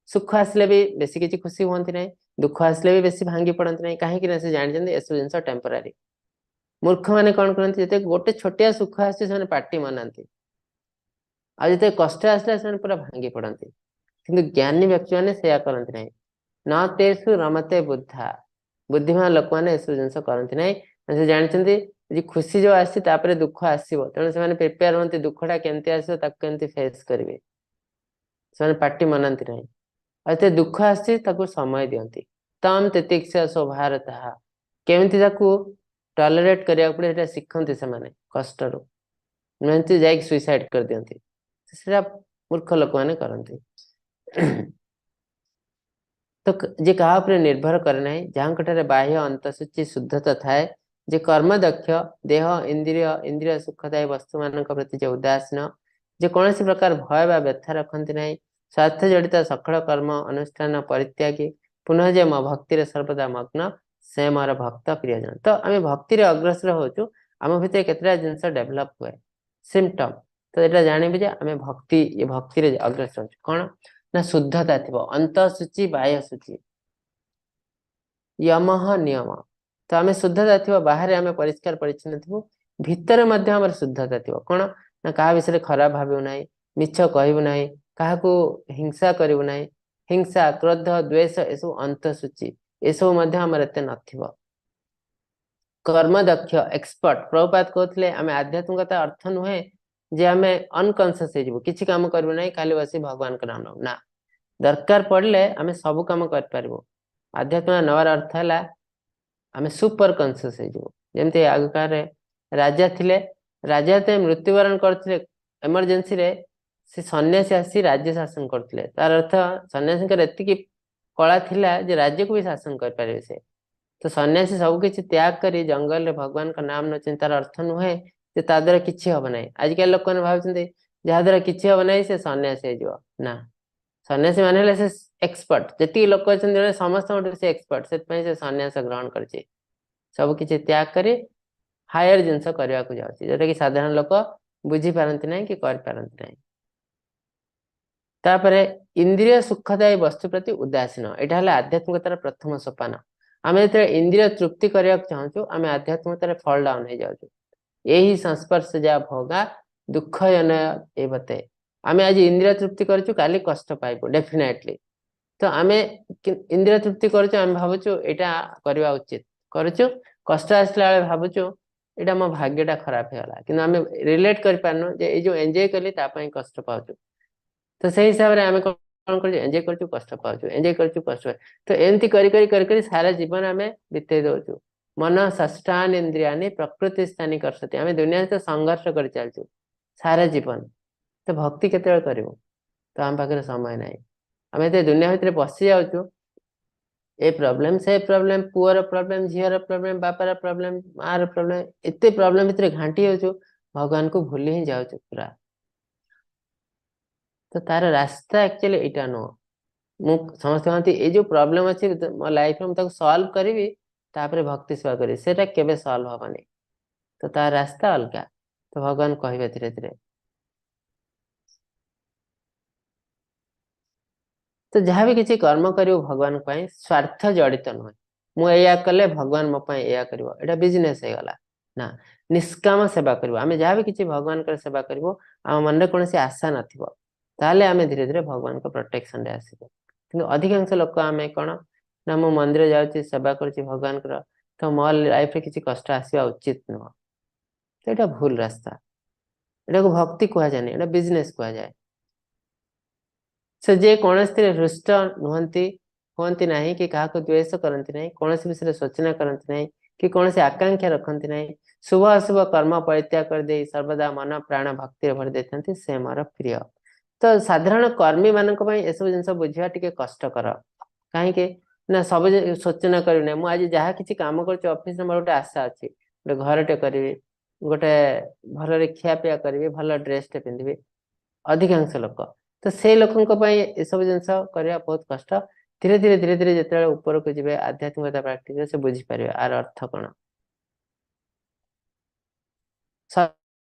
ସୁଖ ଆସିଲେ ବି ବେଶୀ କିଛି ଖୁସି ହୁଅନ୍ତି ନାହିଁ, ଦୁଃଖ ଆସିଲେ ବି ବେଶୀ ଭାଙ୍ଗି ପଡନ୍ତି ନାହିଁ, କାହିଁକି ନା ସେ ଜାଣିଛନ୍ତି ଏସବୁ ଜିନିଷ ଟେମ୍ପୋରାରୀ। ମୂର୍ଖ ମାନେ କଣ କରନ୍ତି, ଯେତେ ଗୋଟେ ଛୋଟିଆ ସୁଖ ଆସୁଛି ସେମାନେ ପାଟି ମନାନ୍ତି, ଆଉ ଯେତେ କଷ୍ଟ ଆସିଲା ସେମାନେ ପୁରା ଭାଙ୍ଗି ପଡନ୍ତି। କିନ୍ତୁ ଜ୍ଞାନୀ ବ୍ୟକ୍ତି ମାନେ ସେଇଆ କରନ୍ତି ନାହିଁ। ନ ତେସୁ ରମତେ ବୁଦ୍ଧା, ବୁଦ୍ଧିମାନ ଲୋକମାନେ ଏସବୁ ଜିନିଷ କରନ୍ତି ନାହିଁ। ସେ ଜାଣିଛନ୍ତି ଯେ ଖୁସି ଯୋଉ ଆସିଛି ତାପରେ ଦୁଃଖ ଆସିବ, ତେଣୁ ସେମାନେ ପ୍ରିପେୟାର ହୁଅନ୍ତି ଦୁଃଖଟା କେମିତି ଆସିବ, ତାକୁ କେମିତି ଫେସ୍ କରିବେ। ସେମାନେ ପାଟି ମନାନ୍ତି ନାହିଁ। ଆଉ ଏତେ ଦୁଃଖ ଆସିଛି ତାକୁ ସମୟ ଦିଅନ୍ତି। ତମ ତିତିକ୍ଷା ସ୍ୱଭାରତଃ, କେମିତି ତାକୁ ଟଲରେଟ୍ କରିବାକୁ ପଡେ ସେଟା ଶିଖନ୍ତି ସେମାନେ କଷ୍ଟରୁ, ନୁହେଁ ଯାଇକି ସୁଇସାଇଡ କରିଦିଅନ୍ତି, ସେଟା ମୂର୍ଖ ଲୋକମାନେ କରନ୍ତି। ତ ଯେ କାହା ଉପରେ ନିର୍ଭର କରେ ନାହିଁ, ଯାହାଙ୍କ ଠାରେ ବାହ୍ୟ ଅନ୍ତଃସୂଚି ଶୁଦ୍ଧତା ଥାଏ, ଯେ କର୍ମ ଦକ୍ଷ, ଦେହ ଇନ୍ଦ୍ରିୟ ଇନ୍ଦ୍ରିୟ ସୁଖଦାୟୀ ବସ୍ତୁମାନଙ୍କ ପ୍ରତି ଯେ ଉଦାସୀନ, ଯେ କୌଣସି ପ୍ରକାର ଭୟ ବା ବ୍ୟଥା ରଖନ୍ତି ନାହିଁ, ସ୍ୱାର୍ଥ ଜଡ଼ିତ ସକଳ କର୍ମ ଅନୁଷ୍ଠାନ ପରିତ୍ୟାଗୀ, ପୁନଃ ଯେ ମୋ ଭକ୍ତିରେ ସର୍ବଦା ମଗ୍ନ, ସେ ମୋର ଭକ୍ତ ପ୍ରିୟଜନ। ତ ଆମେ ଭକ୍ତିରେ ଅଗ୍ରସର ହଉଛୁ, ଆମ ଭିତରେ କେତେଟା ଜିନିଷ ଡେଭଲପ ହୁଏ, ସିମ୍ପଟମ। ତ ଏଇଟା ଜାଣିବେ ଯେ ଆମେ ଭକ୍ତିରେ ଅଗ୍ରସର ହଉଛୁ। କଣ ନା ଶୁଦ୍ଧତା ଥିବ, ଅନ୍ତଃସୂଚି ବାହ୍ୟ ସୂଚି, ୟମହ ନିୟମ। ତ ଆମେ ଶୁଦ୍ଧତା ଥିବ, ବାହାରେ ଆମେ ପରିଷ୍କାର ପରିଚ୍ଛନ୍ନ ଥିବୁ, ଭିତରେ ମଧ୍ୟ ଆମର ଶୁଦ୍ଧତା ଥିବ। କଣ ନା କାହା ବିଷୟରେ ଖରାପ ଭାବିବୁ ନାହିଁ, ମିଛ କହିବୁ ନାହିଁ, କାହାକୁ ହିଂସା କରିବୁ ନାହିଁ। ହିଂସା, କ୍ରୋଧ, ଦ୍ୱେଷ ଏସବୁ ଅନ୍ତଃସୂଚି, ଏସବୁ ମଧ୍ୟ ଆମର ଏତେ ନଥିବ। କର୍ମ ଦକ୍ଷ, ଏକ୍ସପର୍ଟ। ପ୍ରଭୁପାଦ କହୁଥିଲେ ଆମେ ଆଧ୍ୟାତ୍ମିକତା ଅର୍ଥ ନୁହେଁ ଯେ ଆମେ ଅନକନସିୟସ ହେଇଯିବୁ, କିଛି କାମ କରିବୁ ନାହିଁ, ଖାଲି ବସି ଭଗବାନଙ୍କ ନାମ ନେବୁ। ନା, ଦରକାର ପଡ଼ିଲେ ଆମେ ସବୁ କାମ କରିପାରିବୁ। ଆଧ୍ୟାତ୍ମିକ ନେବାର ଅର୍ଥ ହେଲା ଆମେ ସୁପର କନସିୟସ୍ ହେଇଯିବୁ। ଯେମିତି ଆଗକାଳରେ ରାଜା ଥିଲେ, ରାଜା ଯେତେବେଳେ ମୃତ୍ୟୁବରଣ କରିଥିଲେ ଏମରଜେନ୍ସିରେ, ସେ ସନ୍ନ୍ୟାସୀ ଆସି ରାଜ୍ୟ ଶାସନ କରୁଥିଲେ। ତାର ଅର୍ଥ ସନ୍ନ୍ୟାସୀଙ୍କର ଏତିକି କଳା ଥିଲା ଯେ ରାଜ୍ୟକୁ ବି ଶାସନ କରିପାରିବେ ସେ। ତ ସନ୍ନ୍ୟାସୀ ସବୁ କିଛି ତ୍ୟାଗ କରି ଜଙ୍ଗଲରେ ଭଗବାନଙ୍କ ନାମ ନେଉଛନ୍ତି, ତାର ଅର୍ଥ ନୁହେଁ ଯେ ତା ଦ୍ୱାରା କିଛି ହବ ନାହିଁ। ଆଜିକାଲି ଲୋକମାନେ ଭାବୁଛନ୍ତି ଯାହା ଦ୍ୱାରା କିଛି ହବ ନାହିଁ ସେ ସନ୍ନ୍ୟାସୀ ହେଇଯିବ। ନା, ସନ୍ନ୍ୟାସୀ ମାନେ ହେଲେ ସେ ଏକ୍ସପର୍ଟ, ଯେତିକି ଲୋକ ଅଛନ୍ତି ସମସ୍ତଙ୍କଠୁ ସେ ଏକ୍ସପର୍ଟ, ସେଥିପାଇଁ ସେ ସନ୍ନ୍ୟାସ ଗ୍ରହଣ କରିଛି। ସବୁ କିଛି ତ୍ୟାଗ କରି ହାୟର ଜିନିଷ କରିବାକୁ ଯାଉଛି, ଯୋଉଟା କି ସାଧାରଣ ଲୋକ ବୁଝିପାରନ୍ତି ନାହିଁ କି କରିପାରନ୍ତି ନାହିଁ। ତାପରେ ଇନ୍ଦ୍ରିୟ ସୁଖଦାୟୀ ବସ୍ତୁ ପ୍ରତି ଉଦାସୀନ, ଏଇଟା ହେଲା ଆଧ୍ୟାତ୍ମିକତାର ପ୍ରଥମ ସୋପାନ। ଆମେ ଯେତେବେଳେ ଇନ୍ଦ୍ରିୟ ତୃପ୍ତି କରିବାକୁ ଚାହୁଁଛୁ, ଆମେ ଆଧ୍ୟାତ୍ମିକତାରେ ଫଲ୍ ଡାଉନ ହେଇଯାଉଛୁ। ଏହି ସଂସ୍ପର୍ଶ ଯା ଭୋଗା ଦୁଃଖ ଏବତେ। ଆମେ ଆଜି ଇନ୍ଦ୍ରିୟ ତୃପ୍ତି କରୁଛୁ, କାଲି କଷ୍ଟ ପାଇବୁ ଡେଫିନେଟଲି। ତ ଆମେ ଇନ୍ଦ୍ରିୟ ତୃପ୍ତି କରୁଛୁ, ଆମେ ଭାବୁଛୁ ଏଇଟା କରିବା ଉଚିତ, କରୁଛୁ, କଷ୍ଟ ଆସିଲା ବେଳେ ଭାବୁଛୁ ଏଇଟା ମୋ ଭାଗ୍ୟଟା ଖରାପ ହେଇଗଲା, କିନ୍ତୁ ଆମେ ରିଲେଟ କରିପାରୁନୁ ଯେ ଏଇ ଯୋଉ ଏନ୍ଜୟ କଲି ତା ପାଇଁ କଷ୍ଟ ପାଉଛୁ। ତ ସେଇ ହିସାବରେ ଆମେ କଣ କରୁଛୁ, ଏନ୍ଜୟ କରୁଛୁ, କଷ୍ଟ ପାଉଛୁ, ଏନ୍ଜୟ କରୁଛୁ, କଷ୍ଟ ପାଉଛୁ। ତ ଏମିତି କରି କରି କରି କରି ସାରା ଜୀବନ ଆମେ ବିତେଇ ଦଉଛୁ। ମନ ଷଷ୍ଠାନ ଇନ୍ଦ୍ରିୟାନି ପ୍ରକୃତି ସ୍ଥାନୀ କର୍ଷତି, ଆମେ ଦୁନିଆ ସହିତ ସଂଘର୍ଷ କରି ଚାଲିଛୁ ସାରା ଜୀବନ। ତ ଭକ୍ତି କେତେବେଳେ କରିବୁ? ତ ଆମ ପାଖରେ ସମୟ ନାହିଁ। ଆମେ ଏତେ ଦୁନିଆ ଭିତରେ ପଶି ଯାଉଛୁ, ଏ ପ୍ରୋବ୍ଲେମ ସେ ପ୍ରୋବ୍ଲେମ, ପୁଅର ପ୍ରୋବ୍ଲେମ, ଝିଅର ପ୍ରୋବ୍ଲେମ, ବାପାର ପ୍ରୋବ୍ଲେମ, ମାର ପ୍ରୋବ୍ଲେମ, ଏତେ ପ୍ରୋବ୍ଲେମ ଭିତରେ ଘାଣ୍ଟି ଯାଉଛୁ, ଭଗବାନଙ୍କୁ ଭୁଲି ହିଁ ଯାଉଛୁ ପୁରା। ତ ତାର ରାସ୍ତା ଆକ୍ଚୁଆଲି ଏଇଟା ନୁହଁ। ମୁଁ ସମସ୍ତେ ଭାବନ୍ତି ଏଇ ଯୋଉ ପ୍ରୋବ୍ଲେମ ଅଛି ମୋ ଲାଇଫରେ ମୁଁ ତାକୁ ସଲ୍ଭ କରିବି, ତାପରେ ଭକ୍ତି ସେବା କରିବି, ସେଇଟା କେବେ ସଲ୍ଭ ହବନି। ତ ତା ରାସ୍ତା ଅଲଗା। ତ ଭଗବାନ କହିବେ ଧୀରେ ଧୀରେ। ତ ଯାହାବି କିଛି କର୍ମ କରିବୁ ଭଗବାନଙ୍କ ପାଇଁ ସ୍ୱାର୍ଥ ଜଡ଼ିତ ନୁହେଁ। ମୁଁ ଏଇଆ କଲେ ଭଗବାନ ମୋ ପାଇଁ ଏଇଆ କରିବ, ଏଇଟା ବିଜନେସ ହେଇଗଲା ନା। ନିଷ୍କାମ ସେବା କରିବୁ, ଆମେ ଯାହାବି କିଛି ଭଗବାନଙ୍କର ସେବା କରିବୁ ଆମ ମନରେ କୌଣସି ଆଶା ନଥିବ, ତାହେଲେ ଆମେ ଧୀରେ ଧୀରେ ଭଗବାନଙ୍କ ପ୍ରୋଟେକ୍ସନରେ ଆସିବୁ। କିନ୍ତୁ ଅଧିକାଂଶ ଲୋକ ଆମେ କଣ ନା, ମୁଁ ମନ୍ଦିର ଯାଉଛି ସେବା କରୁଛି ଭଗବାନଙ୍କର, ତ ମୋ ଲାଇଫରେ କିଛି କଷ୍ଟ ଆସିବା ଉଚିତ ନୁହଁ। ତ ଏଇଟା ଭୁଲ ରାସ୍ତା, ଏଟାକୁ ଭକ୍ତି କୁହାଯାଏନି, ଏଇଟା ବିଜନେସ କୁହାଯାଏ। ସେ ଯେ କୌଣସିଥିରେ ହୃଷ୍ଟ ନୁହନ୍ତି, ହୁଅନ୍ତି ନାହିଁ, କି କାହାକୁ ଦ୍ୱେଷ କରନ୍ତି ନାହିଁ, କୌଣସି ବିଷୟରେ ଶୋଚନା କରନ୍ତି ନାହିଁ, କି କୌଣସି ଆକାଂକ୍ଷା ରଖନ୍ତି ନାହିଁ, ଶୁଭ ଅଶୁଭ କର୍ମ ପରିତ୍ୟାଗ କରିଦେଇ ସର୍ବଦା ମନ ପ୍ରାଣ ଭକ୍ତିରେ ଭରି ଦେଇଥାନ୍ତି, ସେ ମୋର ପ୍ରିୟ। ତ ସାଧାରଣ କର୍ମୀ ମାନଙ୍କ ପାଇଁ ଏସବୁ ଜିନିଷ ବୁଝିବା ଟିକେ କଷ୍ଟକର। କାହିଁକି ନା ସବୁ ଶୋଚନା କରିବି ନାହିଁ, ମୁଁ ଆଜି ଯାହା କିଛି କାମ କରୁଛି ଅଫିସରେ, ମୋର ଗୋଟେ ଆଶା ଅଛି, ଗୋଟେ ଘରଟେ କରିବି, ଗୋଟେ ଭଲରେ ଖିଆପିଆ କରିବି, ଭଲ ଡ୍ରେସଟେ ପିନ୍ଧିବି, ଅଧିକାଂଶ ଲୋକ। ତ ସେଇ ଲୋକଙ୍କ ପାଇଁ ଏସବୁ ଜିନିଷ କରିବା ବହୁତ କଷ୍ଟ। ଧୀରେ ଧୀରେ ଧୀରେ ଧୀରେ ଯେତେବେଳେ ଉପରକୁ ଯିବେ ଆଧ୍ୟାତ୍ମିକତା ପ୍ରାକ୍ଟିସରେ, ସେ ବୁଝିପାରିବେ ଆର ଅର୍ଥ କଣ।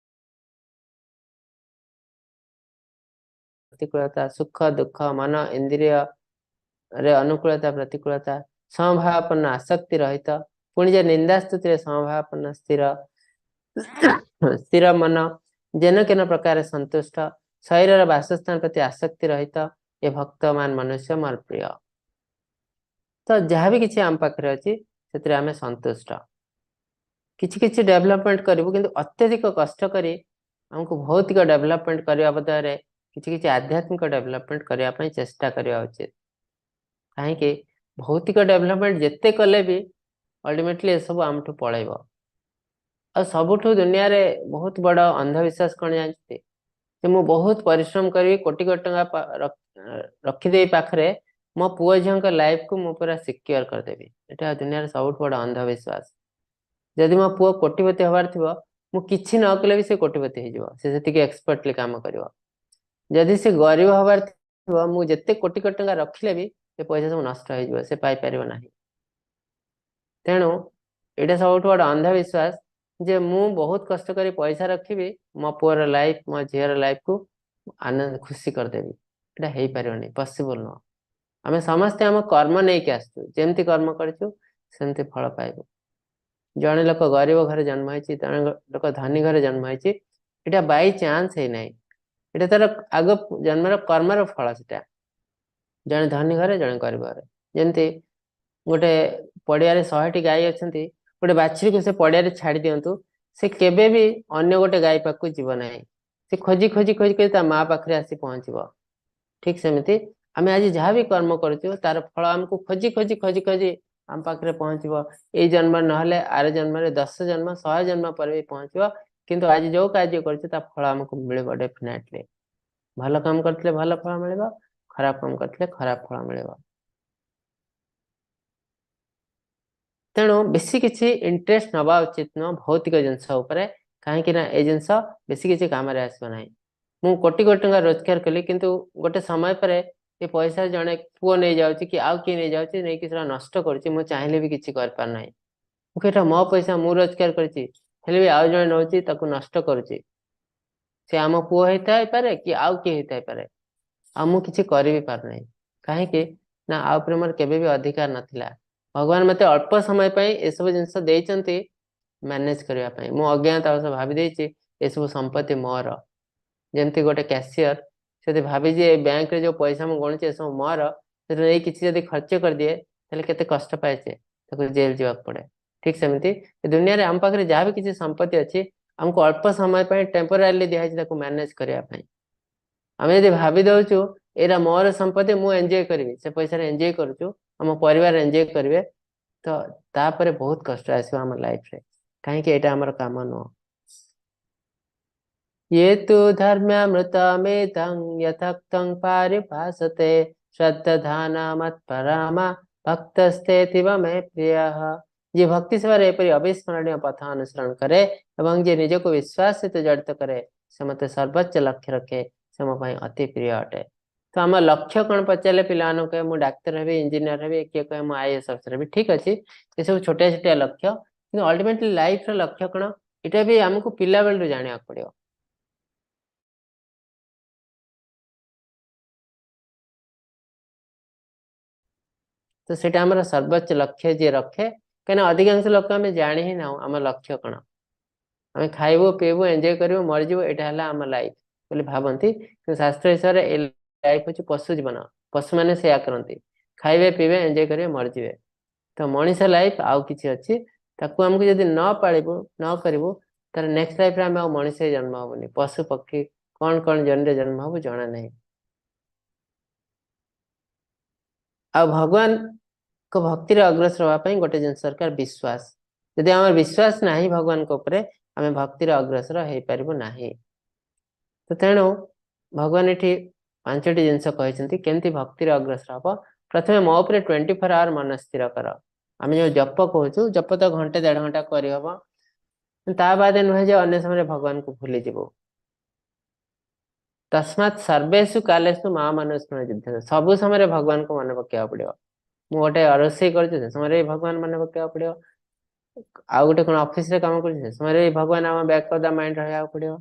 ପ୍ରତିକୂଳତା, ସୁଖ ଦୁଃଖ, ମନ ଇନ୍ଦ୍ରିୟ ରେ ଅନୁକୂଳତା ପ୍ରତିକୂଳତା, ସମଭାବାପନ୍ନ ଆସକ୍ତି ରହିତ, ପୁଣି ଯେ ନିନ୍ଦା ସ୍ତୁତିରେ ସମଭାବାପନ୍ନ ସ୍ଥିର, ସ୍ଥିର ମନ, ଯେନ କେନ ପ୍ରକାର ସନ୍ତୁଷ୍ଟ, ଶରୀରର ବାସସ୍ଥାନ ପ୍ରତି ଆସକ୍ତି ରହିତ, ଏ ଭକ୍ତମାନ ମନୁଷ୍ୟ ମୋର ପ୍ରିୟ। ତ ଯାହାବି କିଛି ଆମ ପାଖରେ ଅଛି ସେଥିରେ ଆମେ ସନ୍ତୁଷ୍ଟ। କିଛି କିଛି ଡେଭଲପମେଣ୍ଟ କରିବୁ, କିନ୍ତୁ ଅତ୍ୟଧିକ କଷ୍ଟ କରି ଆମକୁ ଭୌତିକ ଡେଭଲପମେଣ୍ଟ କରିବା ବଦଳରେ କିଛି କିଛି ଆଧ୍ୟାତ୍ମିକ ଡେଭଲପମେଣ୍ଟ କରିବା ପାଇଁ ଚେଷ୍ଟା କରିବା ଉଚିତ। କାହିଁକି ଭୌତିକ ଡେଭଲପମେଣ୍ଟ ଯେତେ କଲେ ବି ଅଲ୍ଟିମେଟଲି ଏସବୁ ଆମଠୁ ପଳେଇବ। ଆଉ ସବୁଠୁ ଦୁନିଆରେ ବହୁତ ବଡ ଅନ୍ଧବିଶ୍ୱାସ କଣ ଜାଣିଛନ୍ତି? ଯେ ମୁଁ ବହୁତ ପରିଶ୍ରମ କରିବି, କୋଟି କୋଟି ଟଙ୍କା ରଖିଦେବି ପାଖରେ, ମୋ ପୁଅ ଝିଅଙ୍କ ଲାଇଫକୁ ମୁଁ ପୁରା ସିକ୍ୟୁର କରିଦେବି। ଏଇଟା ଦୁନିଆର ସବୁଠୁ ବଡ ଅନ୍ଧବିଶ୍ୱାସ। ଯଦି ମୋ ପୁଅ କୋଟିପତି ହବାର ଥିବ, ମୁଁ କିଛି ନ କଲେ ବି ସେ କୋଟିପତି ହେଇଯିବ, ସେ ସେତିକି ଏକ୍ସପର୍ଟଲି କାମ କରିବ। ଯଦି ସେ ଗରିବ ହବାର ଥିବ, ମୁଁ ଯେତେ କୋଟି କୋଟି ଟଙ୍କା ରଖିଲେ ବି ସେ ପଇସା ସବୁ ନଷ୍ଟ ହେଇଯିବ, ସେ ପାଇପାରିବ ନାହିଁ। ତେଣୁ ଏଇଟା ସବୁଠୁ ବଡ ଅନ୍ଧବିଶ୍ୱାସ ଯେ ମୁଁ ବହୁତ କଷ୍ଟ କରି ପଇସା ରଖିବି, ମୋ ପୁଅର ଲାଇଫ, ମୋ ଝିଅର ଲାଇଫକୁ ଆନନ୍ଦ ଖୁସି କରିଦେବି। ଏଇଟା ହେଇପାରିବନି, ପସିବଲ ନୁହଁ। ଆମେ ସମସ୍ତେ ଆମ କର୍ମ ନେଇକି ଆସିଛୁ, ଯେମିତି କର୍ମ କରିଛୁ ସେମିତି ଫଳ ପାଇବୁ। ଜଣେ ଲୋକ ଗରିବ ଘରେ ଜନ୍ମ ହେଇଛି, ଜଣେ ଲୋକ ଧନୀ ଘରେ ଜନ୍ମ ହେଇଛି, ଏଇଟା ବାଇ ଚାନ୍ସ ହେଇନାହିଁ, ଏଇଟା ତାର ଆଗ ଜନ୍ମର କର୍ମର ଫଳ। ସେଟା ଜଣେ ଧନୀ ଘରେ, ଜଣେ ଗରିବ ଘରେ। ଯେମିତି ଗୋଟେ ପଡିଆରେ 100ଟି ଗାଈ ଅଛନ୍ତି, ଗୋଟେ ବାଛୁରୀକୁ ସେ ପଡିଆରେ ଛାଡି ଦିଅନ୍ତୁ, ସେ କେବେ ବି ଅନ୍ୟ ଗୋଟେ ଗାଈ ପାଖକୁ ଯିବ ନାହିଁ, ସେ ଖୋଜି ଖୋଜି ଖୋଜି ଖୋଜି ତା ମା ପାଖରେ ଆସି ପହଞ୍ଚିବ। ଠିକ ସେମିତି ଆମେ ଆଜି ଯାହା ବି କର୍ମ କରୁଛୁ ତାର ଫଳ ଆମକୁ ଖୋଜି ଖୋଜି ଖୋଜି ଖୋଜି ଆମ ପାଖରେ ପହଞ୍ଚିବ। ଏଇ ଜନ୍ମ ନହେଲେ ଆର ଜନ୍ମରେ 10 ଜନ୍ମ 100 ଜନ୍ମ ପରେ ବି ପହଞ୍ଚିବ, କିନ୍ତୁ ଆଜି ଯୋଉ କାର୍ଯ୍ୟ କରୁଛେ ତା ଫଳ ଆମକୁ ମିଳିବ ଡେଫିନେଟଲି। ଭଲ କାମ କରିଥିଲେ ଭଲ ଫଳ ମିଳିବ, ଖରାପ କାମ କରିଥିଲେ ଖରାପ ଫଳ ମିଳିବ। ତେଣୁ ବେଶୀ କିଛି ଇଣ୍ଟରେଷ୍ଟ ନବା ଉଚିତ ନୁହଁ ଭୌତିକ ଜିନିଷ ଉପରେ, କାହିଁକି ନା ଏ ଜିନିଷ ବେଶୀ କିଛି କାମରେ ଆସିବ ନାହିଁ। ମୁଁ କୋଟି କୋଟି ଟଙ୍କା ରୋଜଗାର କଲି, କିନ୍ତୁ ଗୋଟେ ସମୟ ପରେ ଏ ପଇସା ଜଣେ ପୁଅ ନେଇଯାଉଛି କି ଆଉ କିଏ ନେଇଯାଉଛି, ନେଇକି ସେଟା ନଷ୍ଟ କରୁଛି, ମୁଁ ଚାହିଁଲେ ବି କିଛି କରିପାରୁନାହିଁ। ମୁଁ ଏଇଟା ମୋ ପଇସା, ମୁଁ ରୋଜଗାର କରିଛି, ହେଲେ ବି ଆଉ ଜଣେ ନେଉଛି, ତାକୁ ନଷ୍ଟ କରୁଛି। ସେ ଆମ ପୁଅ ହେଇଥାଇପାରେ କି ଆଉ କିଏ ହେଇଥାଇପାରେ, ଆଉ ମୁଁ କିଛି କରିବି ପାରୁନାହିଁ। କାହିଁକି ନା ଆଉ ଉପରେ ମୋର କେବେ ବି ଅଧିକାର ନଥିଲା। ଭଗବାନ ମତେ ଅଳ୍ପ ସମୟ ପାଇଁ ଏସବୁ ଜିନିଷ ଦେଇଛନ୍ତି ମ୍ୟାନେଜ କରିବା ପାଇଁ। ମୁଁ ଅଜ୍ଞାତ ଅବଶ୍ୟ ଭାବି ଦେଇଛି ଏସବୁ ସମ୍ପତ୍ତି ମୋର। ଯେମିତି ଗୋଟେ କ୍ୟାସିୟର ଯଦି ଭାବିଛି ଏ ବ୍ୟାଙ୍କରେ ଯୋଉ ପଇସା ମୁଁ ଗଣୁଛି ଏସବୁ ମୋର, ସେଠୁ ନେଇ କିଛି ଯଦି ଖର୍ଚ୍ଚ କରିଦିଏ ତାହେଲେ କେତେ କଷ୍ଟ ପାଏ ସେ, ତାକୁ ଜେଲ ଯିବାକୁ ପଡେ। ଠିକ ସେମିତି ଏ ଦୁନିଆରେ ଆମ ପାଖରେ ଯାହା ବି କିଛି ସମ୍ପତ୍ତି ଅଛି ଆମକୁ ଅଳ୍ପ ସମୟ ପାଇଁ ଟେମ୍ପୋରାରିଲି ଦିଆହେଇଛି ତାକୁ ମ୍ୟାନେଜ କରିବା ପାଇଁ। ଆମେ ଯଦି ଭାବି ଦଉଛୁ ଏଇଟା ମୋର ସମ୍ପତ୍ତି, ମୁଁ ଏନ୍ଜୟ କରିବି, ସେ ପଇସାରେ ଏନ୍ଜୟ କରୁଛୁ, ଆମ ପରିବାର ଏନ୍ଜୟ କରିବେ, ତ ତାପରେ ବହୁତ କଷ୍ଟ ଆସିବ ଆମ ଲାଇଫରେ। କାହିଁକି ଏଇଟା ଆମର କାମ ନୁହଁ। ये तु धर्म्यामृतमिदं यथोक्तं पारिभासते श्रद्दधाना मत्परमा भक्तस्तेतिव मे प्रियः। ଯିଏ ଭକ୍ତି ସେବାରେ ଏପରି ଅବିସ୍ମରଣୀୟ ପଥ ଅନୁସରଣ କରେ ଏବଂ ଯିଏ ନିଜକୁ ବିଶ୍ୱାସ ସହିତ ଜଡ଼ିତ କରେ, ସେ ମତେ ସର୍ବୋଚ୍ଚ ଲକ୍ଷ୍ୟ ରଖେ, ସେ ମୋ ପାଇଁ ଅତି ପ୍ରିୟ ଅଟେ। ତ ଆମ ଲକ୍ଷ୍ୟ କଣ ପଚାରିଲେ ପିଲାମାନଙ୍କୁ କହେ ମୁଁ ଡାକ୍ତର ହେବି, ଇଞ୍ଜିନିୟର ହେବି, କିଏ କହେ ମୁଁ ଆଇଏଏସ୍ ଅଫିସର ହେବି। ଠିକ ଅଛି, ଏସବୁ ଛୋଟିଆ ଛୋଟିଆ ଲକ୍ଷ୍ୟ, କିନ୍ତୁ ଅଲ୍ଟିମେଟଲି ଲାଇଫର ଲକ୍ଷ୍ୟ କଣ ଏଇଟା ବି ଆମକୁ ପିଲାବେଳରୁ ଜାଣିବାକୁ ପଡିବ। ତ ସେଇଟା ଆମର ସର୍ବୋଚ୍ଚ ଲକ୍ଷ୍ୟ ଯିଏ ରଖେ, କାହିଁକିନା ଅଧିକାଂଶ ଲୋକ ଆମେ ଜାଣି ହିଁ ନାହୁଁ ଆମ ଲକ୍ଷ୍ୟ କଣ। ଆମେ ଖାଇବୁ ପିଇବୁ ଏନ୍ଜୟ କରିବୁ ମରିଯିବୁ, ଏଇଟା ହେଲା ଆମ ଲାଇଫ ବୋଲି ଭାବନ୍ତି। କିନ୍ତୁ ଶାସ୍ତ୍ର ହିସାବରେ ଏ ଲାଇଫ ହଉଛି ପଶୁ ଜୀବନ। ପଶୁମାନେ ସେଇଆ କରନ୍ତି, ଖାଇବେ ପିଇବେ ଏନ୍ଜୟ କରିବେ ମରିଯିବେ। ତ ମଣିଷ ଲାଇଫ ଆଉ କିଛି ଅଛି, ତାକୁ ଆମକୁ ଯଦି ନ ପାଳିବୁ ନ କରିବୁ ତାହେଲେ ନେକ୍ସଟ ଲାଇଫରେ ଆମେ ଆଉ ମଣିଷ ହେଇ ଜନ୍ମ ହବୁନି, ପଶୁ ପକ୍ଷୀ କଣ କଣ ଜନ୍ମରେ ଜନ୍ମ ହବୁ ଜଣା ନାହିଁ। ଆଉ ଭଗବାନଙ୍କ ଭକ୍ତିରେ ଅଗ୍ରସର ହବା ପାଇଁ ଗୋଟେ ଜିନିଷ ଦରକାର, ବିଶ୍ୱାସ। ଯଦି ଆମର ବିଶ୍ୱାସ ନାହିଁ ଭଗବାନଙ୍କ ଉପରେ, ଆମେ ଭକ୍ତିରେ ଅଗ୍ରସର ହେଇପାରିବୁ ନାହିଁ। ତ ତେଣୁ ଭଗବାନ ଏଠି 5ଟି ଜିନିଷ କହିଛନ୍ତି କେମିତି ଭକ୍ତିରେ ଅଗ୍ରସର ହବ। ପ୍ରଥମେ ମୋ ଉପରେ 24 ଆୱାର ମନ ସ୍ଥିର କର। ଆମେ ଯୋଉ ଜପ କହୁଛୁ, ଜପ ତ ଘଣ୍ଟେ ଦେଢ ଘଣ୍ଟା କରିହବ, ତା ବାଦେ ନୁହେଁ ଯେ ଅନ୍ୟ ସମୟରେ ଭଗବାନଙ୍କୁ ଭୁଲିଯିବୁ। ତସ୍ମାତ୍ ସର୍ବେଷୁ କାଲେଷୁ ମା ମନସ୍ମରଣ ଯୁଦ୍ଧ, ସବୁ ସମୟରେ ଭଗବାନଙ୍କୁ ମନେ ପକେଇବାକୁ ପଡିବ। ମୁଁ ଗୋଟେ ରୋଷେଇ କରୁଛି ସେ ସମୟରେ ଭଗବାନ ମନେ ପକେଇବାକୁ ପଡିବ, ଆଉ ଗୋଟେ କଣ ଅଫିସରେ କାମ କରୁଛି ସେ ସମୟରେ ଭଗବାନ ଆମ ବ୍ୟାକ୍ ଅଫ୍ the mind ରହିବାକୁ ପଡିବ।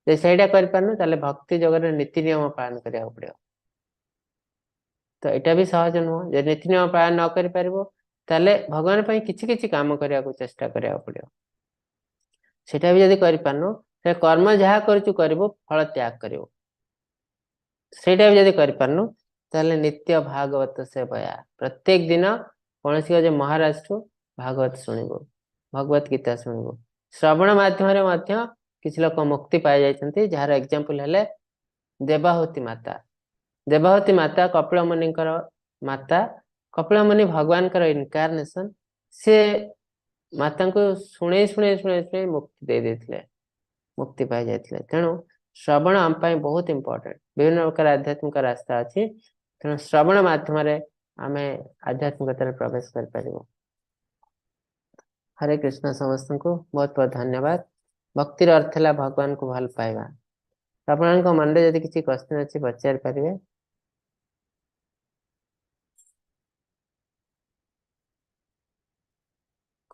ଯଦି ସେଇଟା କରିପାରୁନୁ ତାହେଲେ ଭକ୍ତି ଯୋଗରେ ନୀତି ନିୟମ ପାଳନ କରିବାକୁ ପଡିବ। ତ ଏଇଟା ବି ସହଜ ନୁହଁ। ଯଦି ନୀତି ନିୟମ ପାଳନ ନ କରିପାରିବ ତାହେଲେ ଭଗବାନ ପାଇଁ କିଛି କିଛି କାମ କରିବାକୁ ଚେଷ୍ଟା କରିବାକୁ ପଡିବ। ସେଇଟା ବି ଯଦି କରିପାରୁନୁ ତାହେଲେ କର୍ମ ଯାହା କରୁଛୁ କରିବୁ, ଫଳ ତ୍ୟାଗ କରିବୁ। ସେଇଟା ବି ଯଦି କରିପାରୁନୁ ତାହେଲେ ନିତ୍ୟ ଭାଗବତ ସେବୟା, ପ୍ରତ୍ୟେକ ଦିନ କୌଣସି ଗୋଟେ ମହାରାଜଠୁ ଭାଗବତ ଶୁଣିବୁ, ଭଗବତ ଗୀତା ଶୁଣିବୁ। ଶ୍ରବଣ ମାଧ୍ୟମରେ ମଧ୍ୟ କିଛି ଲୋକ ମୁକ୍ତି ପାଇଯାଇଛନ୍ତି, ଯାହାର ଏକ୍ଜାମ୍ପଲ ହେଲେ ଦେବାହୁତି ମାତା। ଦେବାହୁତି ମାତା କପିଳ ମୁନିଙ୍କର ମାତା। କପିଳ ମୁନି ଭଗବାନଙ୍କର ଇନକାର୍ନେସନ। ସେ ମାତାଙ୍କୁ ଶୁଣେଇ ଶୁଣେଇ ଶୁଣେଇ ଶୁଣେଇ ମୁକ୍ତି ଦେଇ ଦେଇଥିଲେ, ମୁକ୍ତି ପାଇଯାଇଥିଲେ। ତେଣୁ ଶ୍ରବଣ ଆମ ପାଇଁ ବହୁତ ଇମ୍ପୋର୍ଟାଣ୍ଟ। ବିଭିନ୍ନ ପ୍ରକାର ଆଧ୍ୟାତ୍ମିକ ରାସ୍ତା ଅଛି, ତେଣୁ ଶ୍ରବଣ ମାଧ୍ୟମରେ ଆମେ ଆଧ୍ୟାତ୍ମିକତାରେ ପ୍ରବେଶ କରିପାରିବୁ। ହରେ କୃଷ୍ଣ। ସମସ୍ତଙ୍କୁ ବହୁତ ବହୁତ ଧନ୍ୟବାଦ। ଭକ୍ତିର ଅର୍ଥ ହେଲା ଭଗବାନଙ୍କୁ ଭଲ ପାଇବା। ଆପଣଙ୍କ ମନରେ ଯଦି କିଛି କ୍ୱେଶ୍ଚନ ଅଛି ପଚାରି ପାରିବେ।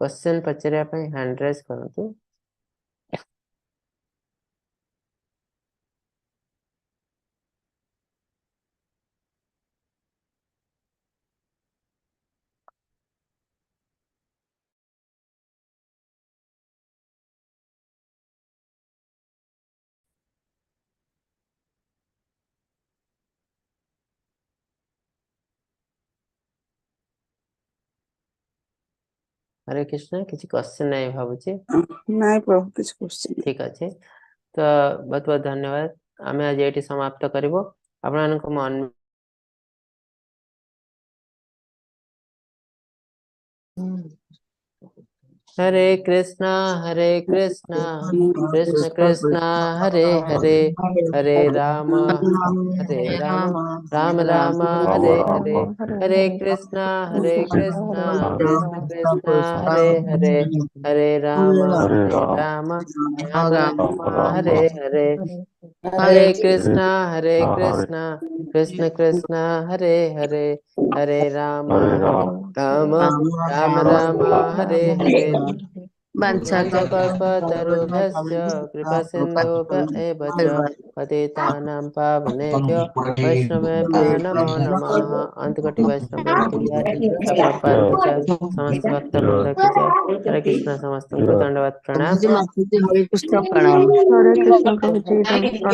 କ୍ୱେଶ୍ଚନ ପଚାରିବା ପାଇଁ ହ୍ୟାଣ୍ଡ ରେଜ୍ କରନ୍ତୁ। ହରେ କୃଷ୍ଣ। କିଛି କ୍ୱେଶ୍ଚନ ନାହିଁ ଭାବୁଛି। ନାଇଁ ପ୍ରଭୁ, କିଛି କ୍ୱେଶ୍ଚନ। ଠିକ ଅଛି, ତ ବହୁତ ବହୁତ ଧନ୍ୟବାଦ। ଆମେ ଆଜି ଏଇଠି ସମାପ୍ତ କରିବୁ। ଆପଣମାନଙ୍କୁ ମୁଁ Hare Krishna Hare Krishna Krishna Krishna Hare Hare Hare Rama Hare Rama Rama Rama Hare Hare Hare Krishna Hare Krishna Krishna Krishna Hare Hare Hare Rama Hare Rama Rama Rama Hare Hare Hare Krishna Hare Krishna Krishna Krishna Hare Hare Hare Rama Hare Rama Rama Rama Hare Hare वाञ्छाकल्पतरुभ्यश्च कृपासिन्धुभ्य एव च पतितानां पावनेभ्यो वैष्णवेभ्यो नमो नमः। अंतकोटि वैष्णव की जय, प्रभुपाद की जय, ସମସ୍ତ ଭକ୍ତ ବୃନ୍ଦ की जय। ହରେ କୃଷ୍ଣ। ସମସ୍ତଙ୍କୁ ଦଣ୍ଡବତ ପ୍ରଣାମ। ହରେ କୃଷ୍ଣ ପ୍ରଣାମ। ହରେ କୃଷ୍ଣ ପ୍ରଭୁଜୀ, ପ୍ରଣାମ।